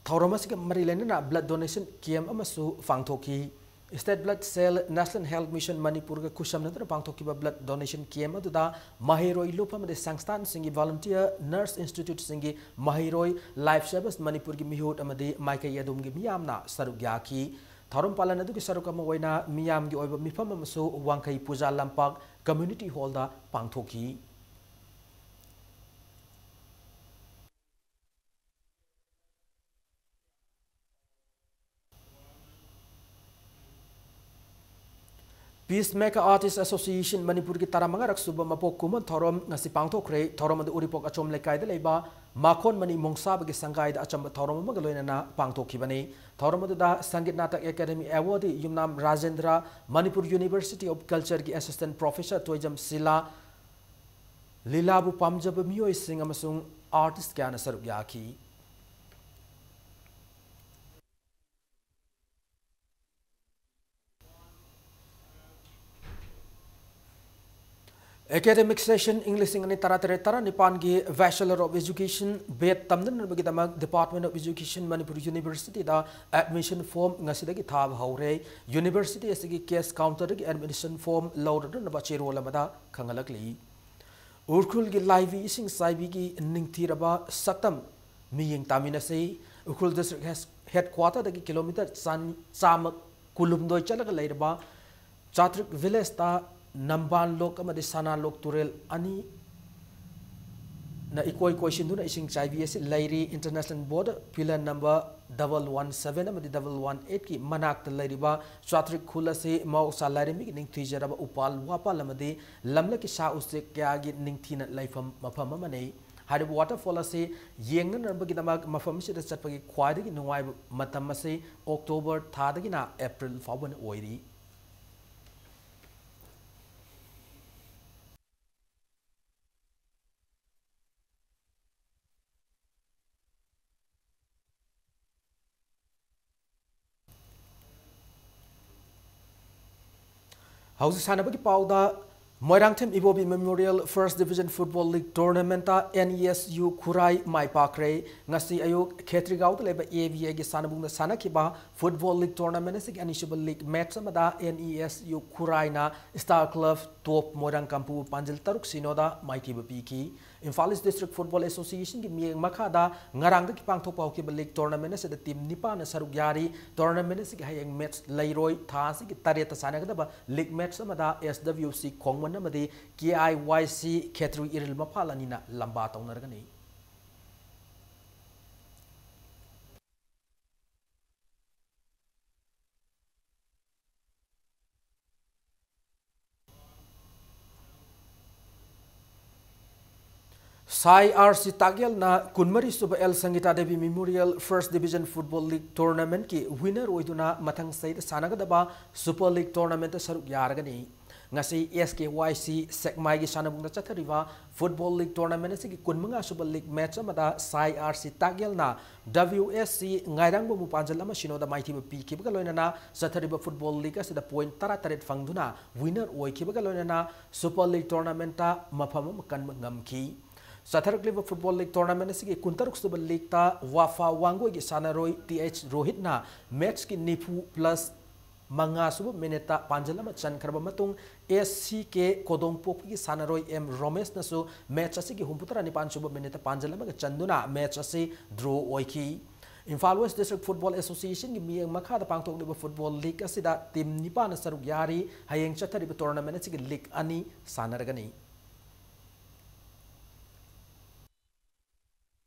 ꯊꯧꯔꯝ ꯑꯁꯤꯒ ꯃꯔꯤ ꯂꯩꯅꯅ blood donation camp ꯑꯃꯁꯨ ꯄꯥꯡꯊꯣꯛꯈꯤ꯫ State Blood Cell, National Health Mission ꯃꯅꯤꯄꯨꯔꯒ ꯈꯨꯠꯁꯝꯅꯗꯨꯅ ꯄꯥꯡꯊꯣꯛꯈꯤꯕ blood donation camp ꯑꯗꯨꯗ ꯃꯍꯩꯔꯣꯏ ꯂꯨꯞ ꯑꯃꯗꯤ ꯁꯪꯁꯊꯥꯟꯁꯤꯡꯒꯤ volunteer, nurse instituteꯁꯤꯡꯒꯤ ꯃꯍꯩꯔꯣꯏ, Life Savers ꯃꯅꯤꯄꯨꯔꯒꯤ ꯃꯤꯍꯨꯠ ꯑꯃꯗꯤ ꯃꯥꯏꯀꯩ ꯑꯗꯨꯝꯒꯤ ꯃꯤꯌꯥꯝꯅ ꯁꯔꯨꯛ ꯌꯥꯈꯤ꯫ ꯊꯧꯔꯝ ꯄꯥꯂꯟ ꯑꯗꯨꯒꯤ ꯁꯔꯨꯛ ꯑꯃ ꯑꯣꯏꯅ ꯃꯤꯌꯥꯝꯒꯤ ꯑꯣꯏꯕ ꯃꯤꯐꯝ ꯑꯃꯁꯨ ꯋꯥꯡꯈꯩ ꯄꯨꯖꯥ ꯂꯝꯄꯥꯛ community hallꯗ ꯄꯥꯡꯊꯣꯛꯈꯤ꯫ Peacemaker Artist Association ꯃꯅꯤꯄꯨꯔꯒꯤ ꯇꯔꯥꯃꯉꯥꯔꯛ ꯁꯨꯕ ꯃꯄꯣꯛ ꯀꯨꯝꯑꯣꯟ ꯊꯧꯔꯝ ꯉꯁꯤ ꯄꯥꯡꯊꯣꯛꯈ꯭ꯔꯦ꯫ ꯊꯧꯔꯝ ꯑꯗꯨ ꯎꯔꯤꯄꯣꯛ ꯑꯆꯣꯝ ꯂꯩꯀꯥꯏꯗ ꯂꯩꯕ ꯃꯥꯈꯣꯟ ꯃꯅꯤ ꯃꯣꯡꯁꯥꯕꯒꯤ ꯁꯪꯒꯥꯏꯗ ꯑꯆꯝꯕ ꯊꯧꯔꯝ ꯑꯃꯒ ꯂꯣꯏꯅꯅ ꯄꯥꯡꯊꯣꯛꯈꯤꯕꯅꯤ꯫ ꯊꯧꯔꯝ ꯑꯗꯨꯗ Sangeet Natak academy awardee Yumnam Rajendra, Manipur University of Cultureꯒꯤ assistant professor ꯇꯣꯏꯖꯝ ꯁꯤꯂꯥ, ꯂꯤꯂꯥꯕꯨ ꯄꯥꯝꯖꯕ ꯃꯤꯑꯣꯏꯁꯤꯡ ꯑꯃꯁꯨꯡ artist ꯀꯌꯥꯅ ꯁꯔꯨꯛ ꯌꯥꯈꯤ꯫ Academic session ꯏꯪ ꯂꯤꯁꯤꯡ ꯑꯅꯤ ꯇꯔꯥꯇꯔꯦꯠ ꯇꯔꯥꯅꯤꯄꯥꯟꯒꯤ Bachelor of Education B.Ed ꯇꯝꯅꯅꯕꯒꯤꯗꯃꯛ Department of Education Manipur Universityꯗ admission form ꯉꯁꯤꯗꯒꯤ ꯊꯥꯕ ꯍꯧꯔꯦ꯫ University ꯑꯁꯤꯒꯤ cash counterꯗꯒꯤ admission form ꯂꯧꯔꯗꯅꯕ ꯆꯦꯔꯣꯜ ꯑꯃꯗ ꯈꯪꯍꯜꯂꯛꯂꯤ꯫ ꯎꯈ꯭ꯔꯨꯜꯒꯤ ꯂꯥꯏꯕꯤ ꯏꯁꯤꯡ ꯆꯥꯏꯕꯤꯒꯤ ꯅꯤꯡꯊꯤꯔꯕ ꯁꯛꯇꯝ ꯃꯤꯠꯌꯦꯡ ꯇꯥꯃꯤꯟꯅꯁꯤ꯫ ꯎꯈ꯭ꯔꯨꯜ district headquarterꯗꯒꯤ kilometre ꯆꯥꯝꯃ ꯀꯨꯟꯍꯨꯝꯗꯣꯏ ꯆꯠꯂꯒ ꯂꯩꯔꯕ ꯆꯥꯇ꯭ꯔꯤꯛ villageꯇ ꯅꯝꯕꯥꯟ ꯂꯣꯛ ꯑꯃꯗꯤ ꯁꯅꯥ ꯂꯣꯛ ꯇꯨꯔꯦꯜ ꯑꯅꯤꯅ ꯏꯀꯣꯏ ꯀꯣꯏꯁꯤꯟꯗꯨꯅ ꯏꯁꯤꯡ ꯆꯥꯏꯕꯤ ꯑꯁꯤ ꯂꯩꯔꯤ꯫ International border pillar number double one seven ꯑꯃꯗꯤ double one eightꯀꯤ ꯃꯅꯥꯛꯇ ꯂꯩꯔꯤꯕ ꯆꯥꯇ꯭ꯔꯤꯛ ꯈꯨꯜ ꯑꯁꯤ ꯃꯍꯧꯁꯥ ꯂꯥꯏꯔꯦꯝꯕꯤꯒꯤ ꯅꯤꯡꯊꯤꯖꯔꯕ ꯎꯄꯥꯜ ꯋꯥꯄꯥꯜ ꯑꯃꯗꯤ ꯂꯝꯂꯛꯀꯤ ꯁꯥ ꯎꯆꯦꯛ ꯀꯌꯥꯒꯤ ꯅꯤꯡꯊꯤꯅ ꯂꯩꯐꯝ ꯃꯐꯝ ꯑꯃꯅꯤ꯫ ꯍꯥꯏꯔꯤꯕ waterfall ꯑꯁꯤ ꯌꯦꯡꯅꯅꯕꯒꯤꯗꯃꯛ ꯃꯐꯝ ꯑꯁꯤꯗ ꯆꯠꯄꯒꯤ ꯈ꯭ꯋꯥꯏꯗꯒꯤ ꯅꯨꯡꯉꯥꯏꯕ ꯃꯇꯝ ꯑꯁꯤ October ꯊꯥꯗꯒꯤꯅ April ꯐꯥꯎꯕꯅ ꯑꯣꯏꯔꯤ꯫ ꯍꯧꯖꯤꯛ ꯁꯥꯟꯅꯕꯒꯤ ꯄꯥꯎꯗ ꯃꯣꯏꯔꯥꯡꯊꯦꯝ ꯏꯕꯣꯕꯤ Memorial First Division Football League Tournamentꯇ N E S U ꯈꯨꯔꯥꯏ ꯃꯥꯏ ꯄꯥꯛꯈ꯭ꯔꯦ꯫ ꯉꯁꯤ ꯑꯌꯨꯛ ꯈꯦꯇ꯭ꯔꯤꯒꯥꯎꯗ ꯂꯩꯕ A V Aꯒꯤ ꯁꯥꯟꯅꯕꯨꯡꯗ ꯁꯥꯟꯅꯈꯤꯕ football league tournament ꯑꯁꯤꯒꯤ ꯑꯅꯤꯁꯨꯕ league match ꯑꯃꯗ N E S U ꯈꯨꯔꯥꯏꯅ Star Club Top ꯃꯣꯏꯔꯥꯡ ꯀꯥꯡꯄꯨꯕꯨ ꯄꯥꯟꯖꯜ ꯇꯔꯨꯛ ꯁꯤꯅꯣꯗ ꯃꯥꯏꯊꯤꯕ ꯄꯤꯈꯤ꯫ Imphal East District Football Associationꯒꯤ ꯃꯤꯠꯌꯦꯡ ꯃꯈꯥꯗ ꯉꯔꯥꯡꯗꯒꯤ ꯄꯥꯡꯊꯣꯛꯄ ꯍꯧꯈꯤꯕ league tournament ꯑꯁꯤꯗ team ꯅꯤꯄꯥꯟꯅ ꯁꯔꯨꯛ ꯌꯥꯔꯤ꯫ Tournament ꯑꯁꯤꯒꯤ ꯍꯌꯦꯡ match ꯂꯩꯔꯣꯏ꯫ ꯊꯥ ꯑꯁꯤꯒꯤ ꯇꯔꯦꯠꯇ ꯁꯥꯟꯅꯒꯗꯕ league match ꯑꯃꯗ S W C ꯈꯣꯡꯃꯟ ꯑꯃꯗꯤ K I Y C ꯈꯦꯇ꯭ꯔꯤ ꯏꯔꯤꯜ ꯃꯐꯥꯜ ꯑꯅꯤꯅ ꯂꯝꯕꯥ ꯇꯧꯅꯔꯒꯅꯤ꯫ ꯁꯥꯏ ꯑꯥꯔ ꯁꯤ ꯇꯥꯒꯦꯜꯅ ꯀꯨꯟꯃꯔꯤ ꯁꯨꯕ L Sangita Devi Memorial First Division Football League Tournamentꯀꯤ winner ꯑꯣꯏꯗꯨꯅ ꯃꯊꯪ ꯆꯍꯤꯗ ꯁꯥꯟꯅꯒꯗꯕ Super League Tournamentꯇ ꯁꯔꯨꯛ ꯌꯥꯔꯒꯅꯤ꯫ ꯉꯁꯤ S K Y C ꯁꯦꯛꯃꯥꯏꯒꯤ ꯁꯥꯟꯅꯕꯨꯡꯗ ꯆꯠꯊꯔꯤꯕ football league tournament ꯑꯁꯤꯒꯤ ꯀꯨꯟꯃꯉꯥ ꯁꯨꯕ league match ꯑꯃꯗ ꯁꯥꯏ R C ꯇꯥꯒꯦꯜꯅ W S C ꯉꯥꯏꯔꯥꯡꯕꯝꯕꯨ ꯄꯥꯟꯖꯜ ꯑꯃ ꯁꯤꯅꯣꯗ ꯃꯥꯏꯊꯤꯕ ꯄꯤꯈꯤꯕꯒ ꯂꯣꯏꯅꯅ ꯆꯠꯊꯔꯤꯕ football league ꯑꯁꯤꯗ point ꯇꯔꯥꯇꯔꯦꯠ ꯐꯪꯗꯨꯅ winner ꯑꯣꯏꯈꯤꯕꯒ ꯂꯣꯏꯅꯅ Super League Tournamentꯇ ꯃꯐꯝ ꯑꯃ ꯀꯟꯕ ꯉꯝꯈꯤ꯫ ꯆꯠꯊꯔꯛꯂꯤꯕ football league tournament ꯑꯁꯤꯒꯤ ꯀꯨꯟꯇꯔꯨꯛ ꯁꯨꯕ leagueꯇ ꯋꯥꯐꯥ ꯋꯥꯡꯒꯣꯏꯒꯤ ꯁꯥꯟꯅꯔꯣꯏ T H ꯔꯣꯍꯤꯠꯅ matchꯀꯤ ꯅꯤꯐꯨ plus ꯃꯉꯥ ꯁꯨꯕ minuteꯇ ꯄꯥꯟꯖꯜ ꯑꯃ ꯆꯟꯈ꯭ꯔꯕ ꯃꯇꯨꯡ S C K ꯀꯣꯗꯣꯡꯄꯣꯛꯄꯤꯒꯤ ꯁꯥꯟꯅꯔꯣꯏ M ꯔꯣꯃꯦꯁꯅꯁꯨ match ꯑꯁꯤꯒꯤ ꯍꯨꯝꯐꯨꯇꯔꯥ ꯅꯤꯄꯥꯟ ꯁꯨꯕ minuteꯇ ꯄꯥꯟꯖꯜ ꯑꯃꯒ ꯆꯟꯗꯨꯅ match ꯑꯁꯤ draw ꯑꯣꯏꯈꯤ꯫ Imphal West District Football Associationꯒꯤ ꯃꯤꯠꯌꯦꯡ ꯃꯈꯥꯗ ꯄꯥꯡꯊꯣꯛꯂꯤꯕ football league ꯑꯁꯤꯗ team ꯅꯤꯄꯥꯟꯅ ꯁꯔꯨꯛ ꯌꯥꯔꯤ꯫ ꯍꯌꯦꯡ ꯆꯠꯊꯔꯤꯕ tournament ꯑꯁꯤꯒꯤ league ꯑꯅꯤ ꯁꯥꯟꯅꯔꯒꯅꯤ꯫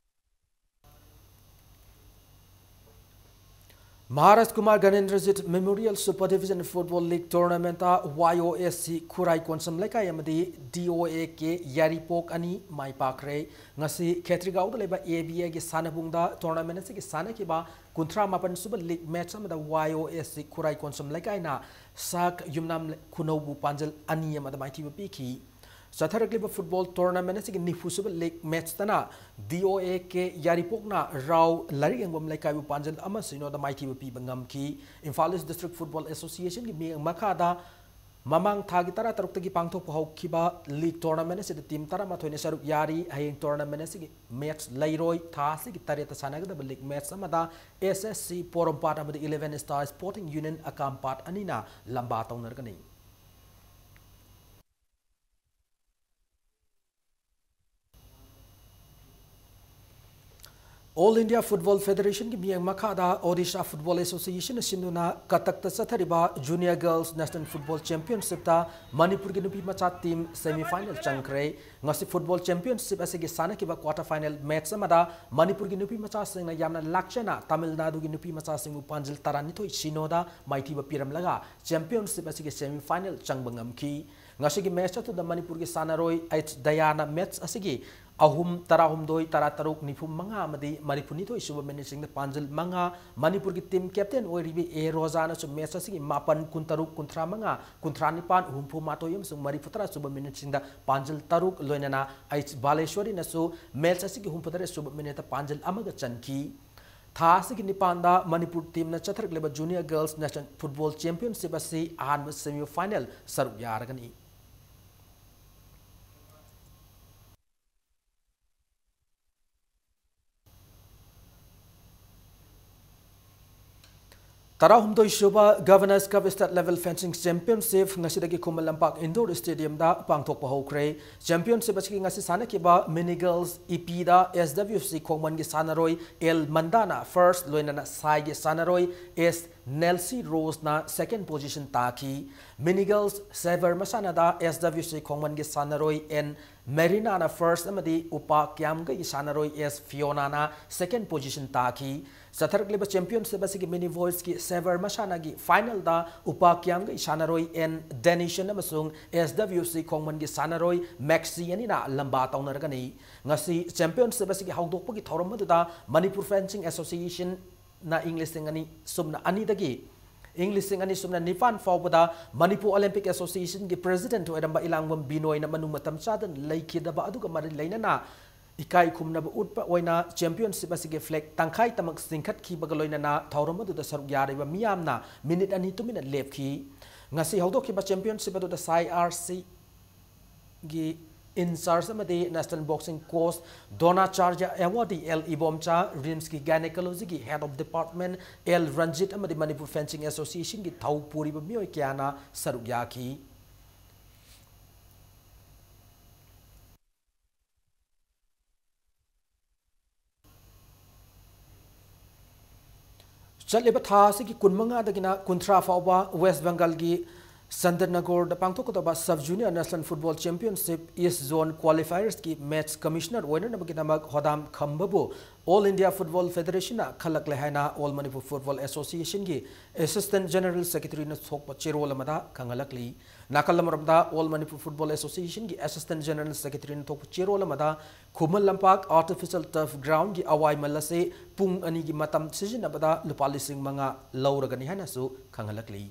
Maharaj Kumar ꯒꯅꯦꯟꯗ꯭ꯔꯖꯤꯠ Memorial Super Division Football League Tournamentꯇ Y O S C ꯈꯨꯔꯥꯏ ꯀꯣꯟꯁꯝ ꯂꯩꯀꯥꯏ ꯑꯃꯗꯤ D O A K ꯌꯥꯏꯔꯤꯄꯣꯛ ꯑꯅꯤ ꯃꯥꯏ ꯄꯥꯛꯈ꯭ꯔꯦ꯫ ꯉꯁꯤ ꯈꯦꯇ꯭ꯔꯤꯒꯥꯎꯗ ꯂꯩꯕ A V Aꯒꯤ ꯁꯥꯟꯅꯕꯨꯡꯗ tournament ꯑꯁꯤꯒꯤ ꯁꯥꯟꯅꯈꯤꯕ ꯀꯨꯟꯊ꯭ꯔꯥ ꯃꯥꯄꯟ ꯁꯨꯕ league match ꯑꯃꯗ Y O S C ꯈꯨꯔꯥꯏ ꯀꯣꯟꯁꯝ ꯂꯩꯀꯥꯏꯅ ꯁꯥꯛ ꯌꯨꯝꯅꯥꯝ ꯈꯨꯅꯧꯕꯨ ꯄꯥꯟꯖꯜ ꯑꯅꯤ ꯑꯃꯗ ꯃꯥꯏꯊꯤꯕ ꯄꯤꯈꯤ꯫ ꯆꯠꯊꯔꯛꯂꯤꯕ football tournament ꯑꯁꯤꯒꯤ ꯅꯤꯐꯨ ꯁꯨꯕ league matchꯇꯅ D O A K ꯌꯥꯏꯔꯤꯄꯣꯛꯅ Rao ꯂꯥꯏꯔꯤꯛ ꯌꯦꯡꯐꯝ ꯂꯩꯀꯥꯏꯕꯨ ꯄꯥꯟꯖꯜ ꯑꯃ ꯁꯤꯅꯣꯗ ꯃꯥꯏꯊꯤꯕ ꯄꯤꯕ ꯉꯝꯈꯤ꯫ Imphal East District Football Associationꯒꯤ ꯃꯤꯠꯌꯦꯡ ꯃꯈꯥꯗ ꯃꯃꯥꯡ ꯊꯥꯒꯤ ꯇꯔꯥ ꯇꯔꯨꯛꯇꯒꯤ ꯄꯥꯡꯊꯣꯛꯄ ꯍꯧꯈꯤꯕ ꯂꯤꯒ ꯇꯣꯔꯅꯥꯃꯦꯟ ꯑꯁꯤꯗ ꯇꯤꯝ ꯇꯔꯥꯃꯥꯊꯣꯏꯅ ꯁꯔꯨꯛ ꯌꯥꯔꯤ꯫ ꯍꯌꯦꯡ ꯇꯣꯔꯅꯥꯃꯦꯟ ꯑꯁꯤꯒꯤ ꯃꯦꯠꯆ ꯂꯩꯔꯣꯏ꯫ ꯊꯥ ꯑꯁꯤꯒꯤ ꯇꯔꯦꯠꯇ ꯁꯥꯟꯅꯒꯗꯕ ꯂꯤꯒ ꯃꯦꯠꯆ ꯑꯃꯗ ꯑꯦꯁ ꯑꯦꯁ ꯁꯤ ꯄꯣꯔꯣꯝꯄꯥꯠ ꯑꯃꯗꯤ ꯏꯂꯦꯚꯦꯟ ꯏꯁꯇꯥꯔ ꯁ꯭ꯄꯣꯔꯇꯤꯡ ꯌꯨꯅꯤꯌꯟ ꯑꯀꯥꯝꯄꯥꯠ ꯑꯅꯤꯅ ꯂꯝꯕꯥ ꯇꯧꯅꯔꯒꯅꯤ꯫ ꯑꯣꯜ ꯏꯟꯗꯤꯌꯥ ꯐꯨꯠꯕꯣꯜ ꯐꯦꯗꯔꯦꯁꯟꯒꯤ ꯃꯤꯠꯌꯦꯡ ꯃꯈꯥꯗ ꯑꯣꯗꯤꯁꯥ ꯐꯨꯠꯕꯣꯜ ꯑꯦꯁꯣꯁꯤꯌꯦꯁꯟꯅ ꯁꯤꯟꯗꯨꯅ ꯀꯇꯛꯇ ꯆꯠꯊꯔꯤꯕ ꯖꯨꯅꯤꯌꯔ ꯒꯔꯜꯁ ꯅꯦꯁꯅꯦꯜ ꯐꯨꯠꯕꯣꯜ ꯆꯦꯝꯄꯤꯌꯟꯁꯤꯞꯇ ꯃꯅꯤꯄꯨꯔꯒꯤ ꯅꯨꯄꯤ ꯃꯆꯥ ꯇꯤꯝ ꯁꯦꯃꯤ ꯐꯥꯏꯅꯦꯜ ꯆꯪꯈ꯭ꯔꯦ꯫ ꯉꯁꯤ ꯐꯨꯠꯕꯣꯜ ꯆꯦꯝꯄꯤꯌꯟꯁꯤꯞ ꯑꯁꯤꯒꯤ ꯁꯥꯟꯅꯈꯤꯕ ꯀ꯭ꯋꯥꯇꯔ ꯐꯥꯏꯅꯦꯜ ꯃꯦꯠꯆ ꯑꯃꯗ ꯃꯅꯤꯄꯨꯔꯒꯤ ꯅꯨꯄꯤ ꯃꯆꯥꯁꯤꯡꯅ ꯌꯥꯝꯅ ꯂꯥꯛꯆꯅ ꯇꯥꯃꯤꯜ ꯅꯥꯗꯨꯒꯤ ꯅꯨꯄꯤ ꯃꯆꯥꯁꯤꯡꯕꯨ ꯄꯥꯟꯖꯤꯜ ꯇꯔꯥꯅꯤꯊꯣꯏ ꯁꯤꯅꯣꯗ ꯃꯥꯏꯊꯤꯕ ꯄꯤꯔꯝꯂꯒ ꯆꯦꯝꯄꯤꯌꯟꯁꯤꯞ ꯑꯁꯤꯒꯤ ꯁꯦꯃꯤ ꯐꯥꯏꯅꯦꯜ ꯆꯪꯕ ꯉꯝꯈꯤ꯫ ꯉꯁꯤꯒꯤ ꯃꯦꯠꯆ ꯑꯗꯨꯗ ꯃꯅꯤꯄꯨꯔꯒꯤ ꯁꯥꯟꯅꯔꯣꯏ ꯑꯩꯆ ꯗꯌꯥꯅ ꯃꯦꯠꯆ ꯑꯁꯤꯒꯤ ꯑꯍꯨꯝ, ꯇꯔꯥꯍꯨꯝꯗꯣꯏ, ꯇꯔꯥꯇꯔꯨꯛ, ꯅꯤꯐꯨ ꯃꯉꯥ ꯑꯃꯗꯤ ꯃꯔꯤꯐꯨꯅꯤꯊꯣꯏ ꯁꯨꯕ ꯃꯤꯅꯤꯠꯁꯤꯡꯗ ꯄꯥꯟꯖꯤꯜ ꯃꯉꯥ, ꯃꯅꯤꯄꯨꯔꯒꯤ ꯇꯤꯝ ꯀꯦꯞꯇꯦꯟ ꯑꯣꯏꯔꯤꯕꯤ ꯑꯦ ꯔꯣꯖꯥꯅꯁꯨ ꯃꯦꯠꯆ ꯑꯁꯤꯒꯤ ꯃꯥꯄꯟ, ꯀꯨꯟꯇꯔꯨꯛ, ꯀꯨꯟꯊ꯭ꯔꯥ ꯃꯉꯥ, ꯀꯨꯟꯊ꯭ꯔꯥ ꯅꯤꯄꯥꯟ, ꯍꯨꯝꯐꯨ ꯃꯥꯊꯣꯏ ꯑꯃꯁꯨꯡ ꯃꯔꯤꯐꯨ ꯇꯔꯥ ꯁꯨꯕ ꯃꯤꯅꯤꯠꯁꯤꯡꯗ ꯄꯥꯟꯖꯤꯜ ꯇꯔꯨꯛ, ꯂꯣꯏꯅꯅ ꯑꯩꯆ ꯕꯥꯂꯦꯁꯣꯔꯤꯅꯁꯨ ꯃꯦꯠꯆ ꯑꯁꯤꯒꯤ ꯍꯨꯝꯐꯨ ꯇꯔꯦꯠ ꯁꯨꯕ ꯃꯤꯅꯤꯠꯇ ꯄꯥꯟꯖꯤꯜ ꯑꯃꯒ ꯆꯟꯈꯤ꯫ ꯊꯥ ꯑꯁꯤꯒꯤ ꯅꯤꯄꯥꯟꯗ ꯃꯅꯤꯄꯨꯔ ꯇꯤꯝꯅ ꯆꯠꯊꯔꯛꯂꯤꯕ junior girls national football championship ꯑꯁꯤ ꯑꯍꯥꯟꯕ ꯁꯦꯃꯤ ꯐꯥꯏꯅꯦꯜ ꯁꯔꯨꯛ ꯌꯥꯔꯒꯅꯤ꯫ ꯇꯔꯥꯍꯨꯝꯗꯣꯏ ꯁꯨꯕ governor's cup state level fencing championship ꯉꯁꯤꯗꯒꯤ ꯈꯨꯃꯟ ꯂꯝꯄꯥꯛ ꯏꯟꯗꯣꯔ ꯁ꯭ꯇꯦꯗꯤꯌꯝꯗ ꯄꯥꯡꯊꯣꯛꯄ ꯍꯧꯈ꯭ꯔꯦ꯫ ꯆꯦꯝꯄꯤꯌꯟꯁꯤꯞ ꯑꯁꯤꯒꯤ ꯉꯁꯤ ꯁꯥꯟꯅꯈꯤꯕ ꯃꯤꯅꯤ ꯒꯔꯜꯁ ꯏ ꯄꯤꯗ ꯑꯦꯁ ꯗꯕ꯭ꯂꯤꯎ ꯁꯤ ꯈꯣꯡꯃꯟꯒꯤ ꯁꯥꯟꯅꯔꯣꯏ ꯑꯦꯜ ꯃꯟꯗꯥꯅ ꯐꯥꯔꯁ, ꯂꯣꯏꯅꯅ ꯁꯥꯏꯒꯤ ꯁꯥꯟꯅꯔꯣꯏ ꯑꯦꯁ ꯅꯦꯜꯁꯤ ꯔꯣꯁꯅ ꯁꯦꯀꯦꯟ ꯄꯣꯖꯤꯁꯟ ꯇꯥꯈꯤ꯫ ꯃꯤꯅꯤ ꯒꯔꯜꯁ ꯁꯦꯚꯔ ꯃꯁꯥꯟꯅꯗ ꯑꯦꯁ ꯗꯕ꯭ꯂꯤꯎ ꯁꯤ ꯈꯣꯡꯃꯟꯒꯤ ꯁꯥꯟꯅꯔꯣꯏ ꯑꯦꯟ ꯃꯦꯔꯤꯅꯥꯅ ꯐꯥꯔꯁ ꯑꯃꯗꯤ ꯎꯄꯥ ꯀ꯭ꯌꯥꯝꯒꯩ ꯁꯥꯟꯅꯔꯣꯏ ꯑꯦꯁ ꯐꯤꯌꯣꯅꯥꯅ ꯁꯦꯀꯦꯟ ꯄꯣꯖꯤꯁꯟ ꯇꯥꯈꯤ꯫ ꯆꯠꯊꯔꯛꯂꯤꯕ ꯆꯦꯝꯄꯤꯌꯟꯁꯤꯞ ꯑꯁꯤꯒꯤ ꯃꯤꯅꯤ ꯕꯣꯏꯁꯀꯤ ꯁꯦꯚꯔ ꯃꯁꯥꯟꯅꯒꯤ ꯐꯥꯏꯅꯦꯜꯗ ꯎꯄꯥ ꯀ꯭ꯌꯥꯝꯒꯩ ꯁꯥꯟꯅꯔꯣꯏ ꯑꯦꯟ ꯗꯦꯅꯤꯁꯟ ꯑꯃꯁꯨꯡ ꯑꯦꯁ ꯗꯕ꯭ꯂꯤꯎ ꯁꯤ ꯈꯣꯡꯃꯟꯒꯤ ꯁꯥꯟꯅꯔꯣꯏ ꯃꯦꯛꯁꯤ ꯑꯅꯤꯅ ꯂꯝꯕꯥ ꯇꯧꯅꯔꯒꯅꯤ꯫ ꯉꯁꯤ ꯆꯦꯝꯄꯤꯌꯟꯁꯤꯞ ꯑꯁꯤꯒꯤ ꯍꯧꯗꯣꯛꯄꯒꯤ ꯊꯧꯔꯝ ꯑꯗꯨꯗ ꯃꯅꯤꯄꯨꯔ ꯐꯦꯟꯁꯤꯡ ꯑꯦꯁꯣꯁꯤꯌꯦꯁꯟ ꯅ ꯏꯪ ꯂꯤꯁꯤꯡ ꯑꯅꯤ ꯁꯨꯞꯅ ꯑꯅꯤꯗꯒꯤ ꯏꯪ ꯂꯤꯁꯤꯡ ꯑꯅꯤ ꯁꯨꯞꯅ ꯅꯤꯄꯥꯟ ꯐꯥꯎꯕꯗ ꯃꯅꯤꯄꯨꯔ ꯑꯣꯂꯦꯝꯄꯤꯛ ꯑꯦꯁꯣꯁꯤꯌꯦꯁꯟꯒꯤ ꯄ꯭ꯔꯦꯁꯤꯗꯦꯟꯠ ꯑꯣꯏꯔꯝꯕ ꯏꯂꯥꯡꯕꯝ ꯕꯤꯅꯣꯏꯅ ꯃꯅꯨꯡ ꯃꯇꯝ ꯆꯥꯗꯅ ꯂꯩꯈꯤꯗꯕ ꯑꯗꯨꯒ ꯃꯔꯤ ꯂꯩꯅꯅ ꯏꯀꯥꯏ ꯈꯨꯝꯅꯕ ꯎꯠꯄ ꯑꯣꯏꯅ ꯆꯦꯝꯄꯤꯌꯟꯁꯤꯞ ꯑꯁꯤꯒꯤ ꯐ꯭ꯂꯦꯒ ꯇꯪꯈꯥꯏ ꯇꯃꯛ ꯆꯤꯡꯈꯠꯈꯤꯕꯒ ꯂꯣꯏꯅꯅ ꯊꯧꯔꯝ ꯑꯗꯨꯗ ꯁꯔꯨꯛ ꯌꯥꯔꯤꯕ ꯃꯤꯌꯥꯝꯅ ꯃꯤꯅꯤꯠ ꯑꯅꯤ ꯇꯨꯃꯤꯟꯅ ꯂꯦꯞꯈꯤ꯫ ꯉꯁꯤ ꯍꯧꯗꯣꯛꯈꯤꯕ ꯆꯦꯝꯄꯤꯌꯟꯁꯤꯞ ꯑꯗꯨꯗ ꯁꯥꯏ ꯑꯥꯔ ꯁꯤꯒꯤ ꯏꯟꯆꯥꯔꯖ ꯑꯃꯗꯤ national boxing coach Dronacharya awardee L Ibomcha, ꯔꯤꯝꯁꯀꯤ ꯒꯥꯏꯅꯦꯀꯣꯂꯣꯖꯤꯒꯤ head of department L Ranjit ꯑꯃꯗꯤ ꯃꯅꯤꯄꯨꯔ ꯐꯦꯟꯁꯤꯡ ꯑꯦꯁꯣꯁꯤꯌꯦꯁꯟꯒꯤ ꯊꯧ ꯄꯨꯔꯤꯕ ꯃꯤꯑꯣꯏ ꯀꯌꯥꯅ ꯁꯔꯨꯛ ꯌꯥꯈꯤ꯫ ꯆꯠꯂꯤꯕ ꯊꯥ ꯑꯁꯤꯒꯤ ꯀꯨꯟꯃꯉꯥꯗꯒꯤꯅ ꯀꯨꯟꯊ꯭ꯔꯥ ꯐꯥꯎꯕ ꯋꯦꯁ ꯕꯦꯡꯒꯜꯒꯤ ꯆꯟꯗ꯭ꯔꯅꯒꯔꯗ ꯄꯥꯡꯊꯣꯛꯀꯗꯕ sub junior national football championship east zone ꯀ꯭ꯋꯥꯂꯤꯐꯥꯏꯌꯔꯁꯀꯤ ꯃꯦꯠꯆ ꯀꯃꯤꯁꯅꯔ ꯑꯣꯏꯅꯅꯕꯒꯤꯗꯃꯛ ꯍꯣꯗꯥꯝ ꯈꯝꯕꯕꯨ ꯑꯣꯜ ꯏꯟꯗꯤꯌꯥ ꯐꯨꯠꯕꯣꯜ ꯐꯦꯗꯔꯦꯁꯟꯅ ꯈꯜꯂꯛꯂꯦ ꯍꯥꯏꯅ ꯑꯣꯜ ꯃꯅꯤꯄꯨꯔ ꯐꯨꯠꯕꯣꯜ ꯑꯦꯁꯣꯁꯤꯌꯦꯁꯟꯒꯤ ꯑꯦꯁꯤꯁꯇꯦꯟꯠ ꯖꯦꯅꯔꯦꯜ ꯁꯦꯀ꯭ꯔꯦꯇꯔꯤꯅ ꯊꯣꯛꯄ ꯆꯦꯔꯣꯜ ꯑꯃꯗ ꯈꯪꯍꯜꯂꯛꯂꯤ꯫ ꯅꯥꯀꯜ ꯑꯃꯔꯣꯝꯗ ꯑꯣꯜ ꯃꯅꯤꯄꯨꯔ ꯐꯨꯠꯕꯣꯜ ꯑꯦꯁꯣꯁꯤꯌꯦꯁꯟꯒꯤ ꯑꯦꯁꯤꯁꯇꯦꯟꯠ ꯖꯦꯅꯔꯦꯜ ꯁꯦꯀ꯭ꯔꯦꯇꯔꯤꯅ ꯊꯣꯛꯄ ꯆꯦꯔꯣꯜ ꯑꯃꯗ ꯈꯨꯃꯟ ꯂꯝꯄꯥꯛ ꯑꯥꯔꯇꯤꯐꯤꯁꯤꯌꯦꯜ ꯇꯔꯐ ꯒ꯭ꯔꯥꯎꯟꯒꯤ ꯑꯋꯥꯏꯃꯜ ꯑꯁꯤ ꯄꯨꯡ ꯑꯅꯤꯒꯤ ꯃꯇꯝ ꯁꯤꯖꯤꯟꯅꯕꯗ ꯂꯨꯄꯥ ꯂꯤꯁꯤꯡ ꯃꯉꯥ ꯂꯧꯔꯒꯅꯤ ꯍꯥꯏꯅꯁꯨ ꯈꯪꯍꯜꯂꯛꯂꯤ꯫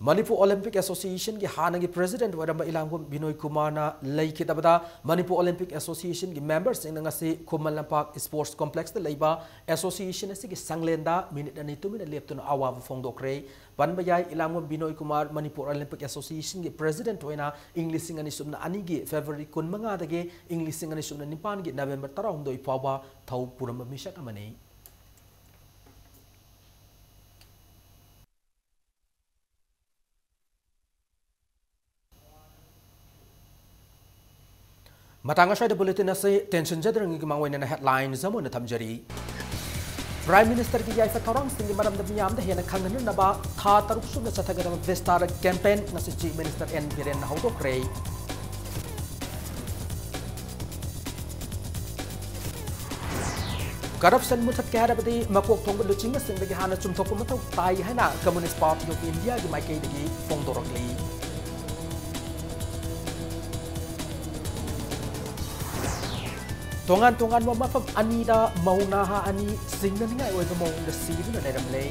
ꯃꯅꯤꯄꯨꯔ ꯑꯣꯂꯤꯝꯄꯤꯛ ꯑꯦꯁꯣꯁꯤꯌꯦꯁꯟꯒꯤ ꯍꯥꯟꯅꯒꯤ ꯄ꯭ꯔꯦꯁꯤꯗꯦꯟꯠ ꯑꯣꯏꯔꯝꯕ ꯏꯂꯥꯡꯕꯝ ꯕꯤꯅꯣꯏ ꯀꯨꯃꯥꯔꯅ ꯂꯩꯈꯤꯗꯕꯗ ꯃꯅꯤꯄꯨꯔ ꯑꯣꯂꯤꯝꯄꯤꯛ ꯑꯦꯁꯣꯁꯤꯌꯦꯁꯟꯒꯤ ꯃꯦꯝꯕꯔꯁꯤꯡꯅ ꯉꯁꯤ ꯈꯨꯃꯟ ꯂꯝꯄꯥꯛ ꯁ꯭ꯄꯣꯔꯠꯁ ꯀꯣꯝꯄ꯭ꯂꯦꯛꯁꯇ ꯂꯩꯕ ꯑꯦꯁꯣꯁꯤꯌꯦꯁꯟ ꯑꯁꯤꯒꯤ ꯁꯪꯂꯦꯟꯗ ꯃꯤꯅꯤꯠ ꯑꯅꯤ ꯇꯨꯃꯤꯟꯅ ꯂꯦꯞꯇꯨꯅ ꯑꯋꯥꯕ ꯐꯣꯡꯗꯣꯛꯈ꯭ꯔꯦ꯫ ꯄꯟꯕ ꯌꯥꯏ, ꯏꯂꯥꯡꯕꯝ ꯕꯤꯅꯣꯏ ꯀꯨꯃꯥꯔ ꯃꯅꯤꯄꯨꯔ ꯑꯣꯂꯤꯝꯄꯤꯛ ꯑꯦꯁꯣꯁꯤꯌꯦꯁꯟꯒꯤ ꯄ꯭ꯔꯦꯁꯤꯗꯦꯟꯠ ꯑꯣꯏꯅ ꯏꯪ ꯂꯤꯁꯤꯡ ꯑꯅꯤ ꯁꯨꯞꯅ ꯑꯅꯤꯒꯤ ꯐꯦꯕ꯭ꯔꯨꯋꯥꯔꯤ ꯀꯨꯟꯃꯉꯥꯗꯒꯤ ꯏꯪ ꯂꯤꯁꯤꯡ ꯑꯅꯤ ꯁꯨꯞꯅ ꯅꯤꯄꯥꯟꯒꯤ ꯅꯕꯦꯝꯕꯔ ꯇꯔꯥꯍꯨꯝꯗꯣꯏ ꯐꯥꯎꯕ ꯊꯧ ꯄꯨꯔꯝꯕ ꯃꯤꯁꯛ ꯑꯃꯅꯤ꯫ ꯃꯇꯥꯡ ꯑꯁ꯭ꯋꯥꯏꯗ ꯕꯨꯂꯦꯇꯤꯟ ꯑꯁꯤ ꯇꯦꯟꯁꯤꯟꯖꯗ꯭ꯔꯤꯉꯩꯒꯤ ꯃꯥꯡꯑꯣꯏꯅꯅ ꯍꯦꯗꯂꯥꯏꯟꯁ ꯑꯃ ꯑꯣꯏꯅ ꯊꯝꯖꯔꯤ꯫ ꯄ꯭ꯔꯥꯏꯝ ꯃꯤꯅꯤꯁꯇꯔꯒꯤ ꯌꯥꯏꯐ ꯊꯧꯔꯥꯡꯁꯤꯡꯒꯤ ꯃꯔꯝꯗ ꯃꯤꯌꯥꯝꯗ ꯍꯦꯟꯅ ꯈꯪꯍꯟꯅꯅꯕ ꯊꯥ ꯇꯔꯨꯛ ꯁꯨꯞꯅ ꯆꯠꯊꯒꯗꯕ ꯚꯤꯁꯇꯥꯔ ꯀꯦꯝꯄꯦꯟ ꯉꯁꯤ ꯆꯤꯐ ꯃꯤꯅꯤꯁꯇꯔ ꯑꯦꯟ ꯕꯤꯔꯦꯟꯅ ꯍꯧꯗꯣꯛꯈ꯭ꯔꯦ꯫ ꯀꯔꯞꯁꯟ ꯃꯨꯊꯠꯀꯦ ꯍꯥꯏꯔꯕꯗꯤ ꯃꯀꯣꯛ ꯊꯣꯡꯕ ꯂꯨꯆꯤꯡꯕꯁꯤꯡꯗꯒꯤ ꯍꯥꯟꯅ ꯆꯨꯝꯊꯣꯛꯄ ꯃꯊꯧ ꯇꯥꯏ ꯍꯥꯏꯅ ꯀꯝꯃꯨꯅꯤꯁ ꯄꯥꯔꯇꯤ ꯑꯣꯐ ꯏꯟꯗꯤꯌꯥꯒꯤ ꯃꯥꯏꯀꯩꯗꯒꯤ ꯐꯣꯡꯗꯣꯔꯛꯂꯤ꯫ ꯇꯣꯉꯥꯟ ꯇꯣꯉꯥꯟꯕ ꯃꯐꯝ ꯑꯅꯤꯗ ꯃꯧ ꯅꯍꯥ ꯑꯅꯤ ꯆꯤꯡꯅꯅꯤꯡꯉꯥꯏ ꯑꯣꯏꯕ ꯃꯑꯣꯡꯗ ꯁꯤꯗꯨꯅ ꯂꯩꯔꯝꯂꯦ꯫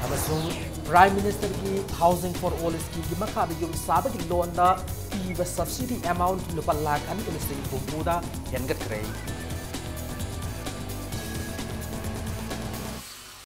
ꯑꯃꯁꯨꯡ ꯄ꯭ꯔꯥꯏꯝ ꯃꯤꯅꯤꯁꯇꯔꯒꯤ Housing for All schemeꯒꯤ ꯃꯈꯥꯗ ꯌꯨꯝ ꯁꯥꯕꯒꯤ ꯂꯣꯟꯗ ꯄꯤꯕ subsidy amount ꯂꯨꯄꯥ ꯂꯥꯈ ꯑꯅꯤꯒ ꯂꯤꯁꯤꯡ ꯍꯨꯝꯐꯨꯗ ꯍꯦꯟꯒꯠꯈ꯭ꯔꯦ꯫